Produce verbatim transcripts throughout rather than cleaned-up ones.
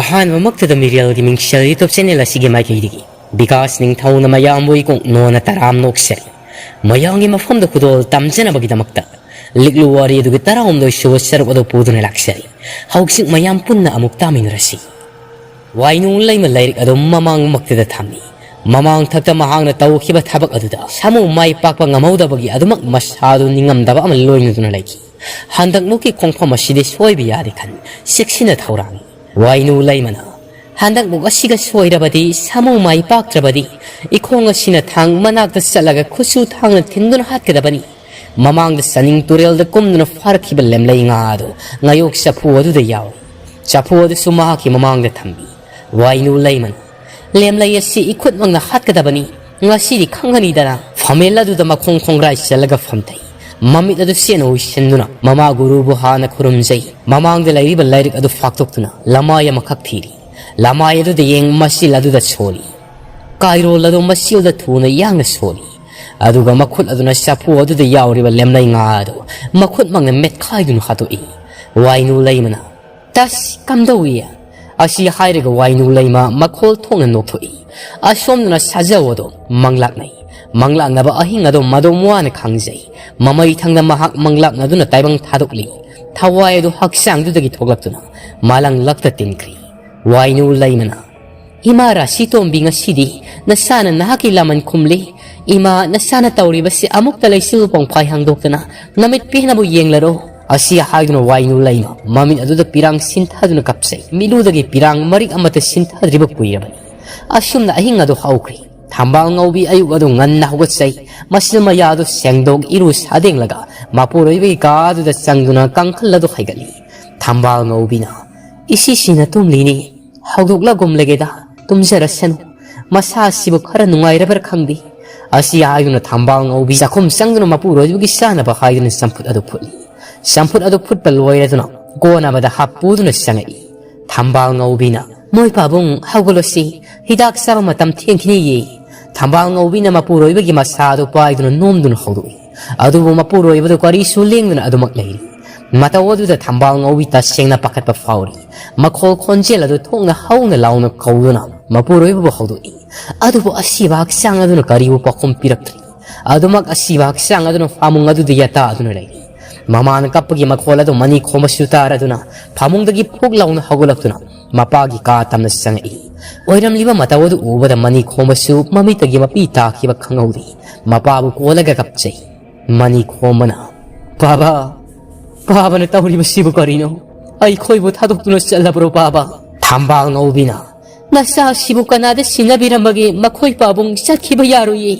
ꯑꯍꯥꯟꯕꯃꯛꯇꯗ ꯃꯤꯔꯦꯜꯒꯤ ꯃꯤꯡꯁꯦꯜ YouTube channel ꯑꯁꯤꯒꯤ ꯃꯥꯏꯀꯩꯗꯒꯤ ꯕꯤꯀꯥꯁ ꯅꯤꯡꯊꯧꯅ ꯃꯌꯥꯝꯕꯨ ꯏꯀꯣꯛ ꯅꯣꯟꯅ ꯇꯔꯥꯝꯅ ꯑꯣꯛꯆꯔꯤ꯫ ꯃꯌꯥꯝꯒꯤ ꯃꯐꯝꯗ ꯈꯨꯗꯣꯜ ꯇꯝꯖꯅꯕꯒꯤꯗꯃꯛꯇ ꯂꯤꯛꯂꯨ ꯋꯥꯔꯤ ꯑꯗꯨꯒꯤ ꯇꯔꯥꯍꯨꯝꯗꯣꯏ ꯁꯨꯕ ꯁꯔꯨꯛ ꯑꯗꯨ ꯄꯨꯗꯨꯅ ꯂꯥꯛꯆꯔꯤ꯫ ꯍꯧꯖꯤꯛ ꯃꯌꯥꯝ ꯄꯨꯟꯅ ꯑꯃꯨꯛ ꯇꯥꯃꯤꯟꯅꯔꯁꯤ꯫ ꯋꯥꯏꯅꯨ ꯂꯩꯃ ꯂꯥꯏꯔꯤꯛ ꯑꯗꯨ ꯃꯃꯥꯡꯃꯛꯇꯗ ꯊꯝꯃꯤ꯫ ꯃꯃꯥꯡ ꯊꯛꯇ ꯃꯍꯥꯛꯅ ꯇꯧꯈꯤꯕ ꯊꯕꯛ ꯑꯗꯨꯗ ꯁꯥꯃꯨ ꯃꯥꯏ ꯄꯥꯛꯄ ꯉꯝꯍꯧꯗꯕꯒꯤ ꯑꯗꯨꯃꯛ ꯃꯁꯥꯗꯨ ꯅꯤꯡꯉꯝꯗꯕ ꯑꯃ ꯂꯣꯏꯅꯗꯨꯅ ꯂꯩꯈꯤ꯫ ꯍꯟꯗꯛꯃꯨꯛꯀꯤ ꯈꯣꯡꯐꯝ ꯑꯁꯤꯗꯤ ꯁꯣꯏꯕ ꯌꯥꯗꯦ ꯈꯟ ꯆꯦꯛꯁꯤꯟꯅ ꯊꯧꯔꯥꯡꯉꯤ꯫ ꯋꯥꯏꯅꯨ ꯂꯩꯃꯅ ꯍꯟꯗꯛꯃꯨꯛ ꯑꯁꯤꯒ ꯁꯣꯏꯔꯕꯗꯤ, ꯁꯥꯃꯨ ꯃꯥꯏ ꯄꯥꯛꯇ꯭ꯔꯕꯗꯤ, ꯏꯈꯣꯡ ꯑꯁꯤꯅ ꯊꯥꯡ ꯃꯅꯥꯛꯇ ꯆꯠꯂꯒ ꯈꯨꯠꯁꯨ ꯊꯥꯡꯅ ꯊꯤꯟꯗꯨꯅ ꯍꯥꯠꯀꯗꯕꯅꯤ꯫ ꯃꯃꯥꯡꯗ ꯆꯥꯅꯤꯡ ꯇꯨꯔꯦꯜꯗ ꯀꯨꯝꯗꯨꯅ ꯐꯥꯔꯛꯈꯤꯕ ꯂꯦꯝꯂꯩ ꯉꯥ ꯑꯗꯨ ꯉꯥꯌꯣꯛ ꯆꯐꯨ ꯑꯗꯨꯗ ꯌꯥꯎꯏ꯫ ꯆꯐꯨ ꯑꯗꯨꯁꯨ ꯃꯍꯥꯛꯀꯤ ꯃꯃꯥꯡꯗ ꯊꯝꯃꯤ꯫ ꯋꯥꯏꯅꯨ ꯂꯩꯃꯅ, "ꯂꯦꯝꯂꯩ ꯑꯁꯤ ꯏꯈꯨꯠꯃꯛꯅ ꯍꯥꯠꯀꯗꯕꯅꯤ꯫ ꯉꯁꯤꯗꯤ ꯈꯪꯒꯅꯤꯗꯅ"꯫ ꯐꯝꯃꯦꯜ ꯑꯗꯨꯗ ꯃꯈꯣꯡ ꯈꯣꯡꯒ꯭ꯔꯥꯏ ꯆꯜꯂꯒ ꯐꯝꯊꯩ꯫ ꯃꯃꯤꯠ ꯑꯗꯨ ꯆꯦꯠꯅ ꯎꯏꯁꯤꯟꯗꯨꯅ ꯃꯃꯥ ꯒꯨꯔꯨꯕꯨ ꯍꯥꯟꯅ ꯈꯨꯔꯨꯝꯖꯩ꯫ ꯃꯃꯥꯡꯗ ꯂꯩꯔꯤꯕ ꯂꯥꯏꯔꯤꯛ ꯑꯗꯨ ꯐꯥꯛꯇꯣꯛꯇꯨꯅ ꯂꯃꯥꯏ ꯑꯃꯈꯛ ꯊꯤꯔꯤ꯫ ꯂꯃꯥꯏ ꯑꯗꯨꯗ ꯌꯦꯡ ꯃꯆꯤꯜ ꯑꯗꯨꯗ ꯁꯣꯜꯂꯤ꯫ ꯀꯥꯏꯔꯣꯜ ꯑꯗꯨ ꯃꯆꯤꯜꯗ ꯊꯨꯅ ꯌꯥꯡꯅ ꯁꯣꯜꯂꯤ꯫ ꯑꯗꯨꯒ ꯃꯈꯨꯠ ꯑꯗꯨꯅ ꯆꯐꯨ ꯑꯗꯨꯗ ꯌꯥꯎꯔꯤꯕ ꯂꯦꯝꯂꯩ ꯉꯥ ꯑꯗꯨ ꯃꯈꯨꯠꯃꯛꯅ ꯃꯦꯠꯈꯥꯏꯗꯨꯅ ꯍꯥꯠꯇꯣꯛꯏ꯫ ꯋꯥꯏꯅꯨ ꯂꯩꯃꯅ, "ꯇꯁ, ꯀꯝꯗꯧꯏ?" ꯑꯁꯤ ꯍꯥꯏꯔꯒ ꯋꯥꯏꯅꯨ ꯂꯩꯃ ꯃꯈꯣꯜ ꯊꯣꯛꯅ ꯅꯣꯛꯊꯣꯛꯏ꯫ ꯑꯁꯣꯝꯗꯅ ꯁꯥꯖꯧ ꯑꯗꯨ ꯃꯪꯂꯥꯛꯅꯩ꯫ ꯃꯪꯂꯥꯛꯅꯕ ꯑꯍꯤꯡ ꯑꯗꯨ ꯃꯗꯣꯝ ꯋꯥꯅ ꯈꯥꯡꯖꯩ꯫ ꯃꯃꯩ ꯊꯪꯗ ꯃꯍꯥꯛ ꯃꯪꯂꯥꯛꯅꯗꯨꯅ ꯇꯥꯏꯕꯪ ꯊꯥꯗꯣꯛꯂꯤ꯫ ꯊꯋꯥꯏ ꯑꯗꯨ ꯍꯛꯆꯥꯡꯗꯨꯗꯒꯤ ꯊꯣꯛꯂꯛꯇꯨꯅ ꯃꯥꯂꯪꯂꯛꯇ ꯇꯤꯟꯈ꯭ꯔꯤ꯫ ꯋꯥꯏꯅꯨ ꯂꯩꯃꯅ, "ꯏꯃꯥ ꯔꯥꯁꯤ ꯇꯣꯝꯕꯤ, ꯉꯁꯤꯗꯤ ꯅꯁꯥꯅ ꯅꯍꯥꯛꯀꯤ ꯂꯥꯃꯟ ꯈꯨꯝꯂꯤ꯫ ꯏꯃꯥ, ꯅꯁꯥꯅ ꯇꯧꯔꯤꯕꯁꯤ ꯑꯃꯨꯛꯇ ꯂꯩꯆꯤꯜ ꯄꯣꯡꯐꯥꯏ ꯍꯥꯡꯗꯣꯛꯇꯅ ꯅꯃꯤꯠ ꯄꯦꯟꯅꯕꯨ ꯌꯦꯡꯂꯔꯣ"꯫ ꯑꯁꯤ ꯍꯥꯏꯗꯨꯅ ꯋꯥꯏꯅꯨ ꯂꯩꯃ ꯃꯃꯤꯠ ꯑꯗꯨꯗ ꯄꯤꯔꯥꯡ ꯁꯤꯟꯊꯗꯨꯅ ꯀꯞꯆꯩ꯫ ꯃꯤꯠꯂꯨꯗꯒꯤ ꯄꯤꯔꯥꯡ ꯃꯔꯤꯛ ꯑꯃꯠꯇ ꯁꯤꯟꯊꯗ꯭ꯔꯤꯕ ꯀꯨꯏꯔꯕꯅꯤ꯫ ꯑꯁꯨꯝꯅ ꯑꯍꯤꯡ ꯑꯗꯨ ꯍꯧꯈ꯭ꯔꯦ꯫ ꯊꯝꯕꯥꯜ ꯉꯧꯕꯤ ꯑꯌꯨꯛ ꯑꯗꯨ ꯉꯟꯅ ꯍꯧꯒꯠꯆꯩ꯫ ꯃꯆꯤꯜ ꯃꯌꯥ ꯑꯗꯨ ꯁꯦꯡꯗꯣꯛ ꯏꯔꯨ ꯁꯥꯗꯦꯡꯂꯒ ꯃꯄꯨꯔꯣꯏꯕꯒꯤ ꯀꯥ ꯑꯗꯨꯗ ꯆꯪꯗꯨꯅ ꯀꯥꯡꯈꯜ ꯑꯗꯨ ꯍꯩꯒꯠꯂꯤ꯫ ꯊꯝꯕꯥꯜ ꯉꯧꯕꯤꯅ, "ꯏꯁꯤꯁꯤꯅ ꯇꯨꯝꯂꯤꯅꯤ, ꯍꯧꯗꯣꯛꯂꯒꯨꯝꯂꯒꯦꯗ, ꯇꯨꯝꯖꯔꯁꯅꯨ꯫ ꯃꯁꯥꯁꯤꯕꯨ ꯈꯔ ꯅꯨꯡꯉꯥꯏꯔꯕ꯭ꯔꯥ ꯈꯪꯗꯦ"꯫ ꯑꯁꯤ ꯍꯥꯏꯗꯨꯅ ꯊꯝꯕꯥꯜ ꯉꯧꯕꯤ ꯆꯥꯛꯈꯨꯝ ꯆꯪꯗꯨꯅ ꯃꯄꯨꯔꯣꯏꯕꯒꯤ ꯆꯥꯅꯕ ꯍꯥꯏꯗꯨꯅ ꯆꯝꯐꯨꯠ ꯑꯗꯨ ꯐꯨꯠꯂꯤ꯫ ꯆꯝꯐꯨꯠ ꯑꯗꯨ ꯐꯨꯠꯄ ꯂꯣꯏꯔꯗꯨꯅ ꯀꯣꯟ ꯑꯃꯗ ꯍꯥꯞꯄꯨꯗꯨꯅ ꯆꯪꯉꯛꯏ꯫ ꯊꯝꯕꯥꯜ ꯉꯧꯕꯤꯅ, "ꯃꯣꯏ ꯄꯥꯕꯨꯡ, ꯍꯧꯒꯠꯂꯣꯁꯤ, ꯍꯤꯗꯥꯛ ꯆꯥꯕ ꯃꯇꯝ ꯊꯦꯡꯈꯤꯅꯤꯌꯦ"꯫ ꯊꯝꯕꯥꯜ ꯉꯧꯕꯤꯅ ꯃꯄꯨꯔꯣꯏꯕꯒꯤ ꯃꯁꯥ ꯑꯗꯨ ꯄꯥꯏꯗꯨꯅ ꯅꯣꯝꯗꯨꯅ ꯍꯧꯗꯣꯛꯏ꯫ ꯑꯗꯨꯕꯨ ꯃꯄꯨꯔꯣꯏꯕꯗꯨ ꯀꯔꯤꯁꯨ ꯂꯦꯡꯗꯅ ꯑꯗꯨꯃꯛ ꯂꯩꯔꯤ꯫ ꯃꯇꯧ ꯑꯗꯨꯗ ꯊꯝꯕꯥꯜ ꯉꯧꯕꯤ ꯇꯁꯦꯡꯅ ꯄꯥꯈꯠꯄ ꯐꯥꯎꯔꯤ꯫ ꯃꯈꯣꯜ ꯈꯣꯟꯖꯦꯜ ꯑꯗꯨ ꯊꯣꯛꯅ ꯍꯧꯅ ꯂꯥꯎꯅ ꯀꯧꯗꯨꯅ ꯃꯄꯨꯔꯣꯏꯕꯕꯨ ꯍꯧꯗꯣꯛꯏ꯫ ꯑꯗꯨꯕꯨ ꯑꯁꯤꯕ ꯍꯛꯆꯥꯡ ꯑꯗꯨꯅ ꯀꯔꯤꯕꯨ ꯄꯥꯎꯈꯨꯝ ꯄꯤꯔꯛꯇ꯭ꯔꯤ꯫ ꯑꯗꯨꯃꯛ ꯑꯁꯤꯕ ꯍꯛꯆꯥꯡ ꯑꯗꯨꯅ ꯐꯥꯃꯨꯡ ꯑꯗꯨꯗ ꯌꯥꯇꯥꯗꯨꯅ ꯂꯩꯔꯤ꯫ ꯃꯃꯥꯅ ꯀꯞꯄꯒꯤ ꯃꯈꯣꯜ ꯑꯗꯨ ꯃꯅꯤ ꯈꯣꯝꯕꯁꯨ ꯇꯥꯔꯗꯨꯅ ꯐꯥꯃꯨꯡꯗꯒꯤ ꯐꯨꯛ ꯂꯥꯎꯅ ꯍꯧꯒꯠꯂꯛꯇꯨꯅ ꯃꯄꯥꯒꯤ ꯀꯥ ꯇꯝꯅ ꯆꯪꯉꯛꯏ꯫ ꯑꯣꯏꯔꯝꯂꯤꯕ ꯃꯇꯧ ꯑꯗꯨ ꯎꯕꯗ ꯃꯅꯤ ꯈꯣꯝꯕꯁꯨ ꯃꯃꯤꯠꯇꯒꯤ ꯃꯄꯤ ꯇꯥꯈꯤꯕ ꯈꯪꯍꯧꯗꯦ꯫ ꯃꯄꯥꯕꯨ ꯀꯣꯜꯂꯒ ꯀꯞꯆꯩ꯫ ꯃꯅꯤ ꯈꯣꯝꯕꯅ, "ꯄꯥꯕ, ꯄꯥꯕꯅ ꯇꯧꯔꯤꯕꯁꯤꯕꯨ ꯀꯔꯤꯅꯣ? ꯑꯩꯈꯣꯏꯕꯨ ꯊꯥꯗꯣꯛꯇꯨꯅ ꯆꯠꯂꯕ꯭ꯔꯣ ꯄꯥꯕ?" ꯊꯝꯕꯥꯜ ꯉꯧꯕꯤꯅ, "ꯅꯆꯥꯁꯤꯕꯨ ꯀꯅꯥꯗ ꯁꯤꯟꯅꯕꯤꯔꯝꯕꯒꯦ? ꯃꯈꯣꯏ ꯄꯥꯕꯨꯡ ꯆꯠꯈꯤꯕ ꯌꯥꯔꯣꯏꯌꯦ꯫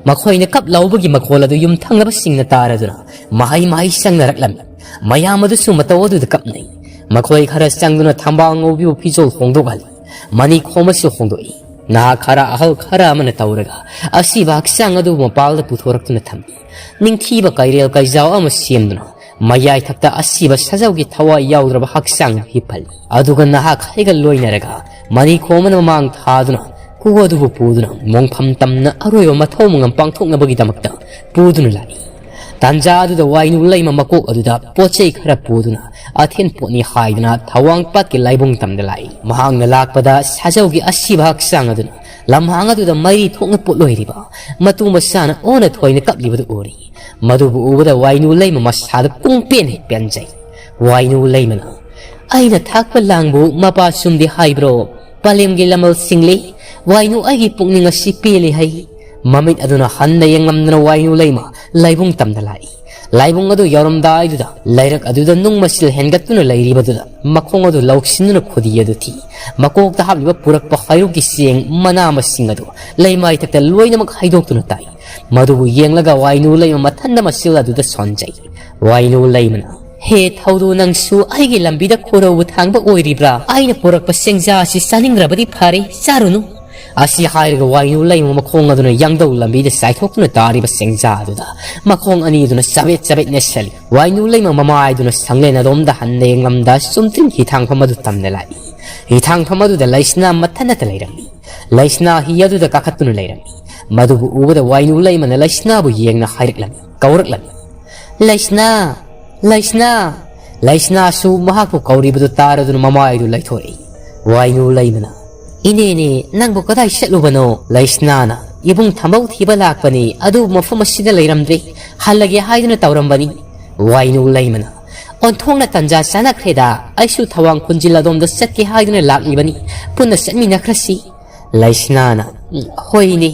ꯃꯈꯣꯏꯅ ꯀꯞ ꯂꯥꯎꯕꯒꯤ ꯃꯈꯣꯜ ꯑꯗꯨ ꯌꯨꯝꯊꯪꯅꯕꯁꯤꯡꯅ ꯇꯥꯔꯗꯨꯅ ꯃꯍꯩ ꯃꯍꯩ ꯆꯪꯅꯔꯛꯂꯝꯃꯤ꯫ ꯃꯌꯥꯝ ꯑꯗꯨꯁꯨ ꯃꯇꯧ ꯑꯗꯨꯗ ꯀꯞꯅꯩ꯫ ꯃꯈꯣꯏ ꯈꯔ ꯆꯪꯗꯨꯅ ꯊꯝꯕꯥꯜ ꯉꯧꯕꯤꯕꯨ ꯐꯤꯖꯣꯜ ꯍꯣꯡꯗꯣꯛꯍꯜꯂꯤ꯫ ꯃꯅꯤ ꯈꯣꯝꯕꯁꯨ ꯍꯣꯡꯗꯣꯛꯏ꯫ ꯅꯍꯥ ꯈꯔ ꯑꯍꯜ ꯈꯔ ꯑꯃꯅ ꯇꯧꯔꯒ ꯑꯁꯤꯕ ꯍꯛꯆꯥꯡ ꯑꯗꯨꯕꯨ ꯃꯄꯥꯜꯗ ꯄꯨꯊꯣꯔꯛꯇꯨꯅ ꯊꯝꯃꯤ꯫ ꯅꯤꯡꯊꯤꯕ ꯀꯩꯔꯦꯜ ꯀꯩꯖꯥꯎ ꯑꯃ ꯁꯦꯝꯗꯨꯅ ꯃꯌꯥꯏ ꯊꯛꯇ ꯑꯁꯤꯕ ꯁꯥꯖꯧꯒꯤ ꯊꯋꯥꯏ ꯌꯥꯎꯗ꯭ꯔꯕ ꯍꯛꯆꯥꯡ ꯍꯤꯞꯍꯜꯂꯤ꯫ ꯑꯗꯨꯒ ꯅꯍꯥꯛ ꯍꯩꯒ ꯂꯣꯏꯅꯔꯒ ꯃꯅꯤ ꯈꯣꯝꯕꯅ ꯃꯃꯥꯡ ꯊꯥꯗꯨꯅ ꯀꯨ ꯑꯗꯨꯕꯨ ꯄꯨꯗꯨꯅ ꯃꯣꯡꯐꯝ ꯇꯝꯅ ꯑꯔꯣꯏꯕ ꯃꯊꯧ ꯃꯉꯝ ꯄꯥꯡꯊꯣꯛꯅꯕꯒꯤꯗꯃꯛꯇ ꯄꯨꯗꯨꯅ ꯂꯥꯛꯏ꯫ ꯇꯥꯟꯖꯥ ꯑꯗꯨꯗ ꯋꯥꯏꯅꯨ ꯂꯩꯃ ꯃꯀꯣꯛ ꯑꯗꯨꯗ ꯄꯣꯠ ꯆꯩ ꯈꯔ ꯄꯨꯗꯨꯅ ꯑꯊꯦꯟ ꯄꯣꯠꯅꯤ ꯍꯥꯏꯗꯨꯅ ꯊꯋꯥꯡ ꯄꯥꯠꯀꯤ ꯂꯥꯏꯕꯨꯡ ꯇꯝꯗ ꯂꯥꯛꯏ꯫ ꯃꯍꯥꯛꯅ ꯂꯥꯛꯄꯗ ꯁꯥꯖꯧꯒꯤ ꯑꯁꯤꯕ ꯍꯛꯆꯥꯡ ꯑꯗꯨꯅ ꯂꯝꯍꯥꯡ ꯑꯗꯨꯗ ꯃꯩꯔꯤ ꯊꯣꯛꯅ ꯄꯣꯠꯂꯣꯏꯔꯤꯕ ꯃꯇꯨ ꯃꯆꯥꯅ ꯑꯣꯟꯅ ꯊꯣꯏꯅ ꯀꯞꯂꯤꯕꯗꯨ ꯎꯔꯤ꯫ ꯃꯗꯨꯕꯨ ꯎꯕꯗ ꯋꯥꯏꯅꯨ ꯂꯩꯃ ꯃꯁꯥꯗ ꯄꯨꯡ ꯄꯦꯟ ꯍꯦꯛ ꯄꯦꯟꯖꯩ꯫ ꯋꯥꯏꯅꯨ ꯂꯩꯃꯅ, "ꯑꯩꯅ ꯊꯥꯛꯄ ꯂꯥꯡꯕꯨ ꯃꯄꯥ ꯆꯨꯝꯗꯦ ꯍꯥꯏꯕ꯭ꯔꯣ? ꯄꯂꯦꯝꯒꯤ ꯂꯃꯜ ꯁꯤꯡꯂꯤ꯫ ꯋꯥꯏꯅꯨ ꯑꯩꯒꯤ ꯄꯨꯛꯅꯤꯡ ꯑꯁꯤ ꯄꯦꯜꯂꯤ ꯍꯥꯏ꯫" ꯃꯃꯤꯠ ꯑꯗꯨꯅ ꯍꯟꯅ ꯌꯦꯡꯂꯝꯗꯅ ꯋꯥꯏꯅꯨ ꯂꯩꯃ ꯂꯥꯏꯕꯨꯡ ꯇꯝꯗ ꯂꯥꯛꯏ꯫ ꯂꯥꯏꯕꯨꯡ ꯑꯗꯨ ꯌꯧꯔꯝꯗꯥꯏꯗꯨꯗ ꯂꯩꯔꯛ ꯑꯗꯨꯗ ꯅꯨꯡ ꯃꯆꯤꯜ ꯍꯦꯟꯒꯠꯇꯨꯅ ꯂꯩꯔꯤꯕꯗꯨꯗ ꯃꯈꯣꯡ ꯑꯗꯨ ꯂꯧꯁꯤꯟꯗꯨꯅ ꯈꯨꯗꯤ ꯑꯗꯨ ꯊꯤ꯫ ꯃꯀꯣꯛꯇ ꯍꯥꯞꯂꯤꯕ ꯄꯨꯔꯛꯄ ꯍꯩꯔꯨꯛꯀꯤ ꯆꯦꯡ ꯃꯅꯥ ꯃꯁꯤꯡ ꯑꯗꯨ ꯂꯩꯃꯥꯏꯊꯛꯇ ꯂꯣꯏꯅꯃꯛ ꯍꯩꯗꯣꯛꯇꯨꯅ ꯇꯥꯏ꯫ ꯃꯗꯨꯕꯨ ꯌꯦꯡꯂꯒ ꯋꯥꯏꯅꯨ ꯂꯩꯃ ꯃꯊꯟꯗ ꯃꯆꯤꯜ ꯑꯗꯨꯗ ꯁꯣꯟꯖꯩ꯫ ꯋꯥꯏꯅꯨ ꯂꯩꯃꯅ, "ꯍꯦ ꯊꯧꯗꯨ, ꯅꯪꯁꯨ ꯑꯩꯒꯤ ꯂꯝꯕꯤꯗ ꯈꯣꯔꯧꯕ ꯊꯥꯡꯕ ꯑꯣꯏꯔꯤꯕ꯭ꯔꯥ? ꯑꯩꯅ ꯄꯨꯔꯛꯄ ꯆꯦꯡꯖꯥ ꯑꯁꯤ ꯆꯥꯅꯤꯡꯗ꯭ꯔꯕꯗꯤ ꯐꯔꯦ, ꯆꯥꯔꯨꯅꯨ꯫" ꯑꯁꯤ ꯍꯥꯏꯔꯒ ꯋꯥꯏꯅꯨ ꯂꯩꯃ ꯃꯈꯣꯡ ꯑꯗꯨꯅ ꯌꯥꯡꯗꯧ ꯂꯝꯕꯤꯗ ꯆꯥꯏꯊꯣꯛꯇꯨꯅ ꯇꯥꯔꯤꯕ ꯆꯦꯡꯖꯥ ꯑꯗꯨꯗ ꯃꯈꯣꯡ ꯑꯅꯤ ꯑꯗꯨꯅ ꯆꯕꯦꯠ ꯆꯕꯦꯠ ꯅꯦꯠꯁꯜꯂꯤ꯫ ꯋꯥꯏꯅꯨ ꯂꯩꯃ ꯃꯃꯥꯏꯗꯨꯅ ꯁꯪꯂꯦꯟ ꯑꯗꯣꯝꯗ ꯍꯟꯅ ꯌꯦꯡꯂꯝꯗ ꯆꯨꯝꯗ꯭ꯔꯤꯡ ꯍꯤꯊꯥꯡꯐꯝ ꯑꯗꯨ ꯇꯝꯅ ꯂꯥꯛꯏ꯫ ꯍꯤꯊꯥꯡꯐꯝ ꯑꯗꯨꯗ ꯂꯩꯁꯅꯥ ꯃꯊꯟꯅꯇ ꯂꯩꯔꯝꯃꯤ꯫ ꯂꯩꯁꯅꯥ ꯍꯤ ꯑꯗꯨꯗ ꯀꯥꯈꯠꯇꯨꯅ ꯂꯩꯔꯝꯃꯤ꯫ ꯃꯗꯨꯕꯨ ꯎꯕꯗ ꯋꯥꯏꯅꯨ ꯂꯩꯃꯅ ꯂꯩꯁꯅꯥꯕꯨ ꯌꯦꯡꯅ ꯍꯥꯏꯔꯛꯂꯝꯃꯤ, ꯀꯧꯔꯛꯂꯝꯃꯤ, "ꯂꯩꯁꯅꯥ, "ꯂꯩꯁꯅꯥ!" ꯂꯩꯁꯅꯥꯁꯨ ꯃꯍꯥꯛꯄꯨ ꯀꯧꯔꯤꯕꯗꯨ ꯇꯥꯔꯗꯨꯅ ꯃꯃꯥꯏꯗꯨ ꯂꯩꯊꯣꯔꯛꯏ꯫ ꯋꯥꯏꯅꯨ ꯂꯩꯃꯅ, "ꯏꯅꯦꯅꯦ, ꯅꯪꯕꯨ ꯀꯗꯥꯏ ꯆꯠꯂꯨꯕꯅꯣ?" ꯂꯩꯁꯅꯥꯅ, "ꯏꯕꯨꯡ ꯊꯝꯕꯧ ꯊꯤꯕ ꯂꯥꯛꯄꯅꯤ, ꯑꯗꯨꯕꯨ ꯃꯐꯝ ꯑꯁꯤꯗ ꯂꯩꯔꯝꯗ꯭ꯔꯦ, ꯍꯜꯂꯒꯦ ꯍꯥꯏꯗꯨꯅ ꯇꯧꯔꯝꯕꯅꯤ꯫" ꯋꯥꯏꯅꯨ ꯂꯩꯃꯅ, "ꯑꯣꯟꯊꯣꯛꯅ ꯇꯟꯖꯥ ꯆꯥꯅꯈ꯭ꯔꯦꯗ, ꯑꯩꯁꯨ ꯊꯋꯥꯡ ꯈꯨꯟꯖꯤꯜ ꯑꯗꯣꯝꯗ ꯆꯠꯀꯦ ꯍꯥꯏꯗꯨꯅ ꯂꯥꯛꯂꯤꯕꯅꯤ, ꯄꯨꯟꯅ ꯆꯠꯃꯤꯟꯅꯈ꯭ꯔꯁꯤ꯫" ꯂꯩꯁꯅꯥꯅ, "ꯍꯣꯏꯅꯦ,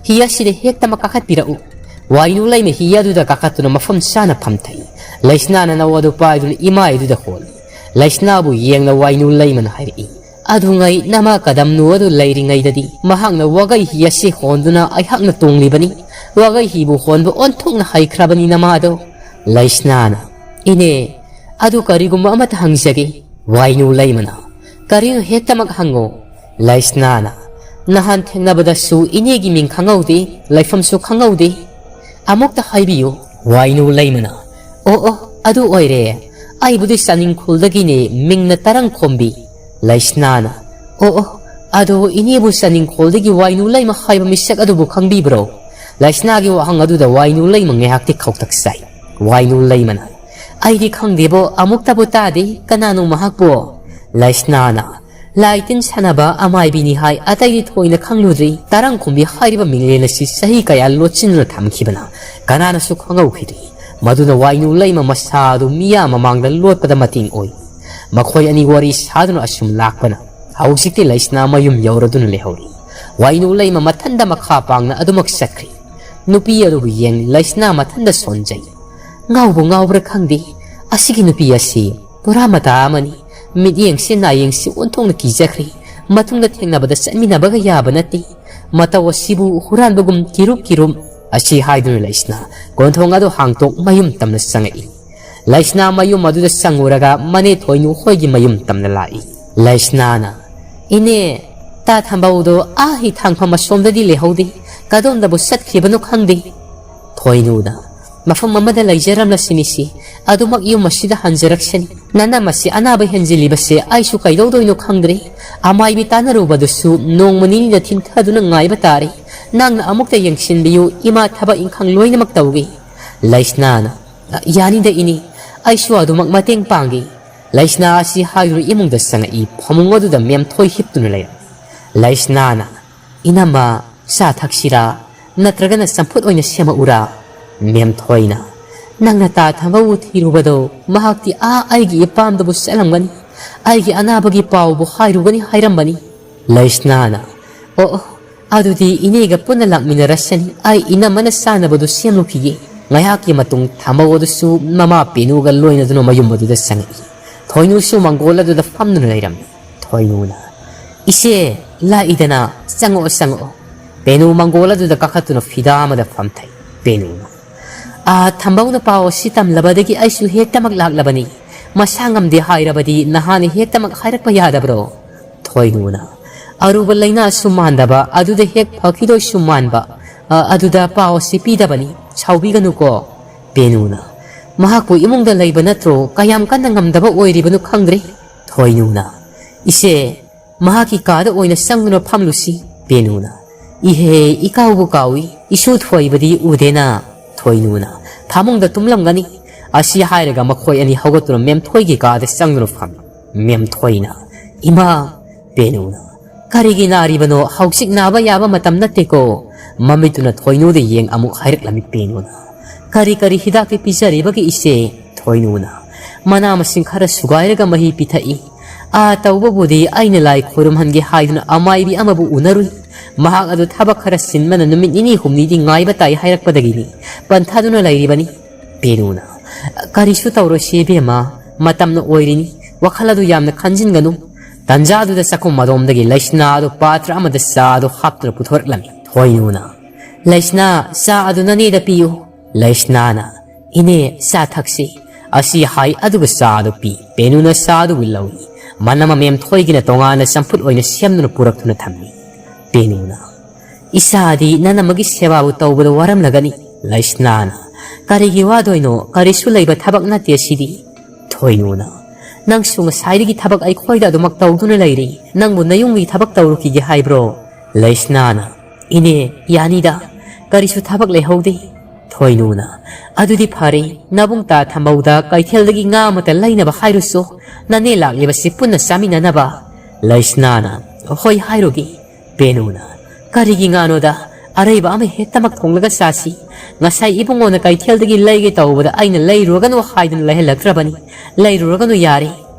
ꯍꯤ ꯑꯁꯤꯗ ꯍꯦꯛꯇꯃꯛ ꯀꯥꯈꯠꯄꯤꯔꯛꯎ꯫" ꯋꯥꯏꯅꯨ ꯂꯩꯃ ꯍꯤ ꯑꯗꯨꯗ ꯀꯥꯈꯠꯇꯨꯅ ꯃꯐꯝ ꯆꯥꯅ ꯐꯝꯊꯩ꯫ ꯂꯩꯁꯅꯥꯅ ꯅꯧ ꯑꯗꯨ ꯄꯥꯏꯗꯨꯅ ꯏꯃꯥꯏ ꯑꯗꯨꯗ ꯍꯣꯜꯂꯤ꯫ ꯂꯩꯁꯅꯥꯕꯨ ꯌꯦꯡꯅ ꯋꯥꯏꯅꯨ ꯂꯩꯃꯅ ꯍꯥꯏꯔꯛꯏ, "ꯑꯗꯨꯉꯩ ꯅꯃꯥ ꯀꯗꯝꯅꯨ ꯑꯗꯨ ꯂꯩꯔꯤꯉꯩꯗꯗꯤ ꯃꯍꯥꯛꯅ ꯋꯥꯒꯩ ꯍꯤ ꯑꯁꯤ ꯍꯣꯟꯗꯨꯅ ꯑꯩꯍꯥꯛꯅ ꯇꯣꯡꯂꯤꯕꯅꯤ꯫ ꯋꯥꯒꯩ ꯍꯤꯕꯨ ꯍꯣꯟꯕ ꯑꯣꯟꯊꯣꯛꯅ ꯍꯩꯈ꯭ꯔꯕꯅꯤ ꯅꯃꯥꯗꯣ꯫" ꯂꯩꯁꯅꯥꯅ, "ꯏꯅꯦ, ꯑꯗꯨ ꯀꯔꯤꯒꯨꯝꯕ ꯑꯃꯠꯇ ꯍꯪꯖꯒꯦ꯫" ꯋꯥꯏꯅꯨ ꯂꯩꯃꯅ, "ꯀꯔꯤꯅꯣ ꯍꯦꯛꯇꯃꯛ ꯍꯪꯉꯣ꯫" ꯂꯩꯁꯅꯥꯅ, "ꯅꯍꯥꯟ ꯊꯦꯡꯅꯕꯗꯁꯨ ꯏꯅꯦꯒꯤ ꯃꯤꯡ ꯈꯪꯍꯧꯗꯦ, ꯂꯩꯐꯝꯁꯨ ꯈꯪꯍꯧꯗꯦ꯫ ꯑꯃꯨꯛꯇ ꯍꯥꯏꯕꯤꯌꯨ꯫" ꯋꯥꯏꯅꯨ ꯂꯩꯃꯅ, "ꯑꯣ ꯑꯣ, ꯑꯗꯨ ꯑꯣꯏꯔꯦ꯫ ꯑꯩꯕꯨꯗꯤ ꯆꯥꯅꯤꯡꯈꯣꯜꯗꯒꯤꯅꯦ, ꯃꯤꯡꯅ ꯇꯔꯪꯈꯣꯝꯕꯤ꯫" ꯂꯩꯁꯅꯥꯅ, "ꯑꯣ ꯑꯣ, ꯑꯗꯣ ꯏꯅꯦꯕꯨ ꯆꯥꯅꯤꯡꯈꯣꯜꯗꯒꯤ ꯋꯥꯏꯅꯨ ꯂꯩꯃ ꯍꯥꯏꯕ ꯃꯤꯁꯛ ꯑꯗꯨꯕꯨ ꯈꯪꯕꯤꯕ꯭ꯔꯣ?" ꯂꯩꯁꯅꯥꯒꯤ ꯋꯥꯍꯪ ꯑꯗꯨꯗ ꯋꯥꯏꯅꯨ ꯂꯩꯃ ꯉꯥꯏꯍꯥꯛꯇꯤ ꯈꯧꯇꯛ ꯆꯥꯏ꯫ ꯋꯥꯏꯅꯨ ꯂꯩꯃꯅ, "ꯑꯩꯗꯤ ꯈꯪꯗꯦꯕꯣ, ꯑꯃꯨꯛꯇꯕꯨ ꯇꯥꯗꯦ꯫ ꯀꯅꯥꯅꯣ ꯃꯍꯥꯛꯄꯣ?" ꯂꯩꯁꯅꯥꯅ, "ꯂꯥꯏ ꯇꯤꯟ ꯁꯥꯟꯅꯕ ꯑꯃꯥꯏꯕꯤꯅꯤ ꯍꯥꯏ, ꯑꯇꯩꯗꯤ ꯊꯣꯏꯅ ꯈꯪꯂꯨꯗ꯭ꯔꯤ꯫ ꯇꯔꯪꯈꯨꯝꯕꯤ ꯍꯥꯏꯔꯤꯕ ꯃꯤꯡꯂꯦꯟ ꯑꯁꯤ ꯆꯍꯤ ꯀꯌꯥ ꯂꯣꯠꯁꯤꯟꯗꯨꯅ ꯊꯝꯈꯤꯕꯅ ꯀꯅꯥꯅꯁꯨ ꯈꯪꯍꯧꯈꯤꯗꯦ꯫ ꯃꯗꯨꯅ ꯋꯥꯏꯅꯨ ꯂꯩꯃ ꯃꯁꯥ ꯑꯗꯨ ꯃꯤꯌꯥꯝ ꯃꯃꯥꯡꯗ ꯂꯣꯠꯄꯗ ꯃꯇꯦꯡ ꯑꯣꯏ꯫" ꯃꯈꯣꯏ ꯑꯅꯤ ꯋꯥꯔꯤ ꯁꯥꯗꯨꯅ ꯑꯁꯨꯝ ꯂꯥꯛꯄꯅ ꯍꯧꯖꯤꯛꯇꯤ ꯂꯩꯁꯅꯥ ꯃꯌꯨꯝ ꯌꯧꯔꯗꯨꯅ ꯂꯩꯍꯧꯔꯤ꯫ ꯋꯥꯏꯅꯨ ꯂꯩꯃ ꯃꯊꯟꯗ ꯃꯈꯥ ꯄꯥꯡꯅ ꯑꯗꯨꯃꯛ ꯆꯠꯈ꯭ꯔꯦ꯫ ꯅꯨꯄꯤ ꯑꯗꯨꯕꯨ ꯌꯦꯡ ꯂꯩꯁꯅꯥ ꯃꯊꯟꯗ ꯁꯣꯟꯖꯩ꯫ "ꯉꯥꯎꯕꯨ ꯉꯥꯎꯕ꯭ꯔꯥ ꯈꯪꯗꯦ, ꯑꯁꯤꯒꯤ ꯅꯨꯄꯤ ꯑꯁꯤ ꯄꯨꯔꯥ ꯃꯇꯥ ꯑꯃꯅꯤ꯫ ꯃꯤꯠꯌꯦꯡꯁꯤ ꯅꯥꯌꯦꯡꯁꯤ ꯑꯣꯟꯊꯣꯛꯅ ꯀꯤꯖꯈ꯭ꯔꯦ꯫ ꯃꯇꯨꯡꯗ ꯊꯦꯡꯅꯕꯗ ꯆꯠꯃꯤꯟꯅꯕꯒ ꯌꯥꯕ ꯅꯠꯇꯦ꯫ ꯃꯇꯧ ꯑꯁꯤꯕꯨ ꯍꯨꯔꯥꯟꯕꯒꯨꯝ ꯀꯤꯔꯨꯞ ꯀꯤꯔꯨꯞ꯫" ꯑꯁꯤ ꯍꯥꯏꯗꯨꯅ ꯂꯩꯁꯅꯥ ꯀꯣꯟꯊꯣꯡ ꯑꯗꯨ ꯍꯥꯡꯇꯣꯛ ꯃꯌꯨꯝ ꯇꯝꯅ ꯆꯪꯉꯛꯏ꯫ ꯂꯩꯁꯅꯥ ꯃꯌꯨꯝ ꯑꯗꯨꯗ ꯆꯪꯉꯨꯔꯒ ꯃꯅꯦ ꯊꯣꯏꯅꯨ ꯍꯣꯏꯒꯤ ꯃꯌꯨꯝ ꯇꯝꯅ ꯂꯥꯛꯏ꯫ ꯂꯩꯁꯅꯥꯅ, "ꯏꯅꯦ, ꯇꯥ ꯊꯝꯕꯧꯗꯣ ꯑꯥ ꯍꯤ ꯊꯥꯡꯐꯝ ꯑꯁꯣꯝꯗꯗꯤ ꯂꯩꯍꯧꯗꯦ꯫ ꯀꯗꯣꯝꯗꯕꯨ ꯆꯠꯈꯤꯕꯅꯣ ꯈꯪꯗꯦ꯫" ꯊꯣꯏꯅꯨꯅ, "ꯃꯐꯝ ꯑꯃꯗ ꯂꯩꯖꯔꯝꯂꯁꯤꯅꯤꯁꯤ, ꯑꯗꯨꯃꯛ ꯌꯨꯝ ꯑꯁꯤꯗ ꯍꯟꯖꯔꯛꯁꯅꯤ꯫ ꯅꯅꯝ ꯑꯁꯤ ꯑꯅꯥꯕ ꯍꯦꯟꯖꯤꯜꯂꯤꯕꯁꯦ ꯑꯩꯁꯨ ꯀꯩꯗꯧꯗꯣꯏꯅꯣ ꯈꯪꯗ꯭ꯔꯦ꯫ ꯑꯃꯥꯏꯕꯤ ꯇꯥꯟꯅꯔꯨꯕꯗꯨꯁꯨ ꯅꯣꯡꯃ ꯅꯤꯅꯤꯗ ꯊꯤꯟꯊꯗꯨꯅ ꯉꯥꯏꯕ ꯇꯥꯔꯦ꯫ ꯅꯪꯅ ꯑꯃꯨꯛꯇ ꯌꯦꯡꯁꯤꯟꯕꯤꯌꯨ, ꯏꯃꯥ ꯊꯕꯛ ꯏꯪꯈꯥꯡ ꯂꯣꯏꯅꯃꯛ ꯇꯧꯒꯦ꯫" ꯂꯩꯁꯅꯥꯅ, "ꯌꯥꯅꯤꯗ ꯏꯅꯦ, ꯑꯩꯁꯨ ꯑꯗꯨꯃꯛ ꯃꯇꯦꯡ ꯄꯥꯡꯒꯦ꯫ ꯂꯩꯁꯅꯥ ꯑꯁꯤ ꯍꯥꯏꯗꯨꯅ ꯏꯃꯨꯡꯗ ꯆꯪꯉꯛꯏ꯫ ꯐꯃꯨꯡ ꯑꯗꯨꯗ ꯃꯦꯝꯊꯣꯏ ꯍꯤꯞꯇꯨꯅ ꯂꯩꯔꯝꯃꯤ꯫ ꯂꯩꯁꯅꯥꯅ, "ꯏꯅꯝꯃ, ꯆꯥ ꯊꯛꯁꯤꯔꯥ? ꯅꯠꯇ꯭ꯔꯒꯅ ꯆꯝꯐꯨꯠ ꯑꯣꯏꯅ ꯁꯦꯝꯃꯛꯎꯔꯥ?" ꯃꯦꯝꯊꯣꯏꯅ, "ꯅꯪꯅ ꯇꯥ ꯊꯝꯕꯧ ꯊꯤꯔꯨꯕꯗꯣ, ꯃꯍꯥꯛꯇꯤ ꯑꯥ ꯑꯩꯒꯤ ꯏꯄꯥꯝꯗꯕꯨ ꯆꯠꯂꯝꯒꯅꯤ, ꯑꯩꯒꯤ ꯑꯅꯥꯕꯒꯤ ꯄꯥꯎꯕꯨ ꯍꯥꯏꯔꯨꯒꯅꯤ ꯍꯥꯏꯔꯝꯕꯅꯤ꯫" ꯂꯩꯁꯅꯥꯅ, "ꯑꯣ, ꯑꯣ, ꯑꯗꯨꯗꯤ ꯏꯅꯦꯒ ꯄꯨꯟꯅ ꯂꯥꯛꯃꯤꯟꯅꯔꯁꯅꯤ꯫ ꯑꯩ ꯏꯅꯝꯃꯅ ꯆꯥꯅꯕꯗꯨ ꯁꯦꯝꯂꯨꯈꯤꯒꯦ꯫" ꯉꯥꯏꯍꯥꯛꯀꯤ ꯃꯇꯨꯡ ꯊꯝꯕꯧ ꯑꯗꯨꯁꯨ ꯃꯃꯥ ꯄꯦꯅꯨꯒ ꯂꯣꯏꯅꯗꯨꯅ ꯃꯌꯨꯝ ꯑꯗꯨꯗ ꯆꯪꯉꯛꯏ꯫ ꯊꯣꯏꯅꯨꯁꯨ ꯃꯪꯒꯣꯜ ꯑꯗꯨꯗ ꯐꯝꯗꯨꯅ ꯂꯩꯔꯝꯃꯤ꯫ ꯊꯣꯏꯅꯨꯅ, "ꯏꯆꯦ, ꯂꯥꯛꯏꯗꯅ, ꯆꯪꯉꯛꯑꯣ, ꯆꯪꯉꯛꯑꯣ꯫" ꯄꯦꯅꯨ ꯃꯪꯒꯣꯜ ꯑꯗꯨꯗ ꯀꯥꯈꯠꯇꯨꯅ ꯐꯤꯗꯥ ꯑꯃꯗ ꯐꯝꯊꯩ꯫ ꯄꯦꯅꯨꯅ, "ꯑꯥ, ꯊꯝꯕꯧꯅ ꯄꯥꯎ ꯑꯁꯤ ꯇꯝꯂꯕꯗꯒꯤ ꯑꯩꯁꯨ ꯍꯦꯛꯇꯃꯛ ꯂꯥꯛꯂꯕꯅꯤ꯫ ꯃꯁꯥ ꯉꯝꯗꯦ ꯍꯥꯏꯔꯕꯗꯤ ꯅꯍꯥꯟꯅ ꯍꯦꯛꯇꯃꯛ ꯍꯥꯏꯔꯛꯄ ꯌꯥꯗꯕ꯭ꯔꯣ?" ꯊꯣꯏꯅꯨꯅ, "ꯑꯔꯨꯕ ꯂꯥꯏꯅꯥꯁꯨ ꯃꯥꯟꯗꯕ, ꯑꯗꯨꯗ ꯍꯦꯛ ꯐꯈꯤꯗꯣꯏꯁꯨ ꯃꯥꯟꯕ, ꯑ, ꯑꯗꯨꯗ ꯄꯥꯎ ꯑꯁꯤ ꯄꯤꯗꯕꯅꯤ꯫ ꯁꯥꯎꯕꯤꯒꯅꯨꯀꯣ꯫" ꯄꯦꯅꯨꯅ, "ꯃꯍꯥꯛꯄꯨ ꯏꯃꯨꯡꯗ ꯂꯩꯕ ꯅꯠꯇ꯭ꯔꯣ? ꯀꯌꯥꯝ ꯀꯟꯅ ꯉꯝꯗꯕ ꯑꯣꯏꯔꯤꯕꯅꯣ ꯈꯪꯗ꯭ꯔꯦ꯫" ꯊꯣꯏꯅꯨꯅ, "ꯏꯆꯦ, ꯃꯍꯥꯛꯀꯤ ꯀꯥꯗ ꯑꯣꯏꯅ ꯆꯪꯗꯨꯅ ꯐꯝꯂꯨꯁꯤ꯫" ꯄꯦꯅꯨꯅ, "ꯏꯍꯦ, ꯏꯀꯥꯎꯕꯨ ꯀꯥꯎꯏ, ꯏꯁꯨ ꯊꯣꯏꯕꯗꯤ ꯎꯗꯦꯅ꯫" ꯊꯣꯏꯅꯨꯅ, "ꯐꯃꯨꯡꯗ ꯇꯨꯝꯂꯝꯒꯅꯤ꯫" ꯑꯁꯤ ꯍꯥꯏꯔꯒ ꯃꯈꯣꯏ ꯑꯅꯤ ꯍꯧꯒꯠꯇꯨꯅ ꯃꯦꯝꯊꯣꯏꯒꯤ ꯀꯥꯗ ꯆꯪꯗꯨꯅ ꯐꯝꯃꯤ꯫ ꯃꯦꯝꯊꯣꯏꯅ, "ꯏꯃꯥ꯫" ꯄꯦꯅꯨꯅ, "ꯀꯔꯤꯒꯤ ꯅꯥꯔꯤꯕꯅꯣ? ꯍꯧꯖꯤꯛ ꯅꯥꯕ ꯌꯥꯕ ꯃꯇꯝ ꯅꯠꯇꯦꯀꯣ꯫" ꯃꯃꯤꯠꯇꯨꯅ ꯊꯣꯏꯅꯨꯗ ꯌꯦꯡ ꯑꯃꯨꯛ ꯍꯥꯏꯔꯛꯂꯝꯃꯤ ꯄꯦꯅꯨꯅ, "ꯀꯔꯤ ꯀꯔꯤ ꯍꯤꯗꯥꯛꯇꯤ ꯄꯤꯖꯔꯤꯕꯒꯦ ꯏꯆꯦ?" ꯊꯣꯏꯅꯨꯅ, "ꯃꯅꯥ ꯃꯁꯤꯡ ꯈꯔ ꯁꯨꯒꯥꯏꯔꯒ ꯃꯍꯤ ꯄꯤꯊꯛꯏ꯫ ꯑꯥ, ꯇꯧꯕꯕꯨꯗꯤ ꯑꯩꯅ ꯂꯥꯏ ꯈꯣꯏꯔꯨꯝꯍꯟꯒꯦ ꯍꯥꯏꯗꯨꯅ ꯑꯃꯥꯏꯕꯤ ꯑꯃꯕꯨ ꯎꯅꯔꯨꯏ꯫ ꯃꯍꯥꯛ ꯑꯗꯨ ꯊꯕꯛ ꯈꯔ ꯆꯤꯟꯕꯅ ꯅꯨꯃꯤꯠ ꯅꯤꯅꯤ ꯍꯨꯝꯅꯤꯗꯤ ꯉꯥꯏꯕ ꯇꯥꯏ ꯍꯥꯏꯔꯛꯄꯗꯒꯤꯅꯤ ꯄꯟꯊꯗꯨꯅ ꯂꯩꯔꯤꯕꯅꯤ꯫" ꯄꯦꯅꯨꯅ, "ꯀꯔꯤꯁꯨ ꯇꯧꯔꯣꯏꯁꯤ ꯏꯕꯦꯝꯃ, ꯃꯇꯝꯅ ꯑꯣꯏꯔꯤꯅꯤ, ꯋꯥꯈꯜ ꯑꯗꯨ ꯌꯥꯝꯅ ꯈꯟꯖꯤꯟꯒꯅꯨ꯫" ꯇꯟꯖꯥꯗꯨꯗ ꯆꯥꯛꯈꯨꯝ ꯑꯗꯣꯝꯗꯒꯤ ꯂꯩꯁꯅꯥ ꯑꯗꯨ ꯄꯥꯇ꯭ꯔ ꯑꯃꯗ ꯆꯥ ꯑꯗꯨ ꯍꯥꯞꯇꯨꯅ ꯄꯨꯊꯣꯔꯛꯂꯝꯃꯤ꯫ ꯊꯣꯏꯅꯨꯅ, "ꯂꯩꯁꯅꯥ, ꯆꯥ ꯑꯗꯨ ꯅꯅꯦꯗ ꯄꯤꯌꯨ꯫" ꯂꯩꯁꯅꯥꯅ, "ꯏꯅꯦ, ꯆꯥ ꯊꯛꯁꯤ꯫" ꯑꯁꯤ ꯍꯥꯏ ꯑꯗꯨꯒ ꯆꯥ ꯑꯗꯨ ꯄꯤ꯫ ꯄꯦꯅꯨꯅ ꯆꯥ ꯑꯗꯨꯕꯨ ꯂꯧꯏ꯫ ꯃꯅꯝ ꯑꯃꯦꯝ ꯊꯣꯏꯒꯤꯅ ꯇꯣꯉꯥꯟꯅ ꯆꯝꯐꯨꯠ ꯑꯣꯏꯅ ꯁꯦꯝꯗꯨꯅ ꯄꯨꯔꯛꯇꯨꯅ ꯊꯝꯃꯤ꯫ ꯄꯦꯅꯨꯅ, "ꯏꯆꯥꯗꯤ ꯅꯅꯝꯃꯒꯤ ꯁꯦꯕꯥꯕꯨ ꯇꯧꯕꯗ ꯋꯥꯔꯝꯂꯒꯅꯤ꯫" ꯂꯩꯁꯅꯥꯅ, "ꯀꯔꯤꯒꯤ ꯋꯥꯗꯣꯏꯅꯣ? ꯀꯔꯤꯁꯨ ꯂꯩꯕ ꯊꯕꯛ ꯅꯠꯇꯦ ꯁꯤꯗꯤ꯫" ꯊꯣꯏꯅꯨꯅ, "ꯅꯪꯁꯨ ꯉꯁꯥꯏꯗꯒꯤ ꯊꯕꯛ ꯑꯩꯈꯣꯏꯗ ꯑꯗꯨꯃꯛ ꯇꯧꯗꯨꯅ ꯂꯩꯔꯤ꯫ ꯅꯪꯕꯨ ꯅꯌꯨꯝꯒꯤ ꯊꯕꯛ ꯇꯧꯔꯨꯈꯤꯒꯦ ꯍꯥꯏꯕ꯭ꯔꯣ?" ꯂꯩꯁꯅꯥꯅ, "ꯏꯅꯦ, ꯌꯥꯅꯤꯗ, ꯀꯔꯤꯁꯨ ꯊꯕꯛ ꯂꯩꯍꯧꯗꯦ꯫" ꯊꯣꯏꯅꯨꯅ, "ꯑꯗꯨꯗꯤ ꯐꯔꯦ, ꯅꯕꯨꯡ ꯇꯥ ꯊꯝꯕꯧꯗ ꯀꯩꯊꯦꯜꯗꯒꯤ ꯉꯥ ꯑꯃꯇ ꯂꯩꯅꯕ ꯍꯥꯏꯔꯨꯁꯣ, ꯅꯅꯦ ꯂꯥꯛꯂꯤꯕꯁꯤ ꯄꯨꯟꯅ ꯆꯥꯃꯤꯟꯅꯅꯕ"꯫ ꯂꯩꯁꯅꯥꯅ, "ꯍꯣꯏ, ꯍꯥꯏꯔꯨꯒꯦ"꯫ ꯄꯦꯅꯨꯅ, "ꯀꯔꯤꯒꯤ ꯉꯥꯅꯣꯗ, ꯑꯔꯩꯕ ꯑꯃ ꯍꯦꯛꯇꯃꯛ ꯊꯣꯡꯂꯒ ꯆꯥꯁꯤ꯫ ꯉꯁꯥꯏ ꯏꯕꯨꯡꯉꯣꯅ ꯀꯩꯊꯦꯜꯗꯒꯤ ꯂꯩꯒꯦ ꯇꯧꯕꯗ ꯑꯩꯅ ꯂꯩꯔꯨꯔꯒꯅꯨ ꯍꯥꯏꯗꯨꯅ ꯂꯩꯍꯜꯂꯛꯇ꯭ꯔꯕꯅꯤ꯫ ꯂꯩꯔꯨꯔꯒꯅꯨ ꯌꯥꯔꯦ"꯫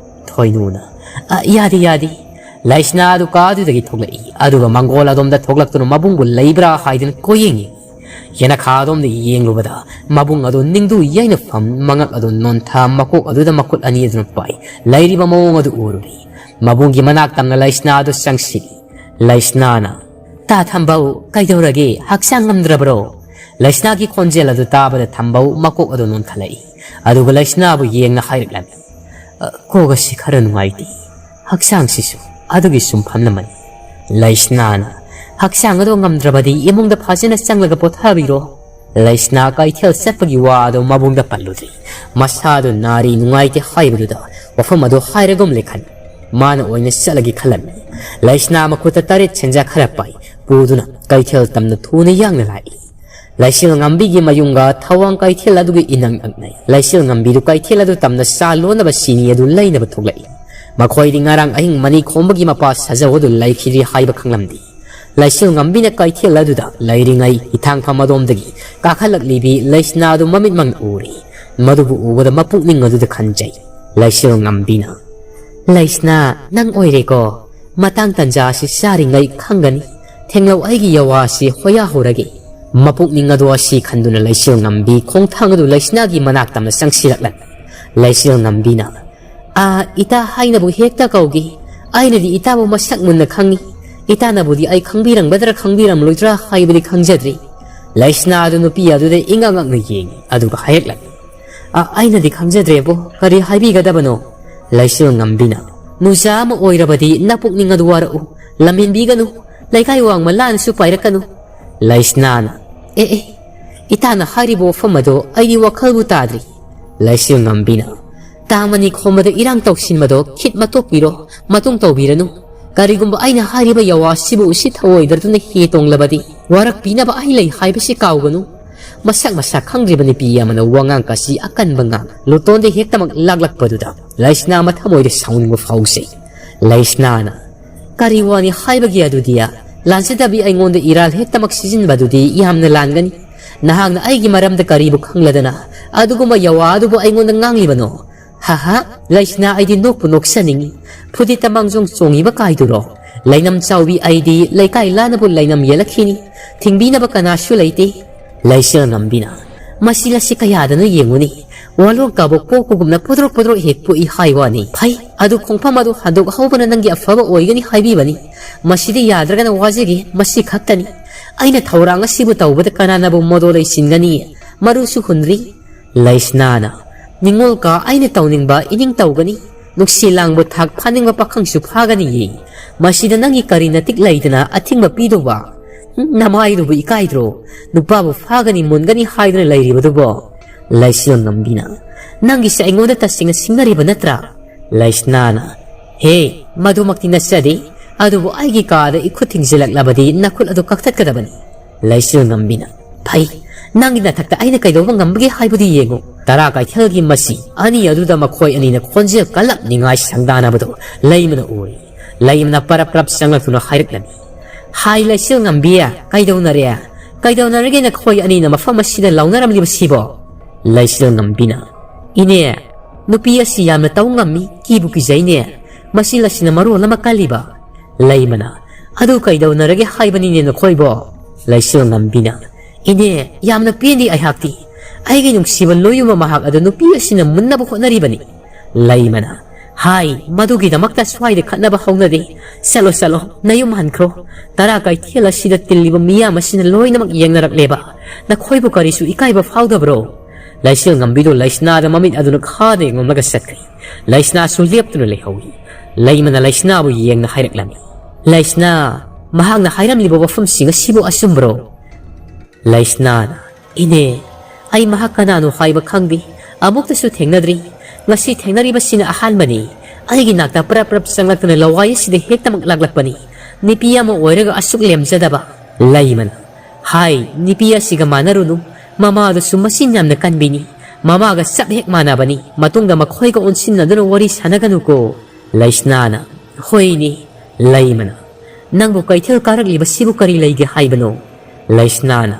ꯊꯣꯏꯅꯨꯅ, "ꯑ, ꯌꯥꯗꯦ, ꯌꯥꯗꯦ"꯫ ꯂꯩꯁꯅꯥ ꯑꯗꯨ ꯀꯥꯗꯨꯗꯒꯤ ꯊꯣꯛꯂꯛꯏ, ꯑꯗꯨꯒ ꯃꯪꯒꯣꯜ ꯑꯗꯣꯝꯗ ꯊꯣꯛꯂꯛꯇꯨꯅ ꯃꯕꯨꯡꯕꯨ ꯂꯩꯕ꯭ꯔꯥ ꯍꯥꯏꯗꯨꯅ ꯀꯣꯏꯌꯦꯡꯉꯤ꯫ ꯌꯦꯅꯈꯥ ꯑꯗꯣꯝꯗ ꯌꯦꯡꯂꯨꯕꯗ ꯃꯕꯨꯡ ꯑꯗꯨ ꯅꯤꯡꯗꯨ ꯌꯩꯅ ꯐꯝ, ꯃꯉꯛ ꯑꯗꯨ ꯅꯣꯟꯊ, ꯃꯀꯣꯛ ꯑꯗꯨꯗ ꯃꯈꯨꯠ ꯑꯅꯤ ꯑꯗꯨꯅ ꯄꯥꯏ ꯂꯩꯔꯤꯕ ꯃꯑꯣꯡ ꯑꯗꯨ ꯎꯔꯨꯔꯦ꯫ ꯃꯕꯨꯡꯒꯤ ꯃꯅꯥꯛ ꯇꯝꯅ ꯂꯩꯁꯅꯥ ꯑꯗꯨ ꯆꯪꯁꯤꯜꯂꯤ꯫ ꯂꯩꯁꯅꯥꯅ, "ꯇꯥ ꯊꯝꯕꯧ, ꯀꯩꯗꯧꯔꯒꯦ? ꯍꯛꯆꯥꯡ ꯉꯝꯗ꯭ꯔꯕ꯭ꯔꯣ?" ꯂꯩꯁꯅꯥꯒꯤ ꯈꯣꯟꯖꯦꯜ ꯑꯗꯨ ꯇꯥꯕꯗ ꯊꯝꯕꯧ ꯃꯀꯣꯛ ꯑꯗꯨ ꯅꯣꯟꯈꯠꯂꯛꯏ꯫ ꯑꯗꯨꯒ ꯂꯩꯁꯅꯥꯕꯨ ꯌꯦꯡꯅ ꯍꯥꯏꯔꯛꯂꯝꯃꯤ, "ꯑ, ꯀꯣꯛ ꯑꯁꯤ ꯈꯔ ꯅꯨꯡꯉꯥꯏꯇꯦ꯫ ꯍꯛꯆꯥꯡꯁꯤꯁꯨ ꯑꯗꯨꯒꯤ ꯁꯨꯝ ꯐꯝꯂꯝꯃꯅꯤ"꯫ ꯂꯩꯁꯅꯥꯅ, "ꯍꯛꯆꯥꯡ ꯑꯗꯨ ꯉꯝꯗ꯭ꯔꯕꯗꯤ ꯏꯃꯨꯡꯗ ꯐꯖꯅ ꯆꯪꯂꯒ ꯄꯣꯊꯥꯕꯤꯔꯣ"꯫ ꯂꯩꯁꯅꯥ ꯀꯩꯊꯦꯜ ꯆꯠꯄꯒꯤ ꯋꯥ ꯑꯗꯨ ꯃꯕꯨꯡꯗ ꯄꯜꯂꯨꯗ꯭ꯔꯤ꯫ ꯃꯁꯥꯗꯨ ꯅꯥꯔꯤ ꯅꯨꯡꯉꯥꯏꯇꯦ ꯍꯥꯏꯕꯗꯨꯗ ꯋꯥꯐꯝ ꯑꯗꯨ ꯍꯥꯏꯔꯒꯨꯝꯂꯦ ꯈꯟ꯫ ꯃꯥꯅ ꯑꯣꯏꯅ ꯆꯠꯂꯒꯦ ꯈꯜꯂꯝꯃꯤ꯫ ꯂꯩꯁꯅꯥ ꯃꯈꯨꯠꯇ ꯇꯔꯦꯠ ꯁꯦꯟꯖꯥ ꯈꯔ ꯄꯥꯏ ꯄꯨꯗꯨꯅ ꯀꯩꯊꯦꯜ ꯇꯝꯅ ꯊꯨꯅ ꯌꯥꯡꯅ ꯂꯥꯛꯏ꯫ ꯂꯩꯁꯤꯜ ꯉꯝꯕꯤꯒꯤ ꯃꯌꯨꯝꯒ ꯊꯋꯥꯡ ꯀꯩꯊꯦꯜ ꯑꯗꯨꯒꯤ ꯏꯅꯛ ꯅꯛꯅꯩ꯫ ꯂꯩꯁꯤꯜ ꯉꯝꯕꯤꯗꯨ ꯀꯩꯊꯦꯜ ꯑꯗꯨ ꯇꯝꯅ ꯆꯥ ꯂꯣꯟꯅꯕ ꯆꯤꯅꯤ ꯑꯗꯨ ꯂꯩꯅꯕ ꯊꯣꯛꯂꯛꯏ꯫ ꯃꯈꯣꯏꯗꯤ ꯉꯔꯥꯡ ꯑꯍꯤꯡ ꯃꯅꯤ ꯈꯣꯝꯕꯒꯤ ꯃꯄꯥ ꯁꯥꯖꯧ ꯑꯗꯨ ꯂꯩꯈꯤꯗ꯭ꯔꯤ ꯍꯥꯏꯕ ꯈꯪꯂꯝꯗꯦ꯫ ꯂꯩꯁꯤꯜ ꯉꯝꯕꯤꯅ ꯀꯩꯊꯦꯜ ꯑꯗꯨꯗ ꯂꯩꯔꯤꯉꯩ ꯍꯤꯊꯥꯡꯐꯝ ꯑꯗꯣꯝꯗꯒꯤ ꯀꯥꯈꯠꯂꯛꯂꯤꯕꯤ ꯂꯩꯁꯅꯥ ꯑꯗꯨ ꯃꯃꯤꯠꯃꯛꯅ ꯎꯔꯦ꯫ ꯃꯗꯨꯕꯨ ꯎꯕꯗ ꯃꯄꯨꯛꯅꯤꯡ ꯑꯗꯨꯗ ꯈꯟꯖꯩ꯫ ꯂꯩꯁꯤꯜ ꯉꯝꯕꯤꯅ, "ꯂꯩꯁꯅꯥ, ꯅꯪ ꯑꯣꯏꯔꯦꯀꯣ꯫ ꯃꯇꯥꯡ ꯇꯟꯖꯥ ꯑꯁꯤ ꯆꯥꯔꯤꯉꯩ ꯈꯪꯒꯅꯤ꯫ ꯊꯦꯡꯂꯧ, ꯑꯩꯒꯤ ꯌꯥꯋꯥ ꯑꯁꯤ ꯍꯣꯌꯥ ꯍꯧꯔꯒꯦ"꯫ ꯃꯄꯨꯛꯅꯤꯡ ꯑꯗꯨ ꯑꯁꯤ ꯈꯟꯗꯨꯅ ꯂꯩꯁꯤꯜ ꯉꯝꯕꯤ ꯈꯣꯡꯊꯥꯡ ꯑꯗꯨ ꯂꯩꯁꯅꯥꯒꯤ ꯃꯅꯥꯛ ꯇꯝꯅ ꯆꯪꯁꯤꯜꯂꯛꯂꯝꯃꯤ꯫ ꯂꯩꯁꯤꯜ ꯉꯝꯕꯤꯅ, "ꯑꯥ, ꯏꯇꯥ ꯍꯥꯏꯅꯕꯨ ꯍꯦꯛꯇ ꯀꯧꯒꯦ꯫ ꯑꯩꯅꯗꯤ ꯏꯇꯥꯕꯨ ꯃꯁꯛ ꯃꯨꯟꯅ ꯈꯪꯏ꯫ ꯏꯇꯥꯅꯕꯨꯗꯤ ꯑꯩ ꯈꯪꯕꯤꯔꯝꯒꯗ꯭ꯔꯥ ꯈꯪꯕꯤꯔꯝꯂꯣꯏꯗ꯭ꯔꯥ ꯍꯥꯏꯕꯗꯤ ꯈꯪꯖꯗ꯭ꯔꯤ"꯫ ꯂꯩꯁꯅꯥ ꯑꯗꯨ ꯅꯨꯄꯤ ꯑꯗꯨꯗ ꯏꯉꯛ ꯉꯛꯅ ꯌꯦꯡꯏ, ꯑꯗꯨꯒ ꯍꯥꯏꯔꯛꯂꯝꯃꯤ, "ꯑ, ꯑꯩꯅꯗꯤ ꯈꯪꯖꯗ꯭ꯔꯦꯕꯣ, ꯀꯔꯤ ꯍꯥꯏꯕꯤꯒꯗꯕꯅꯣ?" ꯂꯩꯁꯤꯜ ꯉꯝꯕꯤꯅ, "ꯅꯨꯆꯥ ꯑꯃ ꯑꯣꯏꯔꯕꯗꯤ ꯅꯄꯨꯛꯅꯤꯡ ꯑꯗꯨ ꯋꯥꯔꯛꯎ, ꯂꯝꯍꯦꯟꯕꯤꯒꯅꯨ, ꯂꯩꯀꯥꯏ ꯋꯥꯡꯃ ꯂꯥꯟꯅꯁꯨ ꯄꯥꯏꯔꯛꯀꯅꯨ"꯫ ꯂꯩꯁꯅꯥꯅ, "ꯑꯦ, ꯑꯦ, ꯏꯇꯥꯅ ꯍꯥꯏꯔꯤꯕ ꯋꯥꯐꯝ ꯑꯗꯣ ꯑꯩꯗꯤ ꯋꯥꯈꯜꯕꯨ ꯇꯥꯗ꯭ꯔꯤ"꯫ ꯂꯩꯁꯤꯜ ꯉꯝꯕꯤꯅ, "ꯇꯥꯡ ꯑꯅꯤ ꯈꯣꯝꯕꯗ ꯏꯔꯥꯡ ꯇꯧꯁꯤꯟꯕꯗꯣ ꯈꯤꯠ ꯃꯇꯣꯛꯄꯤꯔꯣ, ꯃꯇꯨꯡ ꯇꯧꯕꯤꯔꯅꯨ꯫ ꯀꯔꯤꯒꯨꯝꯕ ꯑꯩꯅ ꯍꯥꯏꯔꯤꯕ ꯌꯥꯋꯥꯁꯤꯕꯨ ꯎꯁꯤꯠ ꯊꯑꯣꯏꯗ꯭ꯔꯗꯨꯅ ꯍꯦ ꯇꯣꯡꯂꯕꯗꯤ ꯋꯥꯔꯛꯄꯤꯅꯕ ꯑꯩ ꯂꯩ ꯍꯥꯏꯕꯁꯤ ꯀꯥꯎꯒꯅꯨ"꯫ ꯃꯁꯛ ꯃꯁꯥ ꯈꯪꯗ꯭ꯔꯤꯕ ꯅꯨꯄꯤ ꯑꯃꯅ ꯋꯥꯉꯥꯡ ꯀꯥꯁꯤ ꯑꯀꯟꯕ ꯉꯥꯡ ꯂꯨꯇꯣꯟꯗ ꯍꯦꯛꯇꯃꯛ ꯂꯥꯛꯂꯛꯄꯗꯨꯗ ꯂꯩꯁꯅꯥ ꯃꯊꯃꯣꯏꯗ ꯁꯥꯎꯅꯤꯡꯕ ꯐꯥꯎꯖꯩ꯫ ꯂꯩꯁꯅꯥꯅ, "ꯀꯔꯤ ꯋꯥꯅꯤ ꯍꯥꯏꯕꯒꯦ ꯑꯗꯨꯗꯤ? ꯂꯥꯟꯖꯗꯕꯤ ꯑꯩꯉꯣꯟꯗ ꯏꯔꯥꯜ ꯍꯦꯛꯇꯃꯛ ꯁꯤꯖꯤꯟꯕꯗꯨꯗꯤ ꯌꯥꯝꯅ ꯂꯥꯟꯒꯅꯤ꯫ ꯅꯍꯥꯛꯅ ꯑꯩꯒꯤ ꯃꯔꯝꯗ ꯀꯔꯤꯕꯨ ꯈꯪꯂꯗꯅ ꯑꯗꯨꯒꯨꯝꯕ ꯌꯥꯋꯥ ꯑꯗꯨꯕꯨ ꯑꯩꯉꯣꯟꯗ ꯉꯥꯡꯂꯤꯕꯅꯣ?" "ꯍꯥ ꯍꯥ, ꯂꯩꯁꯅꯥ, ꯑꯩꯗꯤ ꯅꯣꯛꯄꯨ ꯅꯣꯛꯆꯅꯤꯡꯏ꯫ ꯐꯨꯗꯤꯠꯇ ꯃꯥꯡꯖꯣꯡ ꯆꯣꯡꯉꯤꯕ ꯀꯥꯏꯗꯨꯔꯣ? ꯂꯩꯅꯝ ꯆꯥꯎꯕꯤ ꯑꯩꯗꯤ ꯂꯩꯀꯥꯏ ꯂꯥꯟꯅꯕꯨ ꯂꯩꯅꯝ ꯌꯦꯜꯂꯛꯈꯤꯅꯤ꯫ ꯊꯤꯡꯕꯤꯅꯕ ꯀꯅꯥꯁꯨ ꯂꯩꯇꯦ꯫" ꯂꯩꯁꯤꯜ ꯉꯝꯕꯤꯅ, "ꯃꯁꯤ ꯂꯁꯤ ꯀꯌꯥꯗꯅꯣ ꯌꯦꯡꯉꯨꯅꯤ꯫ ꯋꯥꯂꯣꯛ ꯀꯥꯕꯣꯛ ꯄꯣꯛꯄꯒꯨꯝꯅ ꯄꯣꯗ꯭ꯔꯣꯛ ꯄꯣꯗ꯭ꯔꯣꯛ ꯍꯦꯛ ꯄꯣꯛꯏ ꯍꯥꯏ ꯋꯥꯅꯤ꯫ ꯐꯩ, ꯑꯗꯨ ꯈꯣꯡꯐꯝ ꯑꯗꯨ ꯍꯟꯗꯣꯛꯍꯧꯕꯅ ꯅꯪꯒꯤ ꯑꯐꯕ ꯑꯣꯏꯒꯅꯤ ꯍꯥꯏꯕꯤꯕꯅꯤ꯫ ꯃꯁꯤꯗꯤ ꯌꯥꯗ꯭ꯔꯒꯅ ꯋꯥꯖꯒꯦ, ꯃꯁꯤ ꯈꯛꯇꯅꯤ꯫ ꯑꯩꯅ ꯊꯧꯔꯥꯡ ꯑꯁꯤꯕꯨ ꯇꯧꯕꯗ ꯀꯅꯥꯅꯕꯨ ꯃꯣꯗꯣ ꯂꯩꯁꯤꯟꯒꯅꯤ? ꯃꯔꯨꯁꯨ ꯍꯨꯟꯗ꯭ꯔꯤ꯫" ꯂꯩꯁꯅꯥꯅ, "ꯅꯤꯡꯉꯣꯜ ꯀꯥ, ꯑꯩꯅ ꯇꯧꯅꯤꯡꯕ ꯏꯅꯤꯡ ꯇꯧꯒꯅꯤ꯫ ꯅꯨꯡꯁꯤ ꯂꯥꯡꯕ ꯊꯥꯛ ꯐꯥꯅꯤꯡꯕ ꯄꯥꯈꯪꯁꯨ ꯐꯥꯒꯅꯤꯌꯦ꯫ ꯃꯁꯤꯗ ꯅꯪꯒꯤ ꯀꯔꯤ ꯅꯇꯤꯛ ꯂꯩꯗꯅ ꯑꯊꯤꯡꯕ ꯄꯤꯗꯧꯕ? ꯍꯨꯝ, ꯅꯃꯥꯏꯗꯨꯕꯨ ꯏꯀꯥꯏꯗ꯭ꯔꯣ? ꯅꯨꯄꯥꯕꯨ ꯐꯥꯒꯅꯤ ꯃꯨꯟꯒꯅꯤ ꯍꯥꯏꯗꯨꯅ ꯂꯩꯔꯤꯕꯗꯨꯕꯣ?" ꯂꯩꯁꯤꯜ ꯉꯝꯕꯤꯅ, "ꯅꯪꯒꯤꯁꯦ ꯑꯩꯉꯣꯟꯗ ꯇꯁꯦꯡꯅ ꯁꯤꯡꯅꯔꯤꯕ ꯅꯠꯇ꯭ꯔꯥ?" ꯂꯩꯁꯅꯥꯅ, "ꯍꯦ, ꯃꯗꯨꯃꯛꯇꯤ ꯅꯠꯆꯗꯦ꯫ ꯑꯗꯨꯕꯨ ꯑꯩꯒꯤ ꯀꯥꯗ ꯏꯈꯨꯠ ꯊꯤꯡꯖꯤꯜꯂꯛꯂꯕꯗꯤ ꯅꯈꯨꯠ ꯑꯗꯨ ꯀꯛꯊꯠꯀꯗꯕꯅꯤ꯫" ꯂꯩꯁꯤꯜ ꯉꯝꯕꯤꯅ, "ꯐꯩ, ꯅꯪꯒꯤ ꯅꯊꯛꯇ ꯑꯩꯅ ꯀꯩꯗꯧꯕ ꯉꯝꯕꯒꯦ ꯍꯥꯏꯕꯗꯨ ꯌꯦꯡꯉꯨ꯫ ꯇꯔꯥ ꯀꯩꯊꯦꯜꯒꯤ ꯃꯁꯤ ꯑꯅꯤ ꯑꯗꯨꯗ ꯃꯈꯣꯏ ꯑꯅꯤꯅ ꯈꯣꯟꯖꯦꯜ ꯀꯜꯂꯞ ꯅꯤꯡꯉꯥꯏ ꯁꯪꯗꯥꯅꯕꯗꯨ ꯂꯩꯃꯅ ꯎꯔꯦ꯫ ꯂꯩꯃꯅ ꯄꯔꯞ ꯄꯔꯞ ꯆꯪꯂꯛꯇꯨꯅ ꯍꯥꯏꯔꯛꯂꯝꯃꯤ, 'ꯍꯥꯏ ꯂꯩꯁꯤꯜ ꯉꯝꯕꯤ, ꯀꯩꯗꯧꯅꯔꯦ? ꯀꯩꯗꯧꯅꯔꯒꯦ ꯅꯈꯣꯏ ꯑꯅꯤꯅ ꯃꯐꯝ ꯑꯁꯤꯗ ꯂꯥꯎꯅꯔꯝꯂꯤꯕꯁꯤꯕꯣ?' ꯂꯩꯁꯤꯜ ꯉꯝꯕꯤꯅ, "ꯏꯅꯦ, ꯅꯨꯄꯤ ꯑꯁꯤ ꯌꯥꯝꯅ ꯇꯧ ꯉꯝꯃꯤ, ꯀꯤꯕꯨ ꯀꯤꯖꯩꯅꯦ꯫ ꯃꯁꯤ ꯂꯁꯤꯅ ꯃꯔꯣꯜ ꯑꯃ ꯀꯜꯂꯤꯕ꯫" ꯂꯩꯃꯅ, "ꯑꯗꯨ ꯀꯩꯗꯧꯅꯔꯒꯦ ꯍꯥꯏꯕꯅꯤꯅꯦ ꯅꯈꯣꯏꯕꯣ?" ꯂꯩꯁꯤꯜ ꯉꯝꯕꯤꯅ, "ꯏꯅꯦ, ꯌꯥꯝꯅ ꯄꯦꯟꯗꯦ ꯑꯩꯍꯥꯛꯇꯤ꯫ ꯑꯩꯒꯤ ꯅꯨꯡꯁꯤꯕ ꯂꯣꯌꯨꯝꯕ ꯃꯍꯥꯛ ꯑꯗꯨ ꯅꯨꯄꯤ ꯑꯁꯤꯅ ꯃꯨꯟꯅꯕ ꯍꯣꯠꯅꯔꯤꯕꯅꯤ꯫" ꯂꯩꯃꯅ, "ꯍꯥꯏ, ꯃꯗꯨꯒꯤꯗꯃꯛꯇ ꯁ꯭ꯋꯥꯏꯗ ꯈꯠꯅꯕ ꯍꯧꯅꯗꯦ꯫ ꯆꯠꯂꯣ, ꯆꯠꯂꯣ, ꯅꯌꯨꯝ ꯍꯟꯈ꯭ꯔꯣ꯫ ꯇꯔꯥ ꯀꯩꯊꯦꯜ ꯑꯁꯤꯗ ꯇꯤꯜꯂꯤꯕ ꯃꯤꯌꯥꯝ ꯑꯁꯤꯅ ꯂꯣꯏꯅꯃꯛ ꯌꯦꯡꯅꯔꯛꯂꯦꯕ꯫ ꯅꯈꯣꯏꯕꯨ ꯀꯔꯤꯁꯨ ꯏꯀꯥꯏꯕ ꯐꯥꯎꯗꯕ꯭ꯔꯣ?" ꯂꯩꯁꯤꯜ ꯉꯝꯕꯤꯗꯨ ꯂꯩꯁꯅꯥꯗ ꯃꯃꯤꯠ ꯑꯗꯨꯅ ꯈꯥꯗ ꯌꯦꯡꯂꯝꯂꯒ ꯆꯠꯈ꯭ꯔꯦ꯫ ꯂꯩꯁꯅꯥꯁꯨ ꯂꯦꯞꯇꯨꯅ ꯂꯩꯍꯧꯏ꯫ ꯂꯩꯃꯅ ꯂꯩꯁꯅꯥꯕꯨ ꯌꯦꯡꯅ ꯍꯥꯏꯔꯛꯂꯝꯃꯤ, "ꯂꯩꯁꯅꯥ, ꯃꯍꯥꯛꯅ ꯍꯥꯏꯔꯝꯂꯤꯕ ꯋꯥꯐꯝꯁꯤꯡ ꯑꯁꯤꯕꯨ ꯑꯆꯨꯝꯕ꯭ꯔꯣ?" ꯂꯩꯁꯅꯥꯅ, "ꯏꯅꯦ, ꯑꯩ ꯃꯍꯥꯛ ꯀꯅꯥꯅꯣ ꯍꯥꯏꯕ ꯈꯪꯗꯦ꯫ ꯑꯃꯨꯛꯇꯁꯨ ꯊꯦꯡꯅꯗ꯭ꯔꯤ꯫ ꯉꯁꯤ ꯊꯦꯡꯅꯔꯤꯕꯁꯤꯅ ꯑꯍꯥꯟꯕꯅꯤ꯫ ꯑꯩꯒꯤ ꯅꯥꯛꯇ ꯄ꯭ꯔꯞ ꯄ꯭ꯔꯞ ꯆꯪꯂꯛꯇꯨꯅ ꯂꯋꯥꯏ ꯑꯁꯤꯗ ꯍꯦꯛꯇꯃꯛ ꯂꯥꯛꯂꯛꯄꯅꯤ꯫ ꯅꯨꯄꯤ ꯑꯃ ꯑꯣꯏꯔꯒ ꯑꯁꯨꯛ ꯂꯦꯝꯖꯗꯕ꯫" ꯂꯩꯃꯅ, "ꯍꯥꯏ, ꯅꯨꯄꯤ ꯑꯁꯤꯒ ꯃꯥꯟꯅꯔꯨꯅꯨ꯫ ꯃꯃꯥꯗꯨꯁꯨ ꯃꯆꯤꯟ ꯌꯥꯝꯅ ꯀꯟꯕꯤꯅꯤ꯫ ꯃꯃꯥꯒ ꯆꯞ ꯍꯦꯛ ꯃꯥꯟꯅꯕꯅꯤ꯫ ꯃꯇꯨꯡꯗ ꯃꯈꯣꯏꯒ ꯑꯣꯟꯁꯤꯟꯅꯗꯨꯅ ꯋꯥꯔꯤ ꯁꯥꯟꯅꯒꯅꯨꯀꯣ꯫ ꯂꯩꯁꯅꯥꯅ, ꯍꯣꯏꯅꯦ꯫ ꯂꯩꯃꯅ, ꯅꯪꯕꯨ ꯀꯩꯊꯦꯜ ꯀꯥꯔꯛꯂꯤꯕꯁꯤꯕꯨ ꯀꯔꯤ ꯂꯩꯒꯦ ꯍꯥꯏꯕꯅꯣ? ꯂꯩꯁꯅꯥꯅ,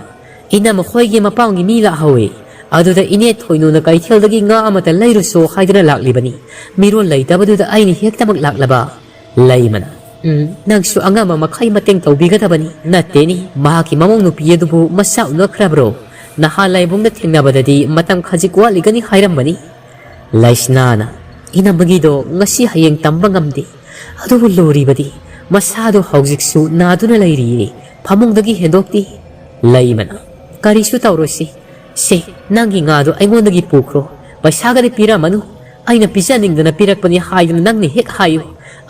ꯏꯅꯝꯃ ꯈꯣꯏꯒꯤ ꯃꯄꯥꯝꯒꯤ ꯃꯤ ꯂꯥꯛꯍꯧꯋꯦ꯫ ꯑꯗꯨꯗ ꯏꯅꯦ ꯊꯣꯏꯅꯨꯅ ꯀꯩꯊꯦꯜꯗꯒꯤ ꯉꯥ ꯑꯃꯇ ꯂꯩꯔꯨꯁꯣ ꯍꯥꯏꯗꯨꯅ ꯂꯥꯛꯂꯤꯕꯅꯤ꯫ ꯃꯤꯔꯣꯜ ꯂꯩꯇꯕꯗꯨꯗ ꯑꯩꯅ ꯍꯦꯛꯇꯃꯛ ꯂꯥꯛꯂꯕ꯫ ꯂꯩꯃꯅ, ꯎꯝ, ꯅꯪꯁꯨ ꯑꯉꯝꯕ ꯃꯈꯩ ꯃꯇꯦꯡ ꯇꯧꯕꯤꯒꯗꯕꯅꯤ꯫ ꯅꯠꯇꯦꯅꯦ, ꯃꯍꯥꯛꯀꯤ ꯃꯃꯧ ꯅꯨꯄꯤ ꯑꯗꯨꯕꯨ ꯃꯁꯥ ꯎꯅꯈ꯭ꯔꯕ꯭ꯔꯣ? ꯅꯍꯥꯟ ꯂꯥꯏꯕꯨꯡꯗ ꯊꯦꯡꯅꯕꯗꯗꯤ ꯃꯇꯝ ꯈꯖꯤꯛ ꯋꯥꯠꯂꯤꯒꯅꯤ ꯍꯥꯏꯔꯝꯕꯅꯤ꯫ ꯂꯩꯁꯅꯥꯅ, ꯏꯅꯝꯃꯒꯤꯗꯣ ꯉꯁꯤ ꯍꯌꯦꯡ ꯇꯝꯕ ꯉꯝꯗꯦ꯫ ꯑꯗꯨꯕꯨ ꯂꯨꯔꯤꯕꯗꯤ ꯃꯁꯥꯗꯣ ꯍꯧꯖꯤꯛꯁꯨ ꯅꯥꯗꯨꯅ ꯂꯩꯔꯤꯌꯦ꯫ ꯐꯃꯨꯡꯗꯒꯤ ꯍꯦꯟꯗꯣꯛꯇꯦ꯫ ꯂꯩꯃꯅ, ꯀꯔꯤꯁꯨ ꯇꯧꯔꯣꯏꯁꯤ꯫ ꯁꯦ, ꯅꯪꯒꯤ ꯉꯥꯗꯣ ꯑꯩꯉꯣꯟꯗꯒꯤ ꯄꯨꯈ꯭ꯔꯣ꯫ ꯄꯩꯁꯥꯒꯗꯤ ꯄꯤꯔꯝꯃꯅꯨ꯫ ꯑꯩꯅ ꯄꯤꯖꯅꯤꯡꯗꯅ ꯄꯤꯔꯛꯄꯅꯤ ꯍꯥꯏꯗꯨꯅ ꯅꯪꯅ ꯍꯦꯛ ꯍꯥꯏꯌꯨ꯫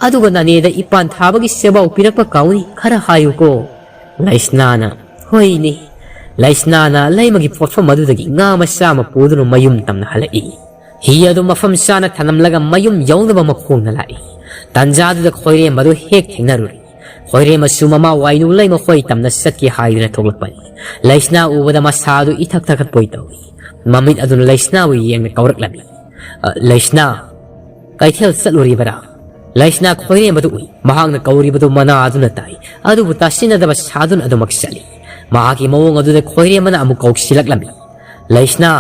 ꯑꯗꯨꯒ ꯅꯅꯦꯗ ꯏꯄꯥꯟ ꯊꯥꯕꯒꯤ ꯁꯦꯕꯥꯎ ꯄꯤꯔꯛꯄ ꯀꯥꯎꯅꯤ ꯈꯔ ꯍꯥꯏꯌꯨꯀꯣ꯫ ꯂꯩꯁꯅꯥꯅ, ꯍꯣꯏꯅꯦ꯫ ꯂꯩꯁꯅꯥꯅ ꯂꯩꯃꯒꯤ ꯄꯣꯠꯐꯝ ꯑꯗꯨꯗꯒꯤ ꯉꯥ ꯃꯆꯥ ꯑꯃ ꯄꯨꯗꯨꯅ ꯃꯌꯨꯝ ꯇꯝꯅ ꯍꯜꯂꯛꯏ꯫ ꯍꯤ ꯑꯗꯨ ꯃꯐꯝ ꯆꯥꯅ ꯊꯅꯝꯂꯒ ꯃꯌꯨꯝ ꯌꯧꯅꯕ ꯃꯈꯣꯡꯅ ꯂꯥꯛꯏ꯫ ꯇꯟꯖꯥꯗꯨꯗ ꯈꯣꯏꯔꯦꯝꯕ ꯑꯗꯨ ꯍꯦꯛ ꯊꯦꯡꯅꯔꯨꯔꯦ꯫ ꯈꯣꯏꯔꯦꯝꯕꯁꯨ ꯃꯃꯥ ꯋꯥꯏꯅꯨ ꯂꯩꯃ ꯈꯣꯏ ꯇꯝꯅ ꯆꯠꯀꯦ ꯍꯥꯏꯗꯨꯅ ꯊꯣꯛꯂꯛꯄꯅꯤ꯫ ꯂꯩꯁꯅꯥ ꯎꯕꯗ ꯃꯁꯥ ꯑꯗꯨ ꯏꯊꯛ ꯊꯛꯀꯠꯄꯣꯏ ꯇꯧꯏ꯫ ꯃꯃꯤꯠ ꯑꯗꯨꯅ ꯂꯩꯁꯅꯥꯕꯨ ꯌꯦꯡꯅ ꯀꯧꯔꯛꯂꯝꯃꯤ꯫ "ꯑ, ꯂꯩꯁꯅꯥ, ꯀꯩꯊꯦꯜ ꯆꯠꯂꯨꯔꯤꯕꯔꯥ?" ꯂꯩꯁꯅꯥ ꯈꯣꯏꯔꯦꯝꯕꯗꯨ ꯎꯏ꯫ ꯃꯍꯥꯛꯅ ꯀꯧꯔꯤꯕꯗꯨ ꯃꯅꯥ ꯑꯗꯨꯅ ꯇꯥꯏ꯫ ꯑꯗꯨꯕꯨ ꯇꯥꯁꯤꯟꯅꯗꯕ ꯁꯥꯗꯨꯅ ꯑꯗꯨꯃꯛ ꯆꯠꯂꯤ꯫ ꯃꯍꯥꯛꯀꯤ ꯃꯑꯣꯡ ꯑꯗꯨꯗ ꯈꯣꯏꯔꯦꯝꯕꯅ ꯑꯃꯨꯛ ꯀꯧꯁꯤꯜꯂꯛꯂꯝꯃꯤ꯫ "ꯂꯩꯁꯅꯥ,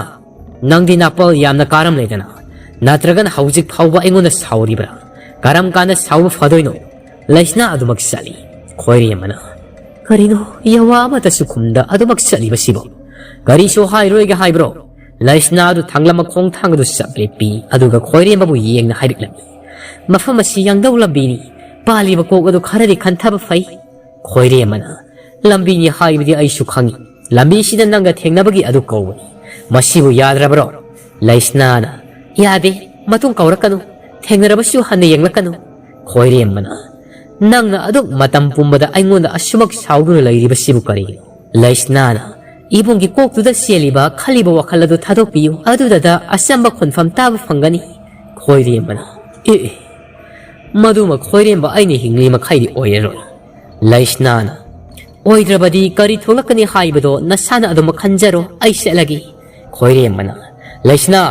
ꯅꯪꯗꯤ ꯅꯥꯄꯜ ꯌꯥꯝꯅ ꯀꯥꯔꯝꯂꯦꯗꯅ꯫ ꯅꯠꯇ꯭ꯔꯒꯅ ꯍꯧꯖꯤꯛ ꯐꯥꯎꯕ ꯑꯩꯉꯣꯟꯗ ꯁꯥꯎꯔꯤꯕ꯭ꯔꯥ? ꯀꯔꯝ ꯀꯥꯟꯗ ꯁꯥꯎꯕ ꯐꯗꯣꯏꯅꯣ?" ꯂꯩꯁꯅꯥ ꯑꯗꯨꯃꯛ ꯆꯠꯂꯤ꯫ ꯈꯣꯏꯔꯦꯝꯕꯅ, "ꯀꯔꯤꯅꯣ, ꯌꯥꯋꯥ ꯑꯃꯠꯇꯁꯨ ꯈꯨꯝꯗ ꯑꯗꯨꯃꯛ ꯆꯠꯂꯤꯕꯁꯤꯕꯣ? ꯀꯔꯤꯁꯨ ꯍꯥꯏꯔꯣꯏꯒꯦ ꯍꯥꯏꯕ꯭ꯔꯣ?" ꯂꯩꯁꯅꯥ ꯑꯗꯨ ꯊꯥꯡꯂꯝꯕ ꯈꯣꯡꯊꯥꯡ ꯑꯗꯨ ꯆꯞ ꯂꯦꯞꯄꯤ, ꯑꯗꯨꯒ ꯈꯣꯏꯔꯦꯝꯕꯕꯨ ꯌꯦꯡꯅ ꯍꯥꯏꯔꯛꯂꯝꯃꯤ, "ꯃꯐꯝ ꯑꯁꯤ ꯌꯥꯡꯗꯧ ꯂꯝꯕꯤꯅꯤ꯫ ꯄꯥꯜꯂꯤꯕ ꯀꯣꯛ ꯑꯗꯨ ꯈꯔꯗꯤ ꯈꯟꯊꯕ ꯐꯩ꯫" ꯈꯣꯏꯔꯦꯝꯕꯅ, "ꯂꯝꯕꯤꯅꯤ ꯍꯥꯏꯕꯗꯤ ꯑꯩꯁꯨ ꯈꯪꯏ꯫ ꯂꯝꯕꯤꯁꯤꯗ ꯅꯪꯒ ꯊꯦꯡꯅꯕꯒꯤ ꯑꯗꯨ ꯀꯧꯕꯅꯤ꯫ ꯃꯁꯤꯕꯨ ꯌꯥꯗ꯭ꯔꯕ꯭ꯔꯣ?" ꯂꯩꯁꯅꯥꯅ, "ꯌꯥꯗꯦ, ꯃꯇꯨꯡ ꯀꯧꯔꯛꯀꯅꯨ꯫ ꯊꯦꯡꯅꯔꯕꯁꯨ ꯍꯟꯅ ꯌꯦꯡꯂꯛꯀꯅꯨ꯫" ꯈꯣꯏꯔꯦꯝꯕꯅ, "ꯅꯪꯅ ꯑꯗꯨꯛ ꯃꯇꯝ ꯄꯨꯝꯕꯗ ꯑꯩꯉꯣꯟꯗ ꯑꯁꯨꯃꯛ ꯁꯥꯎꯗꯨꯅ ꯂꯩꯔꯤꯕꯁꯤꯕꯨ ꯀꯔꯤꯒꯤꯅꯣ?" ꯂꯩꯁꯅꯥꯅ, "ꯏꯕꯨꯡꯒꯤ ꯀꯣꯛꯇꯨꯗ ꯆꯦꯜꯂꯤꯕ ꯈꯜꯂꯤꯕ ꯋꯥꯈꯜ ꯑꯗꯨ ꯊꯥꯗꯣꯛꯄꯤꯌꯨ, ꯑꯗꯨꯗꯗ ꯑꯆꯝꯕ ꯈꯣꯟꯐꯝ ꯇꯥꯕ ꯐꯪꯒꯅꯤ꯫" ꯈꯣꯏꯔꯦꯝꯕꯅ, "ꯑꯦ, ꯑꯦ, ꯃꯗꯨꯃ ꯈꯣꯏꯔꯦꯝꯕ ꯑꯩꯅ ꯍꯤꯡꯂꯤ ꯃꯈꯩꯗꯤ ꯑꯣꯏꯔꯔꯣꯏ꯫" ꯂꯩꯁꯅꯥꯅ, ꯑꯣꯏꯗ꯭ꯔꯕꯗꯤ ꯀꯔꯤ ꯊꯣꯛꯂꯛꯀꯅꯤ ꯍꯥꯏꯕꯗꯣ ꯅꯁꯥꯅ ꯑꯗꯨꯃꯛ ꯈꯟꯖꯔꯣ, ꯑꯩ ꯆꯠꯂꯒꯦ꯫ ꯈꯣꯏꯔꯦꯝꯕꯅ, "ꯂꯩꯁꯅꯥ,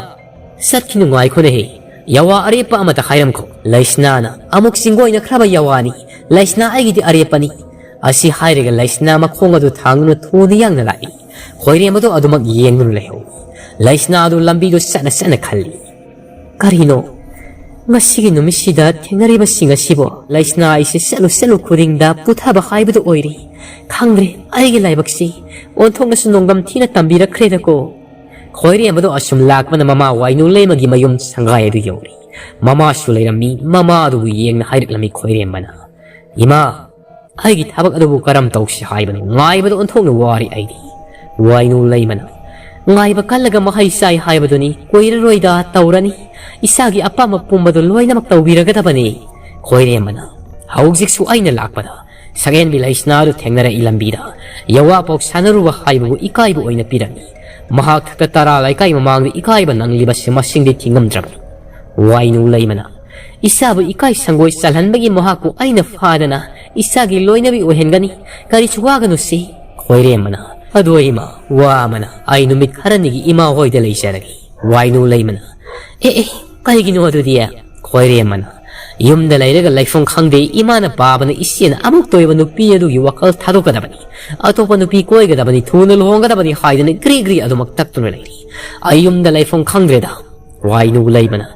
ꯆꯠꯈꯤꯅꯨ, ꯉꯥꯏꯈꯣꯅꯦꯍꯦ꯫ ꯌꯥꯋꯥ ꯑꯔꯦꯞꯄ ꯑꯃꯇ ꯍꯥꯏꯔꯝꯈꯣ꯫" ꯂꯩꯁꯅꯥꯅ, "ꯑꯃꯨꯛ ꯆꯤꯡꯒꯣꯏꯅꯈ꯭ꯔꯕ ꯌꯥꯋꯥꯅꯤ꯫ ꯂꯩꯁꯅꯥ ꯑꯩꯒꯤꯗꯤ ꯑꯔꯦꯞꯄꯅꯤ꯫" ꯑꯁꯤ ꯍꯥꯏꯔꯒ ꯂꯩꯁꯅꯥ ꯃꯈꯣꯡ ꯑꯗꯨ ꯊꯥꯡꯗꯨꯅ ꯊꯨꯅ ꯌꯥꯡꯅ ꯂꯥꯛꯏ꯫ ꯈꯣꯏꯔꯦꯝꯕꯗꯣ ꯑꯗꯨꯃꯛ ꯌꯦꯡꯗꯨꯅ ꯂꯩꯍꯧꯏ꯫ ꯂꯩꯁꯅꯥ ꯑꯗꯨ ꯂꯝꯕꯤꯗꯨ ꯆꯠꯅ ꯆꯠꯅ ꯈꯜꯂꯤ꯫ "ꯀꯔꯤꯅꯣ? ꯉꯁꯤꯒꯤ ꯅꯨꯃꯤꯠꯁꯤꯗ ꯊꯦꯡꯅꯔꯤꯕꯁꯤꯡ ꯑꯁꯤꯕꯨ?" ꯂꯩꯁꯅꯥ ꯑꯩꯁꯦ ꯆꯠꯂꯨ ꯆꯠꯂꯨ ꯈꯨꯗꯤꯡꯗ ꯄꯨꯊꯕ ꯍꯥꯏꯕꯗꯨ ꯑꯣꯏꯔꯤ꯫ ꯈꯪꯗ꯭ꯔꯦ, ꯑꯩꯒꯤ ꯂꯥꯏꯕꯛꯁꯤ ꯑꯣꯟꯊꯣꯛꯅꯁꯨ ꯅꯣꯡꯗꯝ ꯊꯤꯅ ꯇꯝꯕꯤꯔꯛꯈ꯭ꯔꯦꯗꯀꯣ꯫ ꯈꯣꯏꯔꯦꯝꯕꯗꯣ ꯑꯁꯨꯝ ꯂꯥꯛꯄꯅ ꯃꯃꯥ ꯋꯥꯏꯅꯨ ꯂꯩꯃꯒꯤ ꯃꯌꯨꯝ ꯁꯪꯒꯥꯏ ꯑꯗꯨ ꯌꯧꯔꯦ꯫ ꯃꯃꯥꯁꯨ ꯂꯩꯔꯝꯃꯤ꯫ ꯃꯃꯥ ꯑꯗꯨꯕꯨ ꯌꯦꯡꯅ ꯍꯥꯏꯔꯛꯂꯝꯃꯤ ꯈꯣꯏꯔꯦꯝꯕꯅ, "ꯏꯃꯥ, ꯑꯩꯒꯤ ꯊꯕꯛ ꯑꯗꯨꯕꯨ ꯀꯔꯝ ꯇꯧꯁꯤ ꯍꯥꯏꯕꯅꯣ? ꯉꯥꯏꯕꯗ ꯑꯣꯟꯊꯣꯛꯅ ꯋꯥꯔꯦ ꯑꯩꯗꯤ꯫" ꯋꯥꯏꯅꯨ ꯂꯩꯃꯅ, "ꯉꯥꯏꯕ ꯀꯜꯂꯒ ꯃꯍꯩ ꯆꯥꯏ ꯍꯥꯏꯕꯗꯨꯅꯤ꯫ ꯀꯨꯏꯔꯔꯣꯏꯗ ꯇꯧꯔꯅꯤ꯫ ꯏꯁꯥꯒꯤ ꯑꯄꯥꯝꯕ ꯄꯨꯝꯕꯗꯨ ꯂꯣꯏꯅꯃꯛ ꯇꯧꯕꯤꯔꯒꯗꯕꯅꯤ꯫" ꯈꯣꯏꯔꯦꯝꯕꯅ, "ꯍꯧꯖꯤꯛꯁꯨ ꯑꯩꯅ ꯂꯥꯛꯄꯗ ꯁꯛꯍꯦꯟꯕꯤ ꯂꯩꯁꯅꯥꯗꯨ ꯊꯦꯡꯅꯔꯛꯏ ꯂꯝꯕꯤꯗ꯫ ꯌꯋꯥ ꯄꯥꯎ ꯁꯥꯟꯅꯔꯨꯕ ꯍꯥꯏꯕꯕꯨ ꯏꯀꯥꯏꯕ ꯑꯣꯏꯅ ꯄꯤꯔꯝꯃꯤ꯫ ꯃꯍꯥꯛ ꯊꯛꯇ ꯇꯔꯥ ꯂꯩꯀꯥꯏ ꯃꯃꯥꯡꯗ ꯏꯀꯥꯏꯕ ꯅꯪꯂꯤꯕꯁꯤ ꯃꯁꯤꯡꯗꯤ ꯊꯤꯉꯝꯗ꯭ꯔꯕꯅꯤ꯫" ꯋꯥꯏꯅꯨ ꯂꯩꯃꯅ, "ꯏꯆꯥꯕꯨ ꯏꯀꯥꯏ ꯁꯪꯒꯣꯏ ꯆꯜꯍꯟꯕꯒꯤ ꯃꯍꯥꯛꯄꯨ ꯑꯩꯅ ꯐꯥꯗꯅ ꯏꯆꯥꯒꯤ ꯂꯣꯏꯅꯕꯤ ꯑꯣꯏꯍꯟꯒꯅꯤ꯫ ꯀꯔꯤꯁꯨ ꯋꯥꯒꯅꯨꯁꯤ꯫" ꯈꯣꯏꯔꯦꯝꯕꯅ, "ꯑꯗꯣ ꯏꯃꯥ, ꯋꯥ ꯑꯃꯅ ꯑꯩ ꯅꯨꯃꯤꯠ ꯈꯔꯅꯤꯒꯤ ꯏꯃꯥ ꯍꯣꯏꯗ ꯂꯩꯖꯔꯒꯦ꯫" ꯋꯥꯏꯅꯨ ꯂꯩꯃꯅ, "ꯑꯦ ꯑꯦ, ꯀꯔꯤꯒꯤꯅꯣ ꯑꯗꯨꯗꯤ?" ꯈꯣꯏꯔꯦꯝꯕꯅ, "ꯌꯨꯝꯗ ꯂꯩꯔꯒ ꯂꯩꯐꯝ ꯈꯪꯗꯦ꯫ ꯏꯃꯥꯅ ꯄꯥꯕꯅ ꯏꯆꯦꯅ ꯑꯃꯨꯛꯇ ꯑꯣꯏꯕ ꯅꯨꯄꯤ ꯑꯗꯨꯒꯤ ꯋꯥꯈꯜ ꯊꯥꯗꯣꯛꯀꯗꯕꯅꯤ, ꯑꯇꯣꯞꯄ ꯅꯨꯄꯤ ꯀꯣꯏꯒꯗꯕꯅꯤ, ꯊꯨꯅ ꯂꯨꯍꯣꯡꯒꯗꯕꯅꯤ ꯍꯥꯏꯗꯅ ꯒ꯭ꯔꯤ ꯒ꯭ꯔꯤ ꯑꯗꯨꯃꯛ ꯇꯛꯇꯨꯅ ꯂꯩꯔꯤ꯫ ꯑꯩ ꯌꯨꯝꯗ ꯂꯩꯐꯝ ꯈꯪꯗ꯭ꯔꯦꯗ꯫" ꯋꯥꯏꯅꯨ ꯂꯩꯃꯅ,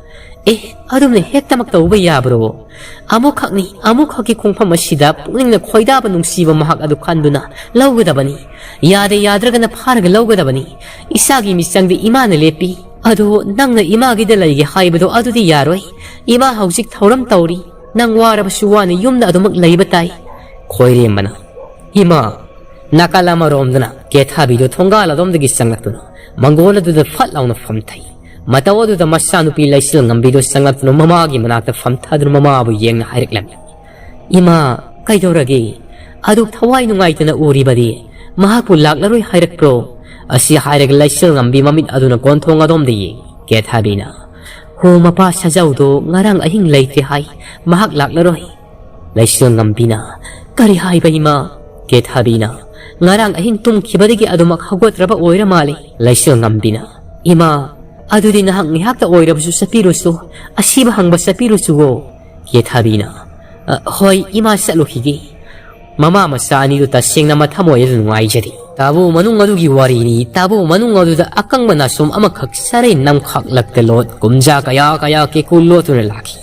"ꯑꯦ, ꯑꯗꯨꯝꯅ ꯍꯦꯛꯇꯃꯛ ꯇꯧꯕ ꯌꯥꯕ꯭ꯔꯣ? ꯑꯃꯨꯛꯈꯛꯅꯤ, ꯑꯃꯨꯛꯈꯛꯀꯤ ꯈꯣꯡꯐꯝ ꯑꯁꯤꯗ ꯄꯨꯛꯅꯤꯡꯅ ꯈꯣꯏꯗꯥꯕ ꯅꯨꯡꯁꯤꯕ ꯃꯍꯥꯛ ꯑꯗꯨ ꯈꯟꯗꯨꯅ ꯂꯧꯒꯗꯕꯅꯤ꯫ ꯌꯥꯗꯦ ꯌꯥꯗ꯭ꯔꯒꯅ ꯐꯥꯔꯒ ꯂꯧꯒꯗꯕꯅꯤ꯫ ꯏꯆꯥꯒꯤ ꯃꯤꯆꯪꯗꯤ ꯏꯃꯥꯅ ꯂꯦꯞꯄꯤ꯫ ꯑꯗꯣ ꯅꯪꯅ ꯏꯃꯥꯒꯤꯗ ꯂꯩꯒꯦ ꯍꯥꯏꯕꯗꯣ ꯑꯗꯨꯗꯤ ꯌꯥꯔꯣꯏ꯫ ꯏꯃꯥ ꯍꯧꯖꯤꯛ ꯊꯧꯔꯝ ꯇꯧꯔꯤ꯫ ꯅꯪ ꯋꯥꯔꯕꯁꯨ ꯋꯥꯅ ꯌꯨꯝꯗ ꯑꯗꯨꯃꯛ ꯂꯩꯕ ꯇꯥꯏ꯫" ꯈꯣꯏꯔꯦꯝꯕꯅ, "ꯏꯃꯥ!" ꯅꯥꯀꯜ ꯑꯃꯔꯣꯝꯗꯅ ꯀꯦꯊꯥꯕꯤꯗꯨ ꯊꯣꯡꯒꯥꯜ ꯑꯗꯣꯝꯗꯒꯤ ꯆꯪꯂꯛꯇꯨꯅ ꯃꯪꯒꯣꯜ ꯑꯗꯨꯗ ꯐꯠ ꯂꯥꯎꯅ ꯐꯝꯊꯩ꯫ ꯃꯇꯧ ꯑꯗꯨꯗ ꯃꯆꯥꯅꯨꯄꯤ ꯂꯩꯆꯤꯜ ꯉꯝꯕꯤꯗꯨ ꯆꯪꯂꯛꯇꯨꯅ ꯃꯃꯥꯒꯤ ꯃꯅꯥꯛꯇ ꯐꯝꯊꯗꯨꯅ ꯃꯃꯥꯕꯨ ꯌꯦꯡꯅ ꯍꯥꯏꯔꯛꯂꯝꯃꯤ, "ꯏꯃꯥ, ꯀꯩꯗꯧꯔꯒꯦ? ꯑꯗꯨꯛ ꯊꯋꯥꯏ ꯅꯨꯡꯉꯥꯏꯇꯅ ꯎꯔꯤꯕꯗꯤ? ꯃꯍꯥꯛꯄꯨ ꯂꯥꯛꯂꯔꯣꯏ ꯍꯥꯏꯔꯛꯄ꯭ꯔꯣ?" ꯑꯁꯤ ꯍꯥꯏꯔꯒ ꯂꯩꯆꯤꯜ ꯉꯝꯕꯤ ꯃꯃꯤꯠ ꯑꯗꯨꯅ ꯀꯣꯟꯊꯣꯡ ꯑꯗꯣꯝꯗ ꯌꯦꯡꯉꯤ꯫ ꯀꯦꯊꯥꯕꯤꯅ, "ꯍꯣ, ꯃꯄꯥ ꯁꯥꯖꯧꯗꯣ ꯉꯔꯥꯡ ꯑꯍꯤꯡ ꯂꯩꯇ꯭ꯔꯦ ꯍꯥꯏ, ꯃꯍꯥꯛ ꯂꯥꯛꯂꯔꯣꯏ꯫" ꯂꯩꯆꯤꯜ ꯉꯝꯕꯤꯅ, "ꯀꯔꯤ ꯍꯥꯏꯕ ꯏꯃꯥ?" ꯀꯦꯊꯕꯤꯅ, "ꯉꯔꯥꯡ ꯑꯍꯤꯡ ꯇꯨꯝꯈꯤꯕꯗꯒꯤ ꯑꯗꯨꯃꯛ ꯍꯧꯒꯠꯇ꯭ꯔꯕ ꯑꯣꯏꯔ ꯃꯥꯜꯂꯦ꯫" ꯂꯩꯁꯦꯜꯉꯝꯕꯤꯅ, "ꯏꯃꯥ, ꯑꯗꯨꯗꯤ ꯅꯍꯥꯛ ꯉꯥꯏꯍꯥꯛꯇ ꯑꯣꯏꯔꯕꯁꯨ ꯆꯠꯄꯤꯔꯨꯆꯣ, ꯑꯁꯤꯕ ꯍꯪꯕ ꯆꯠꯄꯤꯔꯨꯆꯨꯋꯣ꯫" ꯀꯦꯊꯕꯤꯅ, "ꯑ, ꯍꯣꯏ ꯏꯃꯥ, ꯆꯠꯂꯨꯈꯤꯒꯦ꯫" ꯃꯃꯥ ꯃꯆꯥ ꯑꯅꯤꯗꯨ ꯇꯁꯦꯡꯅ ꯃꯊꯃꯣꯏ ꯑꯗꯨ ꯅꯨꯡꯉꯥꯏꯖꯗꯦ꯫ ꯇꯥꯕꯨ ꯃꯅꯨꯡ ꯑꯗꯨꯒꯤ ꯋꯥꯔꯤꯅꯤ꯫ ꯇꯥꯕꯨ ꯃꯅꯨꯡ ꯑꯗꯨꯗ ꯑꯀꯪꯕ ꯅꯥꯆꯣꯝ ꯑꯃꯈꯛ ꯆꯔꯩ ꯅꯝꯈꯥꯛꯂꯛꯇ ꯂꯣꯠ ꯀꯨꯝꯖꯥ ꯀꯌꯥ ꯀꯌꯥ ꯀꯦꯀꯨ ꯂꯣꯠꯇꯨꯅ ꯂꯥꯛꯈꯤ꯫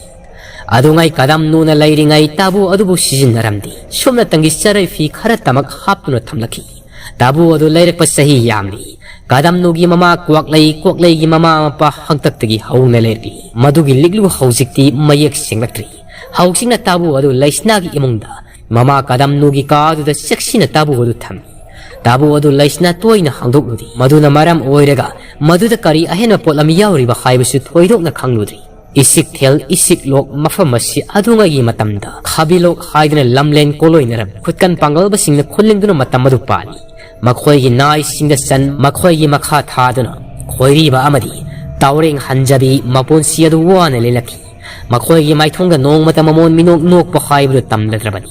ꯑꯗꯨꯉꯩ ꯀꯗꯝꯅꯨꯅ ꯂꯩꯔꯤꯉꯩ ꯇꯥꯕꯨ ꯑꯗꯨꯕꯨ ꯁꯤꯖꯤꯟꯅꯔꯝꯗꯦ꯫ ꯁꯨꯞꯅꯇꯪꯒꯤ ꯆꯔꯩ ꯐꯤ ꯈꯔꯇꯃꯛ ꯍꯥꯞꯇꯨꯅ ꯊꯝꯂꯛꯈꯤ꯫ ꯇꯥꯕꯨ ꯑꯗꯨ ꯂꯩꯔꯛꯄ ꯆꯍꯤ ꯌꯥꯝꯂꯤ꯫ ꯀꯗꯝꯅꯨꯒꯤ ꯃꯃꯥ ꯀ꯭ꯋꯥꯛꯂꯩ, ꯀ꯭ꯋꯥꯛꯂꯩꯒꯤ ꯃꯃꯥ ꯃꯄꯥ ꯍꯥꯛꯇꯛꯇꯒꯤ ꯍꯧꯅ ꯂꯩꯔꯛꯂꯤ꯫ ꯃꯗꯨꯒꯤ ꯂꯤꯛꯂꯨ ꯍꯧꯖꯤꯛꯇꯤ ꯃꯌꯦꯛ ꯁꯦꯡꯂꯛꯇ꯭ꯔꯤ꯫ ꯍꯧꯖꯤꯛꯅ ꯇꯥꯕꯨ ꯑꯗꯨ ꯂꯩꯁꯅꯥꯒꯤ ꯏꯃꯨꯡꯗ ꯃꯃꯥ ꯀꯗꯝꯅꯨꯒꯤ ꯀꯥꯗꯨꯗ ꯆꯦꯛꯁꯤꯟꯅ ꯇꯥꯕꯨ ꯑꯗꯨ ꯊꯝꯃꯤ꯫ ꯇꯥꯕꯨ ꯑꯗꯨ ꯂꯩꯁꯅꯥ ꯇꯣꯏꯅ ꯍꯥꯡꯗꯣꯛꯂꯨꯗꯦ꯫ ꯃꯗꯨꯅ ꯃꯔꯝ ꯑꯣꯏꯔꯒ ꯃꯗꯨꯗ ꯀꯔꯤ ꯑꯍꯦꯟꯕ ꯄꯣꯠꯂꯝ ꯌꯥꯎꯔꯤꯕ ꯍꯥꯏꯕꯁꯨ ꯊꯣꯏꯗꯣꯛꯅ ꯈꯪꯂꯨꯗ꯭ꯔꯤ꯫ ꯏꯁꯤꯛꯊꯦꯜ ꯏꯁꯤꯛꯂꯣꯛ ꯃꯐꯝ ꯑꯁꯤ ꯑꯗꯨꯉꯩꯒꯤ ꯃꯇꯝꯗ ꯈꯥꯕꯤꯂꯣꯛ ꯍꯥꯏꯗꯨꯅ ꯂꯝꯂꯦꯟ ꯀꯣꯂꯣꯏꯅꯔꯝꯃꯤ꯫ ꯈꯨꯠꯀꯟ ꯄꯥꯡꯒꯜꯕꯁꯤꯡꯅ ꯈꯨꯜꯂꯤꯡꯗꯨꯅ ꯃꯇꯝ ꯑꯗꯨ ꯄꯥꯜꯂꯤ꯫ ꯃꯈꯣꯏꯒꯤ ꯅꯥꯏꯁꯤꯡꯗ ꯆꯟ ꯃꯈꯣꯏꯒꯤ ꯃꯈꯥ ꯊꯥꯗꯨꯅ ꯈꯣꯏꯔꯤꯕ ꯑꯃꯗꯤ ꯇꯥꯎꯔꯦꯡ ꯍꯟꯖꯕꯤ ꯃꯄꯨꯟꯁꯤ ꯑꯗꯨ ꯋꯥꯅ ꯂꯦꯜꯂꯛꯈꯤ꯫ ꯃꯈꯣꯏꯒꯤ ꯃꯥꯏꯊꯣꯡꯗ ꯅꯣꯡꯃꯇ ꯃꯃꯣꯟ ꯃꯤꯅꯣꯛ ꯅꯣꯛꯄ ꯍꯥꯏꯕꯗꯨ ꯇꯝꯂꯗ꯭ꯔꯕꯅꯤ꯫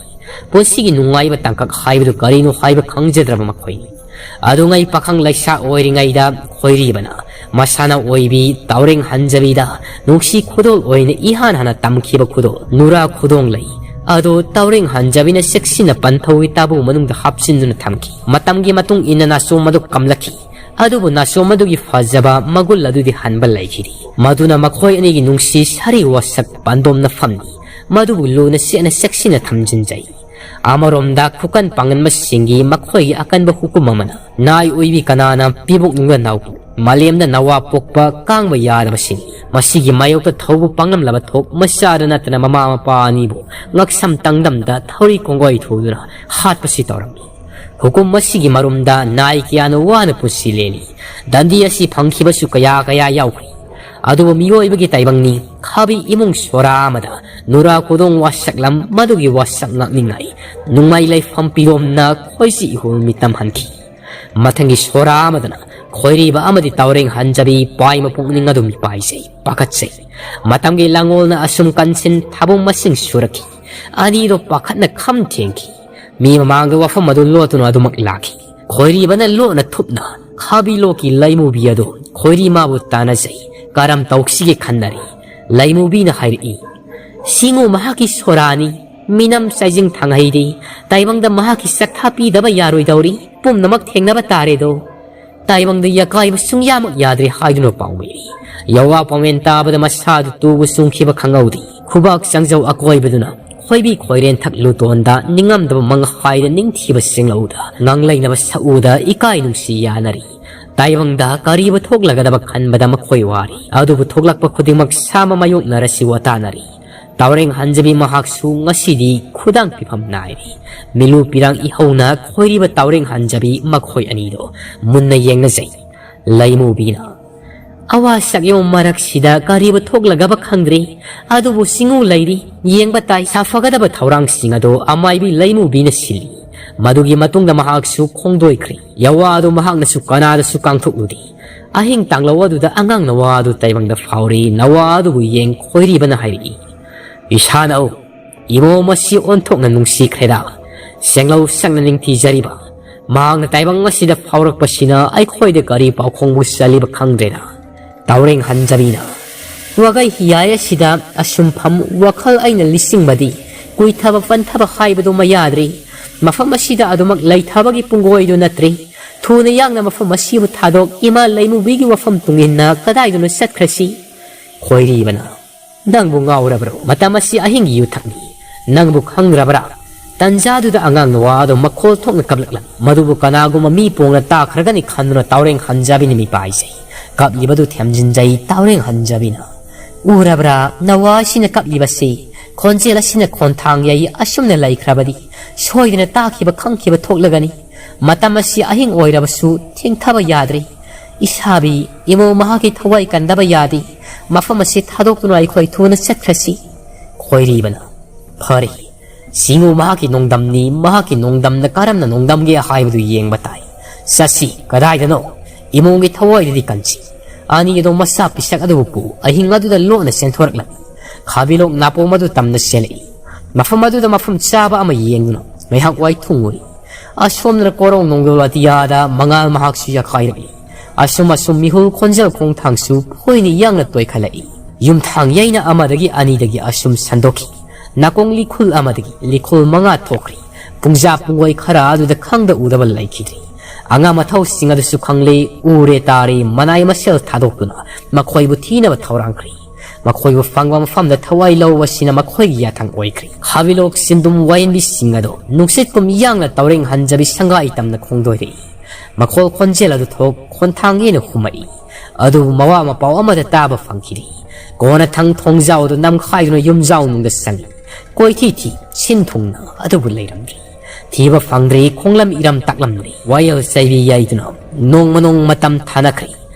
ꯄꯨꯟꯁꯤꯒꯤ ꯅꯨꯡꯉꯥꯏꯕ ꯇꯥꯡꯀꯛ ꯍꯥꯏꯕꯗꯨ ꯀꯔꯤꯅꯣ ꯍꯥꯏꯕ ꯈꯪꯖꯗ꯭ꯔꯕ ꯃꯈꯣꯏꯅꯤ꯫ ꯑꯗꯨꯉꯩ ꯄꯥꯈꯪ ꯂꯩꯁꯥ ꯑꯣꯏꯔꯤꯉꯩꯗ ꯈꯣꯏꯔꯤꯕꯅ ꯃꯁꯥꯅ ꯑꯣꯏꯕꯤ ꯇꯥꯎꯔꯦꯡ ꯍꯟꯖꯕꯤꯗ ꯅꯨꯡꯁꯤ ꯈꯨꯗꯣꯜ ꯑꯣꯏꯅ ꯏꯍꯥꯟ ꯍꯥꯟꯅ ꯇꯝꯈꯤꯕ ꯈꯨꯗꯣꯜ ꯅꯨꯔꯥ ꯈꯨꯗꯣꯡ ꯂꯩ꯫ ꯑꯗꯨ ꯇꯥꯎꯔꯦꯡ ꯍꯟꯖꯕꯤꯅ ꯆꯦꯛꯁꯤꯟꯅ ꯄꯟꯊꯧꯒꯤ ꯇꯥꯕꯨ ꯃꯅꯨꯡꯗ ꯍꯥꯞꯆꯤꯟꯗꯨꯅ ꯊꯝꯈꯤ꯫ ꯃꯇꯝꯒꯤ ꯃꯇꯨꯡ ꯏꯟꯅ ꯅꯥꯆꯣꯝ ꯑꯗꯨ ꯀꯝꯂꯛꯈꯤ꯫ ꯑꯗꯨꯕꯨ ꯅꯥꯆꯣꯝ ꯑꯗꯨꯒꯤ ꯐꯖꯕ ꯃꯒꯨꯟ ꯑꯗꯨꯗꯤ ꯍꯟꯕ ꯂꯩꯈꯤꯗꯦ꯫ ꯃꯗꯨꯅ ꯃꯈꯣꯏ ꯑꯅꯤꯒꯤ ꯅꯨꯡꯁꯤ ꯁꯥꯔꯤ ꯋꯥꯁꯛ ꯄꯥꯟꯗꯣꯝꯅ ꯐꯝꯂꯤ꯫ ꯃꯗꯨꯕꯨ ꯂꯨꯅ ꯆꯦꯠꯅ ꯆꯦꯛꯁꯤꯟꯅ ꯊꯝꯖꯤꯟꯖꯩ꯫ ꯑꯃꯔꯣꯝꯗ ꯈꯨꯀꯟ ꯄꯥꯡꯒꯟꯕꯁꯤꯡꯒꯤ ꯃꯈꯣꯏꯒꯤ ꯑꯀꯟꯕ ꯍꯨꯀꯨꯝ ꯑꯃꯅ ꯅꯥꯏ ꯑꯣꯏꯕꯤ ꯀꯅꯥꯅ ꯄꯤꯕꯣꯛ ꯅꯨꯡꯗ ꯅꯥꯎꯕ ꯃꯥꯂꯦꯝꯗ ꯅꯋꯥ ꯄꯣꯛꯄ ꯀꯥꯡꯕ ꯌꯥꯗꯕꯁꯤꯡ꯫ ꯃꯁꯤꯒꯤ ꯃꯥꯌꯣꯛꯇ ꯊꯧꯕ ꯄꯥꯡꯂꯝꯂꯕ ꯊꯣꯛ ꯃꯆꯥꯗ ꯅꯠꯇꯅ ꯃꯃꯥ ꯃꯄꯥ ꯑꯅꯤꯕꯨ ꯉꯛꯁꯝ ꯇꯪꯗꯝꯗ ꯊꯧꯔꯤ ꯀꯣꯡꯒꯣꯏ ꯊꯨꯗꯨꯅ ꯍꯥꯠꯄꯁꯤ ꯇꯧꯔꯝꯃꯤ꯫ ꯍꯨꯀꯨꯝ ꯑꯁꯤꯒꯤ ꯃꯔꯨꯝꯗ ꯅꯥꯏ ꯀꯌꯥꯅ ꯋꯥꯅ ꯄꯨꯟꯁꯤ ꯂꯦꯜꯂꯤ꯫ ꯗꯟꯗꯤ ꯑꯁꯤ ꯐꯪꯈꯤꯕꯁꯨ ꯀꯌꯥ ꯀꯌꯥ ꯌꯥꯎꯈ꯭ꯔꯤ꯫ ꯑꯗꯨꯕꯨ ꯃꯤꯑꯣꯏꯕꯒꯤ ꯇꯥꯏꯕꯪꯅꯤ꯫ ꯈꯥꯕꯤ ꯏꯃꯨꯡ ꯁꯣꯔꯥ ꯑꯃꯗ ꯅꯨꯔꯥ ꯈꯨꯗꯣꯡ ꯋꯥꯁꯛꯂꯝ ꯃꯗꯨꯒꯤ ꯋꯥꯁꯛ ꯉꯥꯛꯅꯤꯡꯉꯥꯏ ꯅꯨꯡꯃꯥꯏ ꯂꯩꯐꯝ ꯄꯤꯔꯣꯝꯅ ꯈꯣꯏꯖꯤ ꯏꯍꯨꯜ ꯃꯤꯇꯝ ꯍꯟꯈꯤ꯫ ꯃꯊꯪꯒꯤ ꯁꯣꯔꯥ ꯑꯃꯗꯅ ꯈꯣꯏꯔꯤꯕ ꯑꯃꯗꯤ ꯇꯥꯎꯔꯦꯡ ꯍꯟꯖꯕꯤ ꯄꯥꯏ ꯃꯄꯨꯛꯅꯤꯡ ꯑꯗꯨ ꯃꯤꯄꯥꯏꯖꯩ, ꯄꯥꯈꯠꯆꯩ꯫ ꯃꯇꯝꯒꯤ ꯂꯥꯡꯑꯣꯜꯅ ꯑꯁꯨꯝ ꯀꯟꯁꯤꯟ ꯊꯥꯕꯨꯝ ꯃꯁꯤꯡ ꯁꯨꯔꯛꯈꯤ꯫ ꯑꯅꯤꯗꯣ ꯄꯥꯈꯠꯅ ꯈꯝ ꯊꯦꯡꯈꯤ꯫ ꯃꯤ ꯃꯃꯥꯡꯗ ꯋꯥꯐꯝ ꯑꯗꯨ ꯂꯣꯠꯇꯨꯅ ꯑꯗꯨꯃꯛ ꯂꯥꯛꯈꯤ꯫ ꯈꯣꯏꯔꯤꯕꯅ ꯂꯣꯠꯅ ꯊꯨꯞꯅ ꯈꯥꯕꯤ ꯂꯣꯛꯀꯤ ꯂꯩꯃꯨꯕꯤ ꯑꯗꯨ ꯈꯣꯏꯔꯤ ꯃꯥꯕꯨ ꯇꯥꯟꯅꯖꯩ꯫ ꯀꯔꯝ ꯇꯧꯁꯤꯒꯦ ꯈꯟꯅꯔꯤ꯫ ꯂꯩꯃꯨꯕꯤꯅ ꯍꯥꯏꯔꯛꯏ, "ꯁꯤꯡꯉꯨ ꯃꯍꯥꯛꯀꯤ ꯁꯣꯔꯥꯅꯤ, ꯃꯤꯅꯝ ꯆꯥꯏꯖꯤꯡ ꯊꯥꯡꯍꯩꯗꯤ, ꯇꯥꯏꯕꯪꯗ ꯃꯍꯥꯛꯀꯤ ꯆꯠꯊꯥ ꯄꯤꯗꯕ ꯌꯥꯔꯣꯏꯗꯧꯔꯤ, ꯄꯨꯝꯅꯃꯛ ꯊꯦꯡꯅꯕ ꯇꯥꯔꯦꯗꯣ꯫ ꯇꯥꯏꯕꯪꯗ ꯌꯥꯀꯥꯏꯕ ꯁꯨꯡꯌꯥꯃꯛ ꯌꯥꯗ꯭ꯔꯦ" ꯍꯥꯏꯗꯨꯅ ꯄꯥꯎꯃꯤꯔꯤ꯫ ꯌꯥꯋꯥ ꯄꯥꯎꯃꯦꯟ ꯇꯥꯕꯗ ꯃꯁꯥꯗꯨ ꯇꯨꯕ ꯆꯨꯡꯈꯤꯕ ꯈꯪꯍꯧꯗꯦ꯫ ꯈꯨꯕꯥꯛ ꯆꯪꯖꯧ ꯑꯀꯣꯏꯕꯗꯨꯅ ꯈꯣꯏꯕꯤ ꯈꯣꯏꯔꯦꯟ ꯊꯛ ꯂꯨꯇꯣꯟꯗ ꯅꯤꯡꯉꯝꯗꯕ ꯃꯪ ꯍꯥꯏꯗ ꯅꯤꯡꯊꯤꯕ ꯆꯤꯡꯂꯧꯗ ꯉꯥꯡꯂꯩꯅꯕ ꯁꯛꯎꯗ ꯏꯀꯥꯏ ꯅꯨꯡꯁꯤ ꯌꯥꯅꯔꯤ꯫ ꯇꯥꯏꯕꯪꯗ ꯀꯔꯤꯕꯨ ꯊꯣꯛꯂꯒꯗꯕ ꯈꯟꯕꯗ ꯃꯈꯣꯏ ꯋꯥꯔꯤ꯫ ꯑꯗꯨꯕꯨ ꯊꯣꯛꯂꯛꯄ ꯈꯨꯗꯤꯡꯃꯛ ꯁꯥꯃ ꯃꯥꯌꯣꯛꯅꯔꯁꯤ ꯋꯥꯇꯥꯅꯔꯤ꯫ ꯇꯥꯎꯔꯦꯡ ꯍꯟꯖꯕꯤ ꯃꯍꯥꯛꯁꯨ ꯉꯁꯤꯗꯤ ꯈꯨꯗꯥꯡ ꯄꯤꯐꯝ ꯅꯥꯏꯔꯤ꯫ ꯃꯤꯂꯨ ꯄꯤꯔꯥꯡ ꯏꯍꯧꯅ ꯈꯣꯏꯔꯤꯕ ꯇꯥꯎꯔꯦꯡ ꯍꯟꯖꯕꯤ ꯃꯈꯣꯏ ꯑꯅꯤꯗꯣ ꯃꯨꯟꯅ ꯌꯦꯡꯅꯖꯩ꯫ ꯂꯩꯃꯨꯕꯤꯅ, "ꯑꯋꯥ ꯁꯛꯌꯣꯝ ꯃꯔꯛꯁꯤꯗ ꯀꯔꯤꯕꯨ ꯊꯣꯛꯂꯒꯕ ꯈꯪꯗ꯭ꯔꯤ, ꯑꯗꯨꯕꯨ ꯁꯤꯡꯉꯨ ꯂꯩꯔꯤ, ꯌꯦꯡꯕ ꯇꯥꯏ꯫ ꯁꯥꯐꯒꯗꯕ ꯊꯧꯔꯥꯡꯁꯤꯡ ꯑꯗꯣ ꯑꯃꯥꯏꯕꯤ ꯂꯩꯃꯨꯕꯤꯅ ꯁꯤꯜꯂꯤ꯫ ꯃꯗꯨꯒꯤ ꯃꯇꯨꯡꯗ ꯃꯍꯥꯛꯁꯨ ꯈꯣꯡꯗꯣꯏꯈ꯭ꯔꯦ꯫ ꯌꯥꯋꯥ ꯑꯗꯨ ꯃꯍꯥꯛꯅꯁꯨ ꯀꯅꯥꯗꯁꯨ ꯀꯥꯡꯊꯣꯛꯂꯨꯗꯦ꯫ ꯑꯍꯤꯡ ꯇꯥꯡꯂꯧ ꯑꯗꯨꯗ ꯑꯉꯥꯡ ꯅꯋꯥ ꯑꯗꯨ ꯇꯥꯏꯕꯪꯗ ꯐꯥꯎꯔꯤ꯫ ꯅꯋꯥ ꯑꯗꯨꯕꯨ ꯌꯦꯡ ꯈꯣꯏꯔꯤꯕꯅ ꯍꯥꯏꯔꯛꯏ, ꯏꯁꯥꯅꯧ, ꯏꯃꯣꯝ ꯑꯁꯤ ꯑꯣꯟꯊꯣꯛꯅ ꯅꯨꯡꯁꯤꯈ꯭ꯔꯦꯗ꯫ ꯁꯦꯡꯂꯧ ꯁꯪꯅ ꯅꯤꯡꯊꯤꯖꯔꯤꯕ꯫ ꯃꯍꯥꯛꯅ ꯇꯥꯏꯕꯪ ꯑꯁꯤꯗ ꯐꯥꯎꯔꯛꯄꯁꯤꯅ ꯑꯩꯈꯣꯏꯗ ꯀꯔꯤ ꯄꯥꯎꯈꯣꯡꯕꯨ ꯆꯜꯂꯤꯕ ꯈꯪꯗ꯭ꯔꯦꯗ"꯫ ꯇꯥꯎꯔꯦꯡ ꯍꯟꯖꯕꯤꯅ, "ꯋꯥꯒꯩ ꯍꯤꯌꯥꯏ ꯑꯁꯤꯗ ꯑꯁꯨꯝꯐꯝ ꯋꯥꯈꯜ ꯑꯩꯅ ꯂꯤꯁꯤꯡꯕꯗꯤ ꯀꯨꯏꯊꯕ ꯄꯟꯊꯕ ꯍꯥꯏꯕꯗꯨꯃ ꯌꯥꯗ꯭ꯔꯤ꯫ ꯃꯐꯝ ꯑꯁꯤꯗ ꯑꯗꯨꯃꯛ ꯂꯩꯊꯕꯒꯤ ꯄꯨꯡꯒꯣꯏꯗꯨ ꯅꯠꯇ꯭ꯔꯤ꯫ ꯊꯨꯅ ꯌꯥꯡꯅ ꯃꯐꯝ ꯑꯁꯤꯕꯨ ꯊꯥꯗꯣꯛ, ꯏꯃꯥ ꯂꯩꯃꯨꯕꯤꯒꯤ ꯋꯥꯐꯝ ꯇꯨꯡꯏꯟꯅ ꯀꯗꯥꯏꯗꯅꯣ ꯆꯠꯈ꯭ꯔꯁꯤ"꯫ ꯈꯣꯏꯔꯤꯕꯅ, "ꯅꯪꯕꯨ ꯉꯥꯎꯔꯕ꯭ꯔꯣ? ꯃꯇꯝ ꯑꯁꯤ ꯑꯍꯤꯡꯒꯤ ꯌꯨꯊꯛꯅꯤ꯫ ꯅꯪꯕꯨ ꯈꯪꯗ꯭ꯔꯕ꯭ꯔꯥ?" ꯇꯟꯖꯥꯗꯨꯗ ꯑꯉꯥꯡ ꯅꯋꯥ ꯑꯗꯣ ꯃꯈꯣꯜ ꯊꯣꯛꯅ ꯀꯞꯂꯛꯂꯝꯃꯤ꯫ ꯃꯗꯨꯕꯨ ꯀꯅꯥꯒꯨꯝꯕ ꯃꯤ ꯄꯣꯡꯅ ꯇꯥꯈ꯭ꯔꯒꯅꯤ ꯈꯟꯗꯨꯅ ꯇꯥꯎꯔꯦꯡ ꯍꯟꯖꯕꯤꯅ ꯃꯤꯄꯥꯏꯖꯩ꯫ ꯀꯞꯂꯤꯕꯗꯨ ꯊꯦꯝꯖꯤꯟꯖꯩ ꯇꯥꯎꯔꯦꯡ ꯍꯟꯖꯕꯤꯅ꯫ "ꯎꯔꯕ꯭ꯔꯥ ꯅꯋꯥ ꯑꯁꯤꯅ ꯀꯞꯂꯤꯕꯁꯤ? ꯈꯣꯟꯖꯦꯜ ꯑꯁꯤꯅ ꯈꯣꯟꯊꯥꯡ ꯌꯩ꯫ ꯑꯁꯨꯝꯅ ꯂꯩꯈ꯭ꯔꯕꯗꯤ ꯁꯣꯏꯗꯅ ꯇꯥꯈꯤꯕ ꯈꯪꯈꯤꯕ ꯊꯣꯛꯂꯒꯅꯤ꯫ ꯃꯇꯝ ꯑꯁꯤ ꯑꯍꯤꯡ ꯑꯣꯏꯔꯕꯁꯨ ꯊꯦꯡꯊꯕ ꯌꯥꯗ꯭ꯔꯤ꯫ ꯏꯁꯥꯕꯤ, ꯏꯃꯧ ꯃꯍꯥꯛꯀꯤ ꯊꯋꯥꯏ ꯀꯟꯗꯕ ꯌꯥꯗꯦ꯫ ꯃꯐꯝ ꯑꯁꯤ ꯊꯥꯗꯣꯛꯇꯨꯅ ꯑꯩꯈꯣꯏ ꯊꯨꯅ ꯆꯠꯈ꯭ꯔꯁꯤ"꯫ ꯈꯣꯏꯔꯤꯕꯅ, "ꯐꯔꯦ, ꯁꯤꯡꯉꯨ ꯃꯍꯥꯛꯀꯤ ꯅꯣꯡꯗꯝꯅꯤ, ꯃꯍꯥꯛꯀꯤ ꯅꯣꯡꯗꯝꯅ ꯀꯔꯝꯅ ꯅꯣꯡꯗꯝꯒꯦ ꯍꯥꯏꯕꯗꯨ ꯌꯦꯡꯕ ꯇꯥꯏ꯫ ꯆꯠꯁꯤ, ꯀꯗꯥꯏꯗꯅꯣ? ꯏꯃꯣꯝꯒꯤ ꯊꯋꯥꯏꯗꯨꯗꯤ ꯀꯟꯁꯤ"꯫ ꯑꯅꯤ ꯑꯗꯨ ꯃꯆꯥ ꯄꯤꯁꯛ ꯑꯗꯨꯕꯨ ꯄꯨ ꯑꯍꯤꯡ ꯑꯗꯨꯗ ꯂꯣꯟꯅ ꯆꯦꯟꯊꯣꯔꯛꯂꯝꯃꯤ꯫ ꯈꯥꯕꯤꯂꯣꯛ ꯅꯥꯄꯣꯝ ꯑꯗꯨ ꯇꯝꯅ ꯆꯦꯜꯂꯛꯏ꯫ ꯃꯐꯝ ꯑꯗꯨꯗ ꯃꯐꯝ ꯆꯥꯕ ꯑꯃ ꯌꯦꯡꯗꯨꯅ ꯉꯥꯏꯍꯥꯛ ꯋꯥꯏ ꯊꯨꯡꯉꯨꯔꯤ꯫ ꯑꯁꯣꯝꯗꯅ ꯀꯣꯔꯧ ꯅꯣꯡꯗꯣꯜ ꯑꯇꯤꯌꯥꯗ ꯃꯉꯥꯜ ꯃꯍꯥꯛꯁꯨ ꯌꯥꯈꯥꯏꯔꯛꯏ꯫ ꯑꯁꯨꯝ ꯑꯁꯨꯝ ꯃꯤꯍꯨꯜ ꯈꯣꯟꯖꯦꯜ ꯈꯣꯡꯊꯥꯡꯁꯨ ꯐꯣꯏꯅ ꯌꯥꯡꯅ ꯇꯣꯏꯈꯠꯂꯛꯏ꯫ ꯌꯨꯝꯊꯥꯡ ꯌꯩꯅ ꯑꯃꯗꯒꯤ ꯑꯅꯤꯗꯒꯤ ꯑꯁꯨꯝ ꯁꯟꯗꯣꯛꯈꯤ꯫ ꯅꯥꯀꯣꯡ ꯂꯤꯈꯨꯜ ꯑꯃꯗꯒꯤ ꯂꯤꯈꯨꯜ ꯃꯉꯥ ꯊꯣꯛꯈ꯭ꯔꯤ꯫ ꯄꯨꯡꯖꯥ ꯄꯨꯡꯑꯣꯏ ꯈꯔ ꯑꯗꯨꯗ ꯈꯪꯗ ꯎꯗꯕ ꯂꯩꯈꯤꯗ꯭ꯔꯤ꯫ ꯑꯉꯥꯡ ꯃꯊꯧꯁꯤꯡ ꯑꯗꯨꯁꯨ ꯈꯪꯂꯦ, ꯎꯔꯦ ꯇꯥꯔꯦ, ꯃꯅꯥꯏ ꯃꯁꯦꯜ ꯊꯥꯗꯣꯛꯇꯨꯅ ꯃꯈꯣꯏꯕꯨ ꯊꯤꯅꯕ ꯊꯧꯔꯥꯡꯈ꯭ꯔꯤ꯫ ꯃꯈꯣꯏꯕꯨ ꯐꯪꯕ ꯃꯐꯝꯗ ꯊꯋꯥꯏ ꯂꯧꯕꯁꯤꯅ ꯃꯈꯣꯏꯒꯤ ꯌꯥꯊꯪ ꯑꯣꯏꯈ꯭ꯔꯤ꯫ ꯈꯥꯕꯤꯂꯣꯛ ꯁꯤꯟꯗꯨꯝ ꯋꯥꯌꯦꯟꯕꯤꯁꯤꯡ ꯑꯗꯨ ꯅꯨꯡꯁꯤꯠ ꯀꯨꯝ ꯌꯥꯡꯅ ꯇꯥꯎꯔꯦꯡ ꯍꯟꯖꯕꯤ ꯁꯪꯒꯥꯏ ꯇꯝꯅ ꯈꯣꯡꯗꯣꯏꯔꯛꯏ꯫ ꯃꯈꯣꯜ ꯈꯣꯟꯖꯦꯜ ꯑꯗꯨ ꯊꯣꯛ ꯈꯣꯟꯊꯥꯡ ꯍꯦꯟꯅ ꯍꯨꯝꯃꯛꯏ꯫ ꯑꯗꯨꯕꯨ ꯃꯋꯥ ꯃꯄꯥꯎ ꯑꯃꯠꯇ ꯇꯥꯕ ꯐꯪꯈꯤꯗꯦ꯫ ꯀꯣꯟꯅ ꯊꯪ ꯊꯣꯡꯖꯥꯎ ꯑꯗꯨ ꯅꯝꯈꯥꯏꯗꯨꯅ ꯌꯨꯝꯖꯥꯎ ꯅꯨꯡꯗ ꯆꯪꯏ꯫ ꯀꯣꯏꯊꯤ ꯊꯤ ꯁꯤꯟ ꯊꯨꯡꯅ ꯑꯗꯨꯕꯨ ꯂꯩꯔꯝꯗ꯭ꯔꯤ꯫ ꯊꯤꯕ ꯐꯪꯗ꯭ꯔꯤ ꯈꯣꯡꯂꯝ ꯏꯔꯝ ꯇꯥꯛꯂꯝꯗ꯭ꯔꯤ꯫ ꯋꯥꯌꯦꯜ ꯆꯩꯕꯤ ꯌꯩꯗꯨꯅ ꯅꯣꯡꯃ ꯅꯣꯡ ꯃꯇꯝ ꯊꯥꯅꯈ꯭ꯔꯦ꯫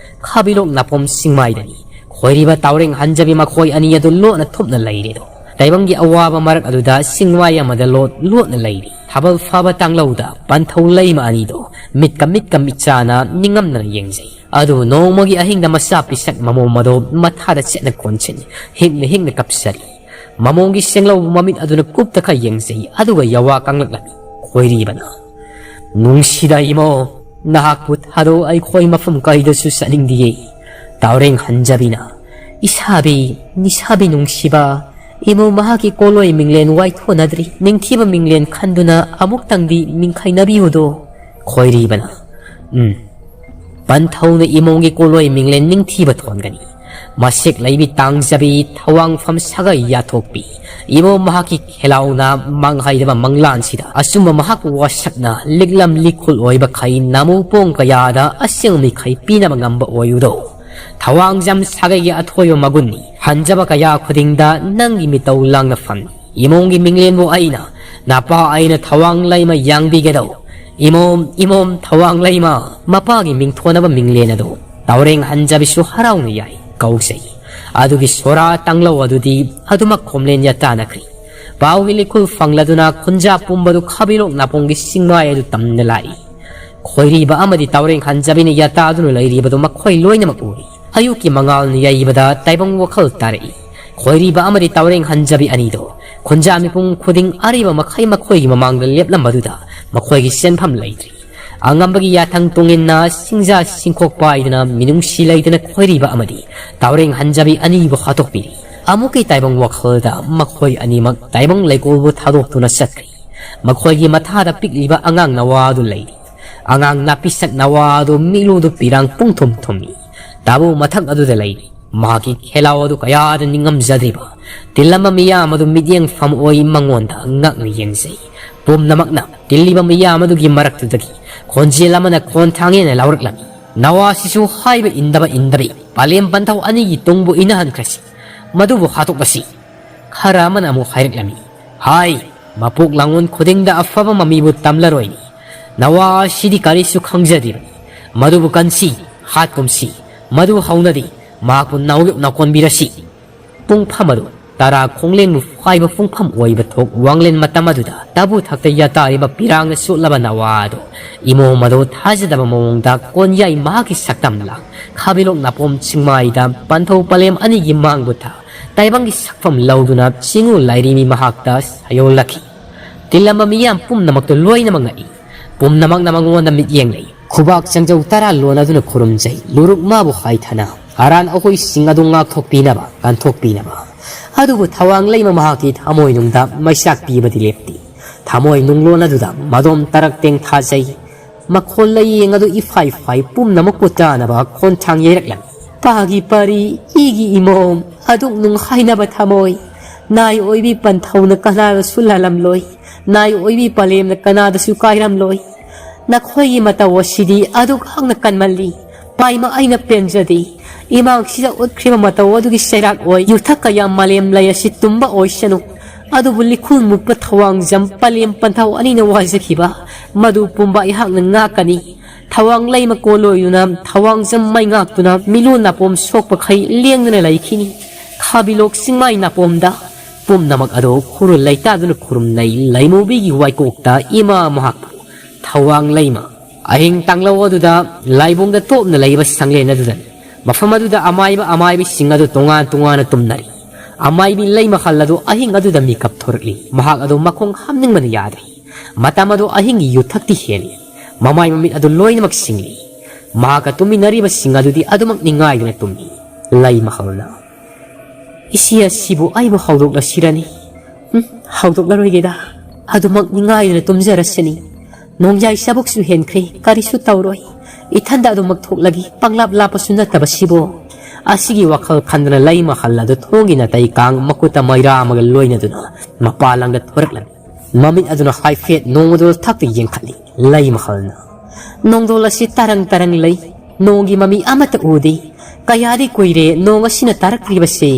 ꯈꯥꯕꯤꯂꯣꯛ ꯅꯥꯄꯣꯝ ꯁꯤꯡꯃꯥꯏꯗꯅꯤ ꯈꯣꯏꯔꯤꯕ ꯇꯥꯎꯔꯦꯡ ꯍꯟꯖꯕꯤ ꯃꯈꯣꯏ ꯑꯅꯤ ꯑꯗꯨ ꯂꯣꯠꯅ ꯊꯨꯞꯅ ꯂꯩꯔꯦꯗꯣ꯫ ꯇꯥꯏꯕꯪꯒꯤ ꯑꯋꯥꯕ ꯃꯔꯛ ꯑꯗꯨꯗ ꯁꯤꯡꯃꯥꯏ ꯑꯃꯗ ꯂꯣꯠ ꯂꯣꯠꯅ ꯂꯩꯔꯤ꯫ ꯊꯥꯕꯜ ꯐꯥꯕ ꯇꯥꯡꯂꯧꯗ ꯄꯟꯊꯧ ꯂꯩꯃ ꯑꯅꯤꯗꯣ ꯃꯤꯠꯀ ꯃꯤꯠꯀ ꯃꯤꯠꯆꯥꯅ ꯅꯤꯡꯉꯝꯗꯅ ꯌꯦꯡꯖꯩ꯫ ꯑꯗꯨꯕꯨ ꯅꯣꯡꯃꯒꯤ ꯑꯍꯤꯡꯗ ꯃꯆꯥ ꯄꯤꯁꯛ ꯃꯃꯣꯝ ꯑꯗꯣ ꯃꯊꯥꯗ ꯆꯦꯠꯅ ꯀꯣꯟꯁꯤꯟ ꯍꯤꯛꯅ ꯍꯤꯛꯅ ꯀꯞꯆꯔꯤ꯫ ꯃꯃꯣꯝꯒꯤ ꯁꯦꯡꯂꯧꯕ ꯃꯃꯤꯠ ꯑꯗꯨꯅ ꯀꯨꯞꯇ ꯈꯔ ꯌꯦꯡꯖꯩ, ꯑꯗꯨꯒ ꯌꯥꯋꯥ ꯀꯪꯂꯛꯂꯝꯃꯤ꯫ ꯈꯣꯏꯔꯤꯕꯅ, "ꯅꯨꯡꯁꯤꯗ ꯏꯃꯣ, ꯅꯍꯥꯛꯄꯨ ꯊꯥꯗꯣꯛ ꯑꯩꯈꯣꯏ ꯃꯐꯝ ꯀꯩꯗꯁꯨ ꯆꯠꯅꯤꯡꯗꯤꯌꯦ"꯫ ꯇꯥꯎꯔꯦꯡ ꯍꯟꯖꯕꯤꯅ, "ꯏꯁꯥꯕꯤ, ꯅꯤꯁꯥꯕꯤ ꯅꯨꯡꯁꯤꯕ, ꯏꯃꯣ ꯃꯍꯥꯛꯀꯤ ꯀꯣꯂꯣꯏ ꯃꯤꯡꯂꯦꯟ ꯋꯥꯏꯊꯣꯛꯅꯗ꯭ꯔꯤ, ꯅꯤꯡꯊꯤꯕ ꯃꯤꯡꯂꯦꯟ ꯈꯟꯗꯨꯅ ꯑꯃꯨꯛꯇꯪꯗꯤ ꯅꯤꯡꯈꯥꯏꯅꯕꯤꯌꯨꯗꯣ"꯫ ꯈꯣꯏꯔꯤꯕꯅ, "ꯎꯝ, ꯄꯟꯊꯧꯅ ꯏꯃꯣꯒꯤ ꯀꯣꯂꯣꯏ ꯃꯤꯡꯂꯦꯟ ꯅꯤꯡꯊꯤꯕ ꯊꯣꯟꯒꯅꯤ꯫ ꯃꯁꯤꯛ ꯂꯩꯕꯤ ꯇꯥꯡꯖꯕꯤ ꯊꯋꯥꯡꯐꯝ ꯁꯥꯒꯩ ꯌꯥꯊꯣꯛꯄꯤ ꯏꯃꯣ ꯃꯍꯥꯛꯀꯤ ꯈꯦꯂꯥꯎꯅ ꯃꯥꯡꯍꯩꯗꯕ ꯃꯪꯂꯥꯟꯁꯤꯗ ꯑꯆꯨꯝꯕ ꯃꯍꯥꯛꯄꯨ ꯋꯥꯁꯛꯅ ꯂꯤꯛꯂꯝ ꯂꯤꯈꯨꯜ ꯑꯣꯏꯕꯈꯩ ꯅꯥꯃꯨ ꯄꯣꯡ ꯀꯌꯥꯗ ꯑꯁꯦꯡꯕ ꯃꯤꯈꯩ ꯄꯤꯅꯕ ꯉꯝꯕ ꯑꯣꯏꯌꯨꯗꯣ꯫ ꯊꯋꯥꯡꯖꯝ ꯁꯥꯒꯩꯒꯤ ꯑꯊꯣꯏꯕ ꯃꯒꯨꯟꯅꯤ꯫ ꯍꯟꯖꯕ ꯀꯌꯥ ꯈꯨꯗꯤꯡꯗ ꯅꯪꯒꯤ ꯃꯤꯇꯧ ꯂꯥꯡꯅ ꯐꯝꯃꯤ꯫ ꯏꯃꯣꯒꯤ ꯃꯤꯡꯂꯦꯟꯕꯨ ꯑꯩꯅ, ꯅꯄꯥ ꯑꯩꯅ ꯊꯋꯥꯡ ꯂꯩꯃ ꯌꯥꯡꯕꯤꯒꯗꯧ꯫ ꯏꯃꯣꯝ, ꯏꯃꯣꯝ ꯊꯋꯥꯡ ꯂꯩꯃ"꯫ ꯃꯄꯥꯒꯤ ꯃꯤꯡꯊꯣꯟꯅꯕ ꯃꯤꯡꯂꯦꯟ ꯑꯗꯨ ꯇꯥꯎꯔꯦꯡ ꯍꯟꯖꯕꯤꯁꯨ ꯍꯔꯥꯎꯅ ꯌꯥꯏ, ꯀꯧꯖꯩ꯫ ꯑꯗꯨꯒꯤ ꯁꯣꯔꯥ ꯇꯥꯡꯂꯧ ꯑꯗꯨꯗꯤ ꯑꯗꯨꯃꯛ ꯈꯣꯝꯂꯦꯟ ꯌꯥꯇꯥꯅꯈ꯭ꯔꯤ꯫ ꯄꯥꯎꯒꯤ ꯂꯤꯈꯨꯜ ꯐꯪꯂꯗꯨꯅ ꯈꯨꯟꯖꯥ ꯄꯨꯝꯕꯗꯨ ꯈꯥꯕꯤꯔꯣꯛ ꯅꯥꯄꯣꯡꯒꯤ ꯆꯤꯡꯃꯥꯏ ꯑꯗꯨ ꯇꯝꯅ ꯂꯥꯛꯏ꯫ ꯈꯣꯏꯔꯤꯕ ꯑꯃꯗꯤ ꯇꯥꯎꯔꯦꯡ ꯍꯟꯖꯕꯤꯅ ꯌꯥꯇꯥꯗꯨꯅ ꯂꯩꯔꯤꯕꯗꯨ ꯃꯈꯣꯏ ꯂꯣꯏꯅꯃꯛ ꯎꯔꯤ꯫ ꯑꯌꯨꯛꯀꯤ ꯃꯉꯥꯜꯅ ꯌꯩꯕꯗ ꯇꯥꯏꯕꯪ ꯋꯥꯈꯜ ꯇꯥꯔꯛꯏ꯫ ꯈꯣꯏꯔꯤꯕ ꯑꯃꯗꯤ ꯇꯥꯎꯔꯦꯡ ꯍꯟꯖꯕꯤ ꯑꯅꯤꯗꯣ ꯈꯨꯟꯖꯥ ꯃꯤꯄꯨꯝ ꯈꯨꯗꯤꯡ ꯑꯔꯤꯕ ꯃꯈꯩ ꯃꯈꯣꯏꯒꯤ ꯃꯃꯥꯡꯗ ꯂꯦꯞꯂꯝꯕꯗꯨꯗ ꯃꯈꯣꯏꯒꯤ ꯆꯦꯟꯐꯝ ꯂꯩꯇ꯭ꯔꯤ꯫ ꯑꯉꯝꯕꯒꯤ ꯌꯥꯊꯪ ꯇꯨꯡꯏꯟꯅ ꯁꯤꯡꯖꯥ ꯁꯤꯡꯈꯣꯛ ꯄꯥꯏꯗꯨꯅ ꯃꯤꯅꯨꯡꯁꯤ ꯂꯩꯇꯅ ꯈꯣꯏꯔꯤꯕ ꯑꯃꯗꯤ ꯇꯥꯎꯔꯦꯡ ꯍꯟꯖꯕꯤ ꯑꯅꯤꯕꯨ ꯍꯥꯠꯇꯣꯛꯄꯤꯔꯤ꯫ ꯑꯃꯨꯛꯀꯤ ꯇꯥꯏꯕꯪ ꯋꯥꯈꯜꯗ ꯃꯈꯣꯏ ꯑꯅꯤꯃꯛ ꯇꯥꯏꯕꯪ ꯂꯩꯀꯣꯜꯕꯨ ꯊꯥꯗꯣꯛꯇꯨꯅ ꯆꯠꯈ꯭ꯔꯤ꯫ ꯃꯈꯣꯏꯒꯤ ꯃꯊꯥꯗ ꯄꯤꯛꯂꯤꯕ ꯑꯉꯥꯡ ꯅꯋꯥ ꯑꯗꯨ ꯂꯩꯔꯤ꯫ ꯑꯉꯥꯡ ꯅꯥꯄꯤꯁꯛ ꯅꯋꯥ ꯑꯗꯨ ꯃꯤꯠꯂꯨꯗꯨ ꯄꯤꯔꯥꯡ ꯄꯨꯡꯊꯨꯝ ꯊꯨꯝꯃꯤ꯫ ꯇꯥꯕꯨ ꯃꯊꯛ ꯑꯗꯨꯗ ꯂꯩꯔꯤ꯫ ꯃꯍꯥꯛꯀꯤ ꯈꯦꯂꯥꯎ ꯑꯗꯨ ꯀꯌꯥꯗ ꯅꯤꯡꯉꯝꯖꯗ꯭ꯔꯤꯕ ꯇꯤꯜꯂꯝꯕ ꯃꯤꯌꯥꯝ ꯑꯗꯨ ꯃꯤꯠꯌꯦꯡꯐꯝ ꯑꯣꯏ ꯃꯉꯣꯟꯗ ꯉꯛꯅ ꯌꯦꯡꯖꯩ꯫ ꯄꯨꯝꯅꯃꯛꯅ ꯇꯤꯜꯂꯤꯕ ꯃꯤꯌꯥꯝ ꯑꯗꯨꯒꯤ ꯃꯔꯛꯇꯨꯗꯒꯤ ꯈꯣꯟꯖꯦꯜ ꯑꯃꯅ ꯈꯣꯟꯊꯥꯡ ꯍꯦꯟꯅ ꯂꯥꯎꯔꯛꯂꯝꯃꯤ꯫ ꯅꯋꯥꯁꯤꯁꯨ ꯍꯥꯏꯕ ꯏꯟꯗꯕ ꯏꯟꯗꯕꯤ ꯄꯥꯂꯦꯝ ꯄꯟꯊꯧ ꯑꯅꯤꯒꯤ ꯇꯨꯡꯕꯨ ꯏꯅꯍꯟꯈ꯭ꯔꯁꯤ꯫ ꯃꯗꯨꯕꯨ ꯍꯥꯠꯇꯣꯛꯂꯁꯤ꯫ ꯈꯔ ꯑꯃꯅ ꯑꯃꯨꯛ ꯍꯥꯏꯔꯛꯂꯝꯃꯤ꯫ ꯍꯥꯏ, ꯃꯄꯣꯛ ꯂꯥꯡꯑꯣꯟ ꯈꯨꯗꯤꯡꯗ ꯑꯐꯕ ꯃꯃꯤꯕꯨ ꯇꯝꯂꯔꯣꯏꯅꯤ꯫ ꯅꯋꯥ ꯑꯁꯤꯗꯤ ꯀꯔꯤꯁꯨ ꯈꯪꯖꯗ꯭ꯔꯤꯕꯅꯤ꯫ ꯃꯗꯨꯕꯨ ꯀꯟꯁꯤ, ꯍꯥꯠꯀꯨꯝꯁꯤ, ꯃꯗꯨ ꯍꯧꯅꯗꯤ ꯃꯍꯥꯛꯄꯨ ꯅꯥꯎꯌꯣꯛꯅ ꯀꯣꯟꯕꯤꯔꯁꯤ꯫ ꯄꯨꯡꯐꯝ ꯑꯗꯨ ꯇꯔꯥ ꯈꯣꯡꯂꯦꯟꯕꯨ ꯐꯥꯏꯕ ꯄꯨꯡꯐꯝ ꯑꯣꯏꯕ ꯊꯣꯛ ꯋꯥꯡꯂꯦꯟ ꯃꯇꯝ ꯑꯗꯨꯗ ꯇꯥꯕꯨ ꯊꯛꯇ ꯌꯥꯇꯥꯔꯤꯕ ꯄꯤꯔꯥꯡꯅ ꯆꯣꯠꯂꯕ ꯅꯋꯥ ꯑꯗꯨ ꯏꯃꯣꯝ ꯑꯗꯨ ꯊꯥꯖꯗꯕ ꯃꯑꯣꯡꯗ ꯀꯣꯟꯌꯥꯏ ꯃꯍꯥꯛꯀꯤ ꯁꯛꯇꯝ ꯂꯥꯡ ꯈꯥꯕꯤꯂꯣꯛ ꯅꯥꯄꯣꯝ ꯆꯤꯡꯃꯥꯏꯗ ꯄꯟꯊꯧ ꯄꯂꯦꯝ ꯑꯅꯤꯒꯤ ꯃꯥꯡꯕꯨ ꯊꯥ ꯇꯥꯏꯕꯪꯒꯤ ꯁꯛꯐꯝ ꯂꯧꯗꯨꯅ ꯆꯤꯡꯉꯨ ꯂꯥꯏꯔꯤꯃꯤ ꯃꯍꯥꯛꯇ ꯁꯥꯌꯣꯜꯂꯛꯈꯤ꯫ ꯇꯤꯜꯂꯝꯕ ꯃꯤꯌꯥꯝ ꯄꯨꯝꯅꯃꯛꯇ ꯂꯣꯏꯅꯃꯛ ꯉꯛꯏ꯫ ꯄꯨꯝꯅꯃꯛꯅ ꯃꯉꯣꯟꯗ ꯃꯤꯠꯌꯦꯡ ꯂꯩ꯫ ꯈꯨꯕꯥꯛ ꯆꯪꯖꯧ ꯇꯔꯥ ꯂꯣꯟꯅꯗꯨꯅ ꯈꯨꯔꯨꯝꯖꯩ꯫ ꯂꯨꯔꯨꯛ ꯃꯥꯕꯨ ꯍꯥꯏꯊꯅ ꯑꯔꯥꯟ ꯑꯍꯣꯏꯁꯤꯡ ꯑꯗꯨ ꯉꯥꯛꯊꯣꯛꯄꯤꯅꯕ, ꯀꯟꯊꯣꯛꯄꯤꯅꯕ꯫ ꯑꯗꯨꯕꯨ ꯊꯋꯥꯡ ꯂꯩꯃ ꯃꯍꯥꯛꯀꯤ ꯊꯃꯣꯏꯅꯨꯡꯗ ꯃꯩꯆꯥꯛ ꯄꯤꯕꯗꯤ ꯂꯦꯞꯇꯦ꯫ ꯊꯃꯣꯏ ꯅꯨꯡꯂꯣꯟ ꯑꯗꯨꯗ ꯃꯗꯣꯝ ꯇꯔꯛ ꯇꯦꯡꯊꯥꯖꯩ꯫ ꯃꯈꯣꯜ ꯂꯩꯌꯦꯡ ꯑꯗꯨ ꯏꯐꯥꯏ ꯐꯥꯏ ꯄꯨꯝꯅꯃꯛꯄꯨ ꯇꯥꯅꯕ ꯈꯣꯟꯊꯥꯡ ꯌꯩꯔꯛꯂꯝꯃꯤ꯫ ꯄꯥꯒꯤ ꯄꯥꯔꯤ, ꯏꯒꯤ ꯏꯃꯣꯝ, ꯑꯗꯨꯛ ꯅꯨꯡ ꯍꯥꯏꯅꯕ ꯊꯃꯣꯏ꯫ ꯅꯥꯏ ꯑꯣꯏꯕꯤ ꯄꯟꯊꯧꯅ ꯀꯅꯥꯗꯁꯨ ꯂꯥꯜꯂꯝꯂꯣꯏ꯫ ꯅꯥꯏ ꯑꯣꯏꯕꯤ ꯄꯂꯦꯝꯅ ꯀꯅꯥꯗꯁꯨ ꯀꯥꯏꯔꯝꯂꯣꯏ꯫ ꯅꯈꯣꯏꯒꯤ ꯃꯇꯧ ꯑꯁꯤꯗꯤ ꯑꯗꯨꯛ ꯍꯛꯅ ꯀꯟꯃꯜꯂꯤ꯫ ꯄꯥꯏꯃ ꯑꯩꯅ ꯄꯦꯟꯖꯗꯦ꯫ ꯏꯃꯥꯡꯁꯤꯗ ꯎꯠꯈ꯭ꯔꯤꯕ ꯃꯇꯧ ꯑꯗꯨꯒꯤ ꯆꯩꯔꯥꯛ ꯑꯣꯏ ꯌꯨꯊꯛ ꯀꯌꯥ ꯃꯥꯂꯦꯝ ꯂꯩ ꯑꯁꯤ ꯇꯨꯝꯕ ꯑꯣꯏꯁꯅꯨ꯫ ꯑꯗꯨꯕꯨ ꯂꯤꯈꯨꯜ ꯃꯨꯛꯄ ꯊꯋꯥꯡꯖꯝ ꯄꯂꯦꯝ ꯄꯟꯊꯧ ꯑꯅꯤꯅ ꯋꯥꯖꯈꯤꯕ ꯃꯗꯨ ꯄꯨꯝꯕ ꯑꯩꯍꯥꯛꯅ ꯉꯥꯛꯀꯅꯤ꯫ ꯊꯋꯥꯡ ꯂꯩꯃ ꯀꯣꯜꯂꯣꯏꯗꯨꯅ ꯊꯋꯥꯡꯖꯝ ꯃꯩ ꯉꯥꯛꯇꯨꯅ ꯃꯤꯂꯣꯟ ꯅꯥꯄꯣꯝ ꯁꯣꯛꯄꯈꯩ ꯂꯦꯡꯗꯅ ꯂꯩꯈꯤꯅꯤ꯫ ꯈꯥꯕꯤꯂꯣꯛ ꯆꯤꯡꯃꯥꯏ ꯅꯥꯄꯣꯝꯗ ꯄꯨꯝꯅꯃꯛ ꯑꯗꯨ ꯈꯨꯔꯨ ꯂꯩꯇꯥꯗꯨꯅ ꯈꯨꯔꯨꯝꯅꯩ꯫ ꯂꯩꯃꯨꯕꯤꯒꯤ ꯋꯥꯏꯀꯣꯛꯇ ꯏꯃꯥ ꯃꯍꯥꯛꯄꯨ ꯊꯋꯥꯡ ꯂꯩꯃ ꯑꯍꯤꯡ ꯇꯥꯡꯂꯧ ꯑꯗꯨꯗ ꯂꯥꯏꯕꯨꯡꯗ ꯇꯣꯞꯅ ꯂꯩꯕ ꯁꯪꯂꯦꯟ ꯑꯗꯨꯗꯅꯤ꯫ ꯃꯐꯝ ꯑꯗꯨꯗ ꯑꯃꯥꯏꯕ ꯑꯃꯥꯏꯕꯤꯁꯤꯡ ꯑꯗꯨ ꯇꯣꯉꯥꯟ ꯇꯣꯉꯥꯟꯅ ꯇꯨꯝꯅꯔꯤ꯫ ꯑꯃꯥꯏꯕꯤ ꯂꯩ ꯃꯈꯜ ꯑꯗꯨ ꯑꯍꯤꯡ ꯑꯗꯨꯗ ꯃꯤꯀꯞ ꯊꯣꯔꯛꯂꯤ꯫ ꯃꯍꯥꯛ ꯑꯗꯨ ꯃꯈꯣꯡ ꯍꯥꯝꯅꯤꯡꯕꯅ ꯌꯥꯗ꯭ꯔꯤ꯫ ꯃꯇꯝ ꯑꯗꯨ ꯑꯍꯤꯡꯒꯤ ꯌꯨꯊꯛꯇꯤ ꯍꯦꯜꯂꯤ꯫ ꯃꯃꯥꯏ ꯃꯃꯤꯠ ꯑꯗꯨ ꯂꯣꯏꯅꯃꯛ ꯁꯤꯡꯂꯤ꯫ ꯃꯍꯥꯛꯀ ꯇꯨꯝꯃꯤꯟꯅꯔꯤꯕꯁꯤꯡ ꯑꯗꯨꯗꯤ ꯑꯗꯨꯃꯛ ꯅꯤꯡꯉꯥꯏꯗꯨꯅ ꯇꯨꯝꯃꯤ꯫ ꯂꯩ ꯃꯈꯜꯅ, "ꯏꯆꯦ ꯑꯁꯤꯕꯨ ꯑꯩꯕꯨ ꯍꯧꯗꯣꯛꯂꯁꯤꯔꯅꯤ?" "ꯎꯝ, ꯍꯧꯗꯣꯛꯂꯔꯣꯏꯒꯦꯗ꯫ ꯑꯗꯨꯃꯛ ꯅꯤꯡꯉꯥꯏꯗꯨꯅ ꯇꯨꯝꯖꯔꯁꯤꯅꯤ꯫ ꯅꯣꯡꯌꯥꯏ ꯆꯕꯨꯛꯁꯨ ꯍꯦꯟꯈ꯭ꯔꯦ, ꯀꯔꯤꯁꯨ ꯇꯧꯔꯣꯏ꯫ ꯏꯊꯟꯗ ꯑꯗꯨꯃꯛ ꯊꯣꯛꯂꯒꯦ, ꯄꯪꯂꯥꯞ ꯂꯥꯞꯄꯁꯨ ꯅꯠꯇꯕꯁꯤꯕꯨ"꯫ ꯑꯁꯤꯒꯤ ꯋꯥꯈꯜ ꯈꯟꯗꯅ ꯂꯩ ꯃꯈꯜ ꯑꯗꯨ ꯊꯣꯡꯒꯤ ꯅꯥꯇꯩ ꯀꯥꯡ ꯃꯈꯨꯠꯇ ꯃꯩꯔꯥ ꯑꯃꯒ ꯂꯣꯏꯅꯗꯨꯅ ꯃꯄꯥꯟ ꯂꯝꯗ ꯊꯣꯔꯛꯂꯝꯃꯤ꯫ ꯃꯃꯤꯠ ꯑꯗꯨꯅ ꯍꯥꯏꯐꯦꯠ ꯅꯣꯡꯃꯗꯣꯜ ꯊꯛꯇ ꯌꯦꯡꯈꯠꯂꯤ꯫ ꯂꯩ ꯃꯈꯜꯅ, "ꯅꯣꯡꯗꯣꯜ ꯑꯁꯤ ꯇꯔꯪ ꯇꯔꯪ ꯂꯩ꯫ ꯅꯣꯡꯒꯤ ꯃꯃꯤ ꯑꯃꯠꯇ ꯎꯗꯦ꯫ ꯀꯌꯥꯗꯤ ꯀꯨꯏꯔꯦ ꯅꯣꯡ ꯑꯁꯤꯅ ꯇꯥꯔꯛꯇ꯭ꯔꯤꯕꯁꯦ꯫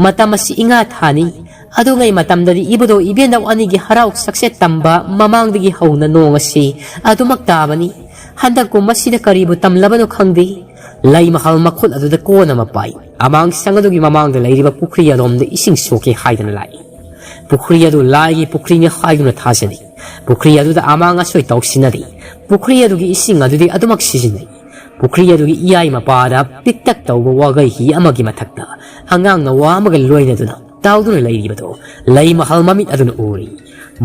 ꯃꯇꯝ ꯑꯁꯤ ꯏꯉꯥ ꯊꯥꯅꯤ꯫ ꯑꯗꯨꯉꯩ ꯃꯇꯝꯗꯗꯤ ꯏꯕꯨꯙꯧ ꯏꯕꯦꯟꯗꯧ ꯑꯅꯤꯒꯤ ꯍꯔꯥꯎ ꯆꯥꯛꯆꯦꯠ ꯇꯝꯕ ꯃꯃꯥꯡꯗꯒꯤ ꯍꯧꯅ ꯅꯣꯡ ꯑꯁꯤ ꯑꯗꯨꯃꯛ ꯇꯥꯕꯅꯤ꯫ ꯍꯟꯗꯛ ꯀꯨꯝ ꯑꯁꯤꯗ ꯀꯔꯤꯕꯨ ꯇꯝꯂꯕꯅꯣ ꯈꯪꯗꯦ"꯫ ꯂꯩ ꯃꯈꯜ ꯃꯈꯨꯠ ꯑꯗꯨꯗ ꯀꯣꯟ ꯑꯃ ꯄꯥꯏ꯫ ꯑꯃꯥꯡ ꯁꯪ ꯑꯗꯨꯒꯤ ꯃꯃꯥꯡꯗ ꯂꯩꯔꯤꯕ ꯄꯨꯈ꯭ꯔꯤ ꯑꯗꯣꯝꯗ ꯏꯁꯤꯡ ꯁꯣꯛꯀꯦ ꯍꯥꯏꯗꯅ ꯂꯥꯛꯏ꯫ ꯄꯨꯈ꯭ꯔꯤ ꯑꯗꯨ ꯂꯥꯏꯒꯤ ꯄꯨꯈ꯭ꯔꯤꯅꯤ ꯍꯥꯏꯗꯨꯅ ꯊꯥꯖꯅꯩ꯫ ꯄꯨꯈ꯭ꯔꯤ ꯑꯗꯨꯗ ꯑꯃꯥꯡ ꯑꯁꯣꯏ ꯇꯧꯁꯤꯟꯅꯗꯦ꯫ ꯄꯨꯈ꯭ꯔꯤ ꯑꯗꯨꯒꯤ ꯏꯁꯤꯡ ꯑꯗꯨꯗꯤ ꯑꯗꯨꯃꯛ ꯁꯤꯖꯤꯟꯅꯩ꯫ ꯄꯨꯈ꯭ꯔꯤ ꯑꯗꯨꯒꯤ ꯏꯌꯥꯏ ꯃꯄꯥꯗ ꯄꯤꯛꯇꯛ ꯇꯧꯕ ꯋꯥꯒꯩ ꯍꯤ ꯑꯃꯒꯤ ꯃꯊꯛꯇ ꯑꯉꯥꯡ ꯅꯋꯥ ꯑꯃꯒ ꯂꯣꯏꯅꯗꯨꯅ ꯇꯥꯎꯗꯨꯅ ꯂꯩꯔꯤꯕꯗꯣ ꯂꯩ ꯃꯍꯜ ꯃꯃꯤꯠ ꯑꯗꯨꯅ ꯎꯔꯤ꯫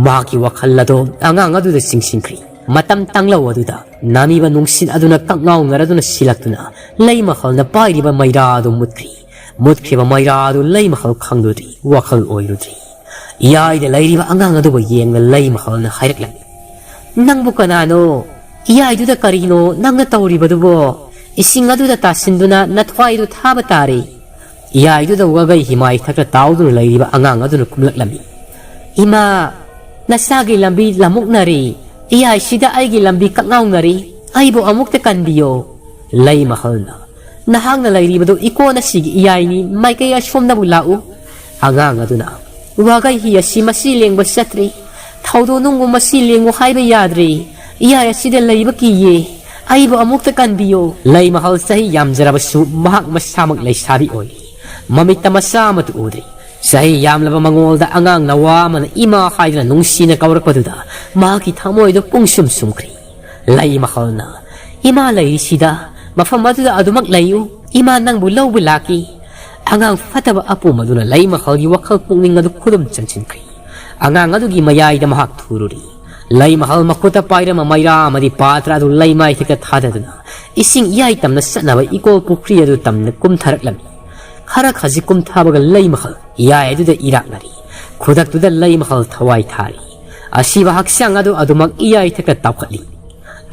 ꯃꯍꯥꯛꯀꯤ ꯋꯥꯈꯜ ꯑꯗꯣ ꯑꯉꯥꯡ ꯑꯗꯨꯗ ꯆꯤꯡꯁꯤꯟꯈ꯭ꯔꯤ꯫ ꯃꯇꯝ ꯇꯥꯡꯂꯧ ꯑꯗꯨꯗ ꯅꯥꯃꯤꯕ ꯅꯨꯡꯁꯤꯠ ꯑꯗꯨꯅ ꯀꯛꯉꯥꯎꯅꯔꯗꯨꯅ ꯁꯤꯜꯂꯛꯇꯨꯅ ꯂꯩ ꯃꯍꯜꯅ ꯄꯥꯏꯔꯤꯕ ꯃꯩꯔꯥ ꯑꯗꯨ ꯃꯨꯠꯈ꯭ꯔꯤ꯫ ꯃꯨꯠꯈ꯭ꯔꯤꯕ ꯃꯩꯔꯥ ꯑꯗꯨ ꯂꯩ ꯃꯍꯜ ꯈꯪꯂꯨꯗ꯭ꯔꯤ, ꯋꯥꯈꯜ ꯑꯣꯏꯔꯨꯗ꯭ꯔꯤ꯫ ꯏꯌꯥꯏꯗ ꯂꯩꯔꯤꯕ ꯑꯉꯥꯡ ꯑꯗꯨꯕꯨ ꯌꯦꯡꯅ ꯂꯩ ꯃꯍꯜꯅ ꯍꯥꯏꯔꯛꯂꯝꯃꯤ, "ꯅꯪꯕꯨ ꯀꯅꯥꯅꯣ? ꯏꯌꯥꯏꯗꯨꯗ ꯀꯔꯤꯅꯣ ꯅꯪꯅ ꯇꯧꯔꯤꯕꯗꯨꯕꯣ? ꯏꯁꯤꯡ ꯑꯗꯨꯗ ꯇꯥꯁꯤꯟꯗꯨꯅ ꯅꯊ꯭ꯋꯥꯏꯗꯨ ꯊꯥꯕ ꯇꯥꯔꯦ"꯫ ꯏꯌꯥꯏꯗꯨꯗ ꯋꯥꯒꯩ ꯍꯤꯃꯥꯏ ꯊꯛꯇ ꯇꯥꯎꯗꯨꯅ ꯂꯩꯔꯤꯕ ꯑꯉꯥꯡ ꯑꯗꯨꯅ ꯀꯨꯝꯂꯛꯂꯝꯃꯤ꯫ "ꯏꯃꯥ, ꯅꯆꯥꯒꯤ ꯂꯝꯕꯤ ꯂꯥꯃꯨꯛꯅꯔꯦ꯫ ꯏꯌꯥꯏꯁꯤꯗ ꯑꯩꯒꯤ ꯂꯝꯕꯤ ꯀꯛꯉꯥꯎꯅꯔꯦ꯫ ꯑꯩꯕꯨ ꯑꯃꯨꯛꯇ ꯀꯟꯕꯤꯌꯣ"꯫ ꯂꯩ ꯃꯍꯜꯅ, "ꯅꯍꯥꯛꯅ ꯂꯩꯔꯤꯕꯗꯨ ꯏꯀꯣꯟ ꯑꯁꯤꯒꯤ ꯏꯌꯥꯏꯅꯤ, ꯃꯥꯏꯀꯩ ꯑꯁꯣꯝꯗꯕꯨ ꯂꯥꯛꯎ"꯫ ꯑꯉꯥꯡ ꯑꯗꯨꯅ, "ꯋꯥꯒꯩ ꯍꯤ ꯑꯁꯤ ꯃꯁꯤ ꯂꯦꯡꯕ ꯆꯠꯇ꯭ꯔꯤ꯫ ꯊꯧꯗꯣꯛ ꯅꯨꯡꯕꯨ ꯃꯁꯤ ꯂꯦꯡꯉꯨ ꯍꯥꯏꯕ ꯌꯥꯗ꯭ꯔꯦ꯫ ꯏꯌꯥꯏ ꯑꯁꯤꯗ ꯂꯩꯕ ꯀꯤꯌꯦ꯫ ꯑꯩꯕꯨ ꯑꯃꯨꯛꯇ ꯀꯟꯕꯤꯌꯨ"꯫ ꯂꯩ ꯃꯍꯜ ꯆꯍꯤ ꯌꯥꯝꯖꯔꯕꯁꯨ ꯃꯍꯥꯛ ꯃꯁꯥꯃꯛ ꯂꯩꯁꯥꯕꯤ ꯑꯣꯏꯔꯤ꯫ ꯃꯃꯤꯠꯇ ꯃꯆꯥ ꯑꯃꯠꯇ ꯎꯗ꯭ꯔꯤ꯫ ꯆꯍꯤ ꯌꯥꯝꯂꯕ ꯃꯉꯣꯜꯗ ꯑꯉꯥꯡ ꯅꯋꯥ ꯑꯃꯅ ꯏꯃꯥ ꯍꯥꯏꯗꯨꯅ ꯅꯨꯡꯁꯤꯅ ꯀꯧꯔꯛꯄꯗꯨꯗ ꯃꯍꯥꯛꯀꯤ ꯊꯃꯣꯏꯗꯨ ꯄꯨꯡꯁꯨꯝ ꯁꯨꯝꯈ꯭ꯔꯤ꯫ ꯂꯩ ꯃꯍꯜꯅ, "ꯏꯃꯥ ꯂꯩꯔꯤꯁꯤꯗ, ꯃꯐꯝ ꯑꯗꯨꯗ ꯑꯗꯨꯃꯛ ꯂꯩꯌꯨ꯫ ꯏꯃꯥ ꯅꯪꯕꯨ ꯂꯧꯕ ꯂꯥꯛꯀꯦ"꯫ ꯑꯉꯥꯡ ꯐꯠꯇꯕ ꯑꯄꯣꯝ ꯑꯗꯨꯅ ꯂꯩꯃꯈꯜꯒꯤ ꯋꯥꯈꯜ ꯄꯨꯛꯅꯤꯡ ꯑꯗꯨ ꯈꯨꯗꯨꯝ ꯆꯟꯁꯤꯟꯈ꯭ꯔꯦ꯫ ꯑꯉꯥꯡ ꯑꯗꯨꯒꯤ ꯃꯌꯥꯏꯗ ꯃꯍꯥꯛ ꯊꯨꯔꯨꯔꯤ꯫ ꯂꯩꯃꯈꯜ ꯃꯈꯨꯠꯇ ꯄꯥꯏꯔꯝꯕ ꯃꯩꯔꯥ ꯑꯃꯗꯤ ꯄꯥꯇ꯭ꯔ ꯑꯗꯨ ꯂꯩꯃꯥꯏꯊꯛꯇ ꯊꯥꯗꯗꯨꯅ ꯏꯁꯤꯡ ꯏꯌꯥꯏ ꯇꯝꯅ ꯆꯠꯅꯕ ꯏꯀꯣꯜ ꯄꯨꯈ꯭ꯔꯤ ꯑꯗꯨ ꯇꯝꯅ ꯀꯨꯝꯊꯔꯛꯂꯝꯃꯤ꯫ ꯈꯔ ꯈꯖꯤꯛ ꯀꯨꯝꯊꯕꯒ ꯂꯩꯃꯈꯜ ꯏꯌꯥꯏ ꯑꯗꯨꯗ ꯏꯔꯥꯛꯅꯔꯤ꯫ ꯈꯨꯗꯛꯇꯨꯗ ꯂꯩꯃꯈꯜ ꯊꯋꯥꯏ ꯊꯥꯔꯤ꯫ ꯑꯁꯤꯕ ꯍꯛꯆꯥꯡ ꯑꯗꯨ ꯑꯗꯨꯃꯛ ꯏꯌꯥꯏꯊꯛꯇ ꯇꯥꯎꯈꯠꯂꯤ꯫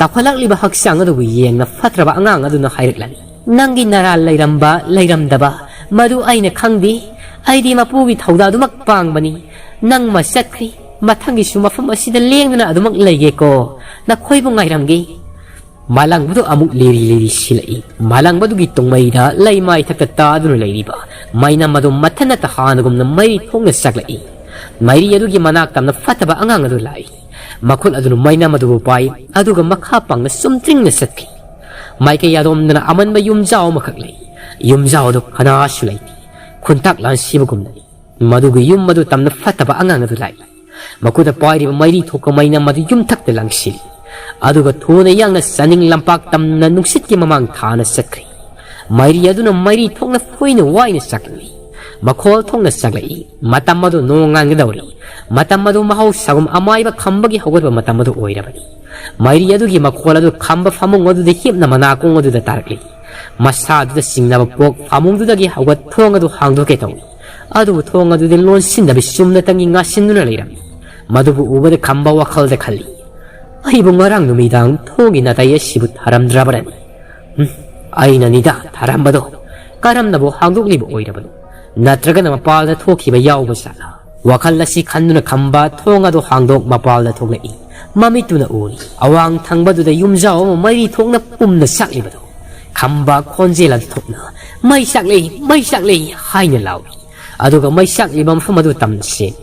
ꯇꯥꯎꯈꯠꯂꯛꯂꯤꯕ ꯍꯛꯆꯥꯡ ꯑꯗꯨꯕꯨ ꯌꯦꯡꯅ ꯐꯠꯇ꯭ꯔꯕ ꯑꯉꯥꯡ ꯑꯗꯨꯅ ꯍꯥꯏꯔꯛꯂꯝꯃꯤ, "ꯅꯪꯒꯤ ꯅꯔꯥꯜ ꯂꯩꯔꯝꯕ ꯂꯩꯔꯝꯗꯕ ꯃꯗꯨ ꯑꯩꯅ ꯈꯪꯗꯦ꯫ ꯑꯩꯗꯤ ꯃꯄꯨꯒꯤ ꯊꯧꯗꯥꯡꯗꯨꯃꯛ ꯄꯥꯡꯕꯅꯤ꯫ ꯅꯪ ꯃ ꯆꯠꯈ꯭ꯔꯤ꯫ ꯃꯊꯪꯒꯤꯁꯨ ꯃꯐꯝ ꯑꯁꯤꯗ ꯂꯦꯡꯗꯅ ꯑꯗꯨꯃꯛ ꯂꯩꯒꯦꯀꯣ꯫ ꯅꯈꯣꯏꯕꯨ ꯉꯥꯏꯔꯝꯒꯦ꯫" ꯃꯥꯂꯪꯕꯗꯨ ꯑꯃꯨꯛ ꯂꯤꯔꯤ ꯂꯤꯔꯤ ꯁꯤꯜꯂꯛꯏ꯫ ꯃꯥꯂꯪꯕꯗꯨꯒꯤ ꯇꯨꯡꯃꯩꯗ ꯂꯩꯃꯥꯏꯊꯛꯇ ꯇꯥꯗꯨꯅ ꯂꯩꯔꯤꯕ ꯃꯩꯅꯝ ꯑꯗꯨ ꯃꯊꯟꯅꯇ ꯍꯥꯟꯅꯒꯨꯝꯅ ꯃꯩꯔꯤ ꯊꯣꯛꯅ ꯆꯥꯛꯂꯛꯏ꯫ ꯃꯩꯔꯤ ꯑꯗꯨꯒꯤ ꯃꯅꯥꯛ ꯇꯝꯅ ꯐꯠꯇꯕ ꯑꯉꯥꯡ ꯑꯗꯨ ꯂꯥꯛꯏ꯫ ꯃꯈꯨꯠ ꯑꯗꯨꯅ ꯃꯩꯅꯝ ꯑꯗꯨꯕꯨ ꯄꯥꯏ, ꯑꯗꯨꯒ ꯃꯈꯥ ꯄꯥꯡꯅ ꯆꯨꯝꯇ꯭ꯔꯤꯡꯅ ꯆꯠꯈꯤ꯫ ꯃꯥꯏꯀꯩ ꯑꯗꯣꯝꯗꯅ ꯑꯃꯟꯕ ꯌꯨꯝꯖꯥꯎ ꯑꯃꯈꯛ ꯂꯩ꯫ ꯌꯨꯝꯖꯥꯎ ꯑꯗꯨ ꯀꯅꯥꯁꯨ ꯂꯩꯇꯦ꯫ ꯈꯨꯟꯇꯥꯛ ꯂꯥꯟꯁꯤꯕꯒꯨꯝꯅꯅꯤ꯫ ꯃꯗꯨꯒꯤ ꯌꯨꯝ ꯑꯗꯨ ꯇꯝꯅ ꯐꯠꯇꯕ ꯑꯉꯥꯡ ꯑꯗꯨ ꯂꯥꯛꯏ꯫ ꯃꯈꯨꯠꯇ ꯄꯥꯏꯔꯤꯕ ꯃꯩꯔꯤ ꯊꯣꯛꯄ ꯃꯩꯅꯝ ꯑꯗꯨ ꯌꯨꯝꯊꯛꯇ ꯂꯪꯁꯤꯜꯂꯤ꯫ ꯑꯗꯨꯒ ꯊꯨꯅ ꯌꯥꯡꯅ ꯆꯥꯅꯤꯡ ꯂꯝꯄꯥꯛ ꯇꯝꯅ ꯅꯨꯡꯁꯤꯠꯀꯤ ꯃꯃꯥꯡ ꯊꯥꯅ ꯆꯠꯈ꯭ꯔꯤ꯫ ꯃꯩꯔꯤ ꯑꯗꯨꯅ ꯃꯩꯔꯤ ꯊꯣꯛꯅ ꯐꯨꯏꯅ ꯋꯥꯏꯅ ꯆꯥꯛꯂꯛꯏ꯫ ꯃꯈꯣꯜ ꯊꯣꯛꯅ ꯆꯥꯛꯂꯛꯏ꯫ ꯃꯇꯝ ꯑꯗꯨ ꯅꯣꯡꯉꯥꯟꯒꯗꯧꯔꯤ꯫ ꯃꯇꯝ ꯑꯗꯨ ꯃꯍꯧꯁꯥꯒꯨꯝ ꯑꯃꯥꯏꯕ ꯈꯝꯕꯒꯤ ꯍꯧꯒꯠꯄ ꯃꯇꯝ ꯑꯗꯨ ꯑꯣꯏꯔꯕꯅꯤ꯫ ꯃꯩꯔꯤ ꯑꯗꯨꯒꯤ ꯃꯈꯣꯜ ꯑꯗꯨ ꯈꯝꯕ ꯐꯃꯨꯡ ꯑꯗꯨꯗ ꯍꯤꯞꯅ ꯃꯅꯥꯀꯣꯡ ꯑꯗꯨꯗ ꯇꯥꯔꯛꯂꯤ꯫ ꯃꯁꯥꯗꯨꯗ ꯆꯤꯡꯅꯕ ꯄꯣꯛ ꯐꯃꯨꯡꯗꯨꯗꯒꯤ ꯍꯧꯒꯠ ꯊꯣꯡ ꯑꯗꯨ ꯍꯥꯡꯗꯣꯛꯀꯦ ꯇꯧꯏ꯫ ꯑꯗꯨꯕꯨ ꯊꯣꯡ ꯑꯗꯨꯗꯤ ꯂꯣꯟꯁꯤꯟꯗꯕꯤ ꯆꯨꯝꯅꯇꯪꯒꯤ ꯉꯥꯁꯤꯟꯗꯨꯅ ꯂꯩꯔꯝꯃꯤ꯫ ꯃꯗꯨꯕꯨ ꯎꯕꯗ ꯈꯝꯕ ꯋꯥꯈꯜꯗ ꯈꯜꯂꯤ, "ꯑꯩꯕꯨ ꯉꯔꯥꯡ ꯅꯨꯃꯤꯗꯥꯡ ꯊꯣꯡꯒꯤ ꯅꯥꯇꯩ ꯑꯁꯤꯕꯨ ꯊꯥꯔꯝꯗ꯭ꯔꯕ꯭ꯔꯅꯤ? ꯎꯝ, ꯑꯩꯅꯅꯤꯗ ꯊꯥꯔꯝꯕꯗꯣ꯫ ꯀꯔꯝꯅꯕꯨ ꯍꯥꯡꯗꯣꯛꯂꯤꯕ ꯑꯣꯏꯔꯕꯅꯣ? ꯅꯠꯇ꯭ꯔꯒꯅ ꯃꯄꯥꯜꯗ ꯊꯣꯛꯈꯤꯕ ꯌꯥꯎꯕ ꯖꯥꯠꯂꯥ?" ꯋꯥꯈꯜ ꯑꯁꯤ ꯈꯟꯗꯨꯅ ꯈꯝꯕ ꯊꯣꯡ ꯑꯗꯨ ꯍꯥꯡꯗꯣꯛ ꯃꯄꯥꯜꯗ ꯊꯣꯛꯂꯛꯏ꯫ ꯃꯃꯤꯠꯇꯨꯅ ꯎꯔꯤ꯫ ꯑꯋꯥꯡ ꯊꯪꯕꯗꯨꯗ ꯌꯨꯝꯖꯥꯎ ꯑꯃ ꯃꯩꯔꯤ ꯊꯣꯛꯅ ꯄꯨꯝꯅ ꯆꯥꯛꯂꯤꯕꯗꯨ꯫ ꯈꯝꯕ ꯈꯣꯟꯖꯦꯜ ꯑꯗꯨ ꯊꯣꯛꯅ, "ꯃꯩ ꯆꯥꯛꯂꯦ, ꯃꯩ ꯆꯥꯛꯂꯦ" ꯍꯥꯏꯅ ꯂꯥꯎꯏ꯫ ꯑꯗꯨꯒ ꯃꯩ ꯆꯥꯛꯂꯤꯕ ꯃꯐꯝ ꯑꯗꯨ ꯇꯝꯅ ꯆꯦꯜꯂꯤ꯫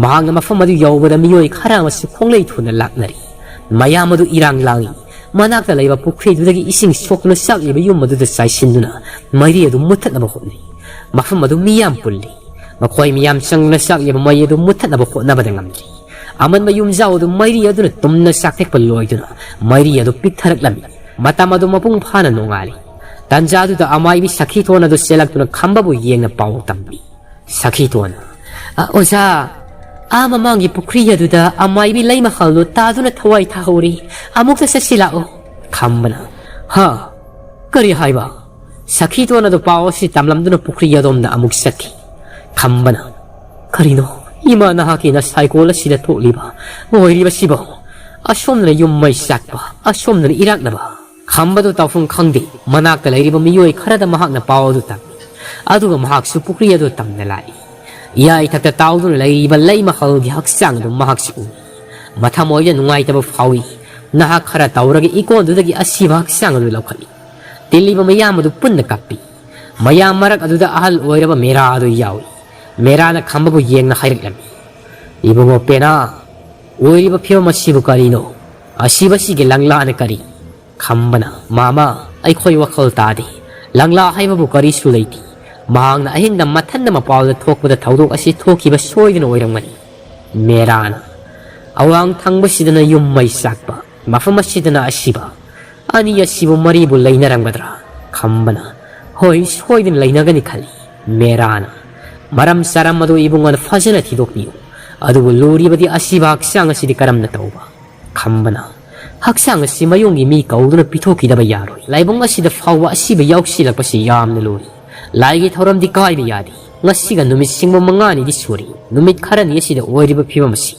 ꯃꯍꯥꯛꯅ ꯃꯐꯝ ꯑꯗꯨ ꯌꯧꯕꯗ ꯃꯤꯑꯣꯏ ꯈꯔ ꯑꯃꯁꯨ ꯈꯣꯡꯂꯩ ꯊꯨꯅ ꯂꯥꯛꯅꯔꯤ꯫ ꯃꯌꯥꯝ ꯑꯗꯨ ꯏꯔꯥꯡ ꯂꯥꯡꯏ꯫ ꯃꯅꯥꯛꯇ ꯂꯩꯕ ꯄꯨꯈ꯭ꯔꯤꯗꯨꯗꯒꯤ ꯏꯁꯤꯡ ꯁꯣꯛꯇꯨꯅ ꯆꯥꯛꯂꯤꯕ ꯌꯨꯝ ꯑꯗꯨꯗ ꯆꯥꯏꯁꯤꯟꯗꯨꯅ ꯃꯩꯔꯤ ꯑꯗꯨ ꯃꯨꯠꯊꯠꯅꯕ ꯍꯣꯠꯅꯩ꯫ ꯃꯐꯝ ꯑꯗꯨ ꯃꯤ ꯌꯥꯝ ꯄꯨꯜꯂꯤ꯫ ꯃꯈꯣꯏ ꯃꯤꯌꯥꯝ ꯆꯪꯗꯨꯅ ꯆꯥꯛꯂꯤꯕ ꯃꯩ ꯑꯗꯨ ꯃꯨꯠꯊꯠꯅꯕ ꯍꯣꯠꯅꯕꯗ ꯉꯝꯗ꯭ꯔꯤ꯫ ꯑꯃꯟꯕ ꯌꯨꯝꯖꯥꯎ ꯑꯗꯨ ꯃꯩꯔꯤ ꯑꯗꯨꯅ ꯇꯨꯝꯅ ꯆꯥꯛꯊꯦꯛꯄ ꯂꯣꯏꯗꯨꯅ ꯃꯩꯔꯤ ꯑꯗꯨ ꯄꯤꯛꯊꯔꯛꯂꯝꯃꯤ꯫ ꯃꯇꯝ ꯑꯗꯨ ꯃꯄꯨꯡ ꯐꯥꯅ ꯅꯣꯡꯉꯥꯜꯂꯤ꯫ ꯇꯥꯟꯖꯥꯗꯨꯗ ꯑꯃꯥꯏꯕꯤ ꯁꯈꯤꯇꯣꯟ ꯑꯗꯨ ꯆꯦꯜꯂꯛꯇꯨꯅ ꯈꯝꯕꯕꯨ ꯌꯦꯡꯅ ꯄꯥꯎ ꯇꯝꯃꯤ꯫ ꯁꯈꯤꯇꯣꯟ, "ꯑ, ꯑꯣꯖꯥ, ꯑꯥ ꯃꯃꯥꯡꯒꯤ ꯄꯨꯈ꯭ꯔꯤ ꯑꯗꯨꯗ ꯑꯃꯥꯏꯕꯤ ꯂꯩꯃꯈꯜꯗꯨ ꯇꯥꯗꯨꯅ ꯊꯋꯥꯏ ꯊꯥꯍꯧꯔꯤ꯫ ꯑꯃꯨꯛꯇ ꯆꯠꯁꯤ ꯂꯥꯛꯑꯣ꯫" ꯈꯝꯕꯅ, "ꯍꯥ? ꯀꯔꯤ ꯍꯥꯏꯕ?" ꯁꯈꯤꯇꯣꯟ ꯑꯗꯨ ꯄꯥꯎ ꯑꯁꯤ ꯇꯝꯂꯝꯗꯨꯅ ꯄꯨꯈ꯭ꯔꯤ ꯑꯗꯣꯝꯗ ꯑꯃꯨꯛ ꯆꯠꯈꯤ꯫ ꯈꯝꯕꯅ, "ꯀꯔꯤꯅꯣ ꯏꯃꯥ ꯅꯍꯥꯛꯀꯤ ꯅꯁꯥꯏꯀꯣꯜ ꯑꯁꯤꯗ ꯊꯣꯛꯂꯤꯕ ꯑꯣꯏꯔꯤꯕꯁꯤꯕꯣ? ꯑꯁꯣꯝꯗꯅ ꯌꯨꯝ ꯃꯩ ꯆꯥꯛꯄ, ꯑꯁꯣꯝꯗꯅ ꯏꯔꯥꯛꯅꯕ꯫" ꯈꯝꯕꯗꯨ ꯇꯧꯐꯝ ꯈꯪꯗꯦ꯫ ꯃꯅꯥꯛꯇ ꯂꯩꯔꯤꯕ ꯃꯤꯑꯣꯏ ꯈꯔꯗ ꯃꯍꯥꯛꯅ ꯄꯥꯎ ꯑꯗꯨ ꯇꯝꯃꯤ꯫ ꯑꯗꯨꯒ ꯃꯍꯥꯛꯁꯨ ꯄꯨꯈ꯭ꯔꯤ ꯑꯗꯨ ꯇꯝꯅ ꯂꯥꯛꯏ꯫ ꯏꯌꯥꯏ ꯊꯛꯇ ꯇꯥꯎꯗꯨꯅ ꯂꯩꯔꯤꯕ ꯂꯩ ꯃꯈꯜꯒꯤ ꯍꯛꯆꯥꯡ ꯑꯗꯨ ꯃꯍꯥꯛꯁꯨ ꯎꯏ꯫ ꯃꯊꯃꯣꯏꯗ ꯅꯨꯡꯉꯥꯏꯇꯕ ꯐꯥꯎꯏ꯫ ꯅꯍꯥꯛ ꯈꯔ ꯇꯧꯔꯒ ꯏꯀꯣꯟꯗꯨꯗꯒꯤ ꯑꯁꯤꯕ ꯍꯛꯆꯥꯡ ꯑꯗꯨ ꯂꯧꯈꯠꯂꯤ꯫ ꯇꯤꯜꯂꯤꯕ ꯃꯌꯥꯝ ꯑꯗꯨ ꯄꯨꯟꯅ ꯀꯞꯄꯤ꯫ ꯃꯌꯥꯝ ꯃꯔꯛ ꯑꯗꯨꯗ ꯑꯍꯜ ꯑꯣꯏꯔꯕ ꯃꯦꯔꯥ ꯑꯗꯨ ꯌꯥꯎꯏ꯫ ꯃꯦꯔꯥꯅ ꯈꯝꯕꯕꯨ ꯌꯦꯡꯅ ꯍꯥꯏꯔꯛꯂꯝꯃꯤ, "ꯏꯕꯨꯡꯉꯣ ꯄꯦꯅꯥ, ꯑꯣꯏꯔꯤꯕ ꯐꯤꯕꯝ ꯑꯁꯤꯕꯨ ꯀꯔꯤꯅꯣ? ꯑꯁꯤꯕꯁꯤꯒꯤ ꯂꯪꯂꯥꯅ ꯀꯔꯤ?" ꯈꯝꯕꯅ, "ꯃꯥꯃ, ꯑꯩꯈꯣꯏ ꯋꯥꯈꯜ ꯇꯥꯗꯦ꯫ ꯂꯪꯂꯥ ꯍꯥꯏꯕꯕꯨ ꯀꯔꯤꯁꯨ ꯂꯩꯇꯦ꯫ ꯃꯍꯥꯛꯅ ꯑꯍꯤꯡꯗ ꯃꯊꯟꯗ ꯃꯄꯥꯜꯗ ꯊꯣꯛꯄꯗ ꯊꯧꯗꯣꯛ ꯑꯁꯤ ꯊꯣꯛꯈꯤꯕ ꯁꯣꯏꯗꯅ ꯑꯣꯏꯔꯝꯒꯅꯤ꯫" ꯃꯦꯔꯥꯅ, "ꯑꯋꯥꯡ ꯊꯪꯕꯁꯤꯗꯅ ꯌꯨꯝ ꯃꯩ ꯆꯥꯛꯄ, ꯃꯐꯝ ꯑꯁꯤꯗꯅ ꯑꯁꯤꯕ, ꯑꯅꯤ ꯑꯁꯤꯕꯨ ꯃꯔꯤꯕꯨ ꯂꯩꯅꯔꯝꯒꯗ꯭ꯔꯥ?" ꯈꯝꯕꯅ, "ꯍꯣꯏ, ꯁꯣꯏꯗꯅ ꯂꯩꯅꯒꯅꯤ ꯈꯜꯂꯤ꯫" ꯃꯦꯔꯥꯅ, "ꯃꯔꯝ ꯆꯥꯔꯝ ꯑꯗꯨ ꯏꯕꯨꯡꯉꯣꯅ ꯐꯖꯅ ꯊꯤꯗꯣꯛꯄꯤꯌꯨ꯫ ꯑꯗꯨꯕꯨ ꯂꯨꯔꯤꯕꯗꯤ ꯑꯁꯤꯕ ꯍꯛꯆꯥꯡ ꯑꯁꯤꯗꯤ ꯀꯔꯝꯅ ꯇꯧꯕ?" ꯈꯝꯕꯅ, "ꯍꯛꯆꯥꯡ ꯑꯁꯤ ꯃꯌꯨꯝꯒꯤ ꯃꯤ ꯀꯧꯗꯨꯅ ꯄꯤꯊꯣꯛꯈꯤꯗꯕ ꯌꯥꯔꯣꯏ꯫ ꯂꯥꯏꯕꯨꯡ ꯑꯁꯤꯗ ꯐꯥꯎꯕ ꯑꯁꯤꯕ ꯌꯥꯎꯁꯤꯜꯂꯛꯄꯁꯤ ꯌꯥꯝꯅ ꯂꯨꯔꯤ꯫ ꯂꯥꯏꯒꯤ ꯊꯧꯔꯝꯗꯤ ꯀꯥꯏꯕ ꯌꯥꯗꯦ꯫ ꯉꯁꯤꯒ ꯅꯨꯃꯤꯠ ꯁꯤꯡꯕ ꯃꯉꯥꯅꯤꯗꯤ ꯁꯨꯔꯤ꯫ ꯅꯨꯃꯤꯠ ꯈꯔꯅꯤ ꯑꯁꯤꯗ ꯑꯣꯏꯔꯤꯕ ꯐꯤꯕꯝ ꯑꯁꯤ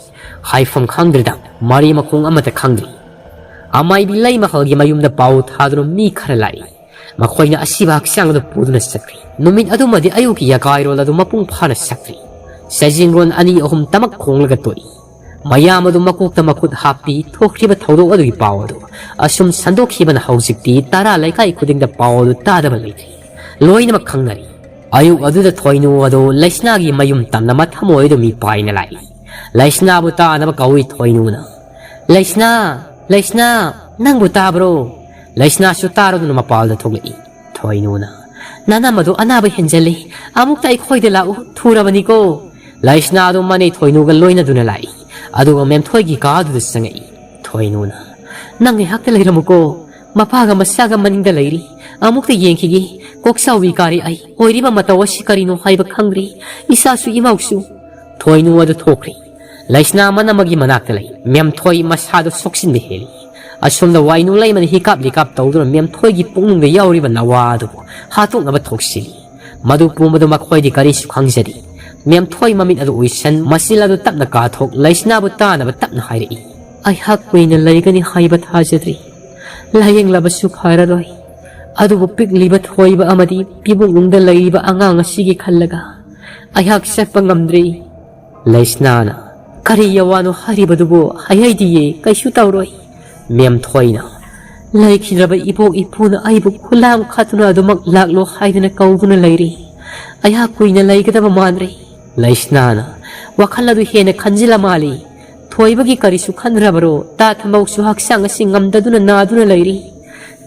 ꯍꯥꯏꯐꯝ ꯈꯪꯗ꯭ꯔꯤꯗ꯫ ꯃꯔꯤ ꯃꯈꯣꯡ ꯑꯃꯠꯇ ꯈꯪꯗ꯭ꯔꯤ꯫ ꯑꯃꯥꯏꯕꯤ ꯂꯩꯃꯈꯜꯒꯤ ꯃꯌꯨꯝꯗ ꯄꯥꯎ ꯊꯥꯗꯨꯅ ꯃꯤ ꯈꯔ ꯂꯥꯛꯏ꯫ ꯃꯈꯣꯏꯅ ꯑꯁꯤꯕ ꯍꯛꯆꯥꯡ ꯑꯗꯨ ꯄꯨꯗꯨꯅ ꯆꯠꯈ꯭ꯔꯤ꯫ ꯅꯨꯃꯤꯠ ꯑꯗꯨꯃꯗꯤ ꯑꯌꯨꯛꯀꯤ ꯌꯥꯀꯥꯏꯔꯣꯜ ꯑꯗꯨ ꯃꯄꯨꯡ ꯐꯥꯅ ꯆꯠꯈ꯭ꯔꯤ꯫ ꯆꯩꯖꯤꯡꯔꯣꯟ ꯑꯅꯤ ꯑꯍꯨꯝ ꯇꯃꯛ ꯈꯣꯡꯂꯒ ꯇꯣꯛꯏ꯫ ꯃꯌꯥꯝ ꯑꯗꯨ ꯃꯀꯣꯛꯇ ꯃꯈꯨꯠ ꯍꯥꯞꯄꯤ꯫ ꯊꯣꯛꯈ꯭ꯔꯤꯕ ꯊꯧꯗꯣꯛ ꯑꯗꯨꯒꯤ ꯄꯥꯎ ꯑꯗꯨ ꯑꯁꯨꯝ ꯁꯟꯗꯣꯛꯈꯤꯕꯅ ꯍꯧꯖꯤꯛꯇꯤ ꯇꯔꯥ ꯂꯩꯀꯥꯏ ꯈꯨꯗꯤꯡꯗ ꯄꯥꯎ ꯑꯗꯨ ꯇꯥꯗꯕ ꯂꯩꯇ꯭ꯔꯤ꯫ ꯂꯣꯏꯅꯃꯛ ꯈꯪꯅꯔꯤ꯫ ꯑꯌꯨꯛ ꯑꯗꯨꯗ ꯊꯣꯏꯅꯨ ꯑꯗꯨ ꯂꯩꯁꯅꯥꯒꯤ ꯃꯌꯨꯝ ꯇꯝꯅ ꯃꯊꯃꯣꯏ ꯑꯗꯨ ꯃꯤ ꯄꯥꯏꯅ ꯂꯥꯛꯏ꯫ ꯂꯩꯁꯅꯥꯕꯨ ꯇꯥꯅꯕ ꯀꯧꯏ ꯊꯣꯏꯅꯨꯅ꯫ "ꯂꯩꯁꯅꯥ, ꯂꯩꯁꯅꯥ, ꯅꯪꯕꯨ ꯇꯥꯕ꯭ꯔꯣ?" ꯂꯩꯁꯅꯥꯁꯨ ꯇꯥꯔꯗꯨꯅ ꯃꯄꯥꯜꯗ ꯊꯣꯛꯂꯛꯏ꯫ ꯊꯣꯏꯅꯨꯅ, "ꯅꯅꯝ ꯑꯗꯨ ꯑꯅꯥꯕ ꯍꯦꯟꯖꯜꯂꯤ, ꯑꯃꯨꯛꯇ ꯑꯩꯈꯣꯏꯗ ꯂꯥꯛꯎ, ꯊꯨꯔꯕꯅꯤꯀꯣ꯫" ꯂꯩꯁꯅꯥ ꯑꯗꯨ ꯃꯅꯦ ꯊꯣꯏꯅꯨꯒ ꯂꯣꯏꯅꯗꯨꯅ ꯂꯥꯛꯏ꯫ ꯑꯗꯨꯒ ꯃꯦꯝꯊꯣꯏꯒꯤ ꯀꯥ ꯑꯗꯨꯗ ꯆꯪꯉꯛꯏ꯫ ꯊꯣꯏꯅꯨꯅ, "ꯅꯪ ꯉꯥꯏꯍꯥꯛꯇ ꯂꯩꯔꯝꯃꯨꯀꯣ, ꯃꯄꯥꯒ ꯃꯆꯥꯒ ꯃꯅꯤꯡꯗ ꯂꯩꯔꯤ, ꯑꯃꯨꯛꯇ ꯌꯦꯡꯈꯤꯒꯦ꯫ ꯀꯣꯛꯆꯥꯎꯕꯤ ꯀꯥꯔꯦ ꯑꯩ꯫ ꯑꯣꯏꯔꯤꯕ ꯃꯇꯧ ꯑꯁꯤ ꯀꯔꯤꯅꯣ ꯍꯥꯏꯕ ꯈꯪꯗ꯭ꯔꯦ꯫ ꯏꯆꯥꯁꯨ ꯏꯃꯧꯁꯨ꯫ ꯊꯣꯏꯅꯨ ꯑꯗꯨ ꯊꯣꯛꯈ꯭ꯔꯦ꯫ ꯂꯩꯁꯅꯥ ꯃꯅꯝ ꯑꯃꯒꯤ ꯃꯅꯥꯛꯇ ꯂꯩ꯫ ꯃꯦꯝꯊꯣꯏ ꯃꯁꯥꯗꯨ ꯁꯣꯛꯆꯤꯟꯕ ꯍꯦꯜꯂꯤ꯫ ꯑꯁꯣꯝꯗ ꯋꯥꯏꯅꯨ ꯂꯩꯃꯅ ꯍꯤꯀꯥꯞ ꯂꯤꯀꯥꯞ ꯇꯧꯗꯨꯅ ꯃꯦꯝꯊꯣꯏꯒꯤ ꯄꯨꯛꯅꯨꯡꯗ ꯌꯥꯎꯔꯤꯕ ꯅꯋꯥ ꯑꯗꯨꯕꯨ ꯍꯥꯠꯇꯣꯛꯅꯕ ꯊꯣꯛꯆꯤꯜꯂꯤ꯫ ꯃꯗꯨ ꯄꯨꯝꯕꯗꯨ ꯃꯈꯣꯏꯗꯤ ꯀꯔꯤꯁꯨ ꯈꯪꯖꯗꯦ꯫ ꯃꯦꯝꯊꯣꯏ ꯃꯃꯤꯠ ꯑꯗꯨ ꯎꯏꯁꯟ, ꯃꯆꯤꯜ ꯑꯗꯨ ꯇꯞꯅ ꯀꯥꯊꯣꯛ, ꯂꯩꯁꯅꯥꯕꯨ ꯇꯥꯅꯕ ꯇꯞꯅ ꯍꯥꯏꯔꯛꯏ꯫ ꯑꯩꯍꯥꯛ ꯀꯨꯏꯅ ꯂꯩꯒꯅꯤ ꯍꯥꯏꯕ ꯊꯥꯖꯗ꯭ꯔꯤ꯫ ꯂꯥꯌꯦꯡꯂꯕꯁꯨ ꯐꯔꯔꯣꯏ꯫ ꯑꯗꯨꯕꯨ ꯄꯤꯛꯂꯤꯕ ꯊꯣꯏꯕ ꯑꯃꯗꯤ ꯄꯤꯕꯨꯡꯂꯨꯝꯗ ꯂꯩꯔꯤꯕ ꯑꯉꯥꯡ ꯑꯁꯤꯒꯤ ꯈꯜꯂꯒ ꯑꯩꯍꯥꯛ ꯆꯠꯄ ꯉꯝꯗ꯭ꯔꯤ꯫ ꯂꯩꯁꯅꯥꯅ, ꯀꯔꯤ ꯌꯥꯋꯥꯅꯣ ꯍꯥꯏꯔꯤꯕꯗꯨꯕꯨ? ꯍꯥꯏꯍꯩꯗꯤꯌꯦ, ꯀꯩꯁꯨ ꯇꯧꯔꯣꯏ꯫ ꯃꯦꯝꯊꯣꯏꯅ, ꯂꯩꯈꯤꯗ꯭ꯔꯕ ꯏꯕꯣꯛ ꯏꯄꯨꯅ ꯑꯩꯕꯨ ꯈꯨꯂꯥꯡ ꯈꯠꯇꯨꯅ ꯑꯗꯨꯃꯛ ꯂꯥꯛꯂꯣ ꯍꯥꯏꯗꯨꯅ ꯀꯧꯗꯨꯅ ꯂꯩꯔꯤ꯫ ꯑꯩꯍꯥꯛ ꯀꯨꯏꯅ ꯂꯩꯒꯗꯕ ꯃꯥꯟꯗ꯭ꯔꯦ꯫ ꯂꯩꯁꯅꯥꯅ, ꯋꯥꯈꯜ ꯑꯗꯨ ꯍꯦꯟꯅ ꯈꯟꯖꯤꯜꯂ ꯃꯥꯜꯂꯤ꯫ ꯊꯣꯏꯕꯒꯤ ꯀꯔꯤꯁꯨ ꯈꯟꯗ꯭ꯔꯕꯔꯣ? ꯇꯥ ꯊꯝꯕꯧꯁꯨ ꯍꯛꯆꯥꯡ ꯑꯁꯤ ꯉꯝꯗꯗꯨꯅ ꯅꯥꯗꯨꯅ ꯂꯩꯔꯤ꯫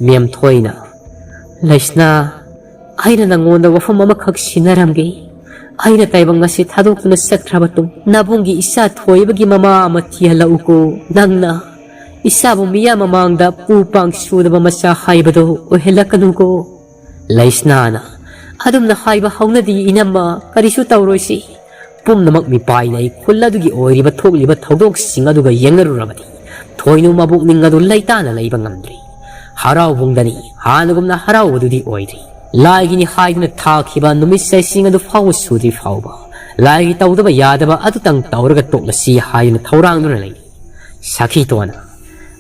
ꯃꯦꯝꯊꯣꯏꯅ, ꯂꯩꯁꯅꯥ, ꯑꯩꯅ ꯅꯪꯉꯣꯟꯗ ꯋꯥꯐꯝ ꯑꯃꯈꯛ ꯁꯤꯟꯅꯔꯝꯒꯦ꯫ ꯑꯩꯅ ꯇꯥꯏꯕꯪ ꯑꯁꯤ ꯊꯥꯗꯣꯛꯇꯨꯅ ꯆꯠꯈ꯭ꯔ ꯃꯇꯨꯡ ꯅꯕꯨꯡꯒꯤ ꯏꯆꯥ ꯊꯣꯏꯕꯒꯤ ꯃꯃꯥ ꯑꯃ ꯊꯤꯍꯜꯂꯛꯎꯀꯣ꯫ ꯅꯪꯅ ꯏꯆꯥꯕꯨ ꯃꯤꯌꯥꯝ ꯃꯃꯥꯡꯗ ꯄꯨ ꯄꯥꯡ ꯁꯨꯗꯕ ꯃꯆꯥ ꯍꯥꯏꯕꯗꯣ ꯑꯣꯏꯍꯜꯂꯛꯀꯅꯨꯀꯣ꯫ ꯂꯩꯁꯅꯥꯅ, ꯑꯗꯨꯝꯅ ꯍꯥꯏꯕ ꯍꯧꯅꯗꯤ ꯏꯅꯝꯃ, ꯀꯔꯤꯁꯨ ꯇꯧꯔꯣꯏꯁꯤ꯫ ꯄꯨꯝꯅꯃꯛ ꯃꯤꯄꯥꯏꯅꯩ꯫ ꯈꯨꯜ ꯑꯗꯨꯒꯤ ꯑꯣꯏꯔꯤꯕ ꯊꯣꯛꯂꯤꯕ ꯊꯧꯗꯣꯛꯁꯤꯡ ꯑꯗꯨꯒ ꯌꯦꯡꯅꯔꯨꯔꯕꯗꯤ ꯊꯣꯏꯅꯨ ꯃꯕꯨꯛꯅꯤꯡ ꯑꯗꯨ ꯂꯩꯇꯥꯅ ꯂꯩꯕ ꯉꯝꯗ꯭ꯔꯤ꯫ ꯍꯔꯥꯎꯕꯨꯡꯗꯅꯤ ꯍꯥꯟꯅꯒꯨꯝꯅ ꯍꯔꯥꯎꯕꯗꯨꯗꯤ ꯑꯣꯏꯗ꯭ꯔꯤ꯫ ꯂꯥꯏꯒꯤꯅꯤ ꯍꯥꯏꯗꯨꯅ ꯊꯥꯈꯤꯕ ꯅꯨꯃꯤꯠ ꯆꯩꯁꯤꯡ ꯑꯗꯨ ꯐꯥꯎꯕ ꯁꯨꯗ꯭ꯔꯤ ꯐꯥꯎꯕ ꯂꯥꯏꯒꯤ ꯇꯧꯗꯕ ꯌꯥꯗꯕ ꯑꯗꯨꯇꯪ ꯇꯧꯔꯒ ꯇꯣꯛꯂꯁꯤ ꯍꯥꯏꯗꯨꯅ ꯊꯧꯔꯥꯡꯗꯨꯅ ꯂꯩꯔꯤ꯫ ꯁꯈꯤꯇꯣꯟꯅ,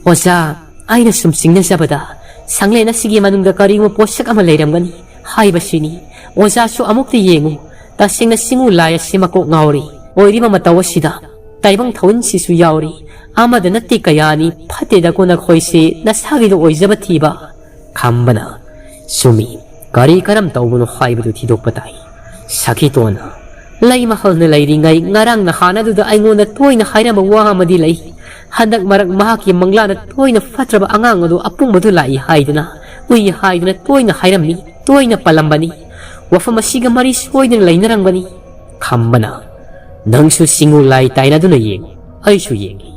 ꯑꯣꯖꯥ, ꯑꯩꯅ ꯁꯨꯝ ꯆꯤꯡꯅꯖꯕꯗ ꯁꯪꯂꯦꯟ ꯑꯁꯤꯒꯤ ꯃꯅꯨꯡꯗ ꯀꯔꯤꯒꯨꯝꯕ ꯄꯣꯠꯁꯛ ꯑꯃ ꯂꯩꯔꯝꯒꯅꯤ ꯍꯥꯏꯕꯁꯤꯅꯤ꯫ ꯑꯣꯖꯥꯁꯨ ꯑꯃꯨꯛꯇ ꯌꯦꯡꯉꯨ, ꯇꯁꯦꯡꯅ ꯆꯤꯡꯉꯨ ꯂꯥꯏ ꯑꯁꯤ ꯃꯀꯣꯛ ꯉꯥꯎꯔꯤ꯫ ꯑꯣꯏꯔꯤꯕ ꯃꯇꯧ ꯑꯁꯤꯗ ꯇꯥꯏꯕꯪ ꯊꯧꯋꯤꯟꯁꯤꯁꯨ ꯌꯥꯎꯔꯤ꯫ ꯑꯃꯗ ꯅꯠꯇꯦ ꯀꯌꯥꯅꯤ, ꯐꯠꯇꯦꯗꯀꯣ ꯅꯈꯣꯏꯁꯤ, ꯅꯁꯥꯒꯤꯗꯣ ꯑꯣꯏꯖꯕ ꯊꯤꯕ꯫ ꯈꯝꯕꯅ, ꯆꯨꯝꯃꯤ, ꯀꯔꯤ ꯀꯔꯝ ꯇꯧꯕꯅꯣ ꯍꯥꯏꯕꯗꯨ ꯊꯤꯗꯣꯛꯄ ꯇꯥꯏ꯫ ꯁꯈꯤꯇꯣꯟꯅ, ꯂꯩꯃꯍꯜꯅ ꯂꯩꯔꯤꯉꯩ ꯉꯔꯥꯡ ꯅꯍꯥꯟ ꯑꯗꯨꯗ ꯑꯩꯉꯣꯟꯗ ꯇꯣꯏꯅ ꯍꯥꯏꯔꯝꯕ ꯋꯥ ꯑꯃꯗꯤ ꯂꯩ꯫ ꯍꯟꯗꯛ ꯃꯔꯛ ꯃꯍꯥꯛꯀꯤ ꯃꯪꯂꯥꯅ ꯇꯣꯏꯅ ꯐꯠꯇ꯭ꯔꯕ ꯑꯉꯥꯡ ꯑꯗꯨ ꯑꯄꯨꯡꯕꯗꯨ ꯂꯥꯛꯏ ꯍꯥꯏꯗꯨꯅ, ꯎꯏ ꯍꯥꯏꯗꯨꯅ ꯇꯣꯏꯅ ꯍꯥꯏꯔꯝꯃꯤ, ꯇꯣꯏꯅ ꯄꯜꯂꯝꯕꯅꯤ꯫ ꯋꯥꯐꯝ ꯑꯁꯤꯒ ꯃꯔꯤ ꯁꯣꯏꯗꯅ ꯂꯩꯅꯔꯝꯒꯅꯤ꯫ ꯈꯝꯕꯅ, ꯅꯪꯁꯨ ꯆꯤꯡꯉꯨ ꯂꯥꯏ ꯇꯥꯏꯅꯗꯨꯅ ꯌꯦꯡꯉꯨ, ꯑꯩꯁꯨ ꯌꯦꯡꯒꯦ꯫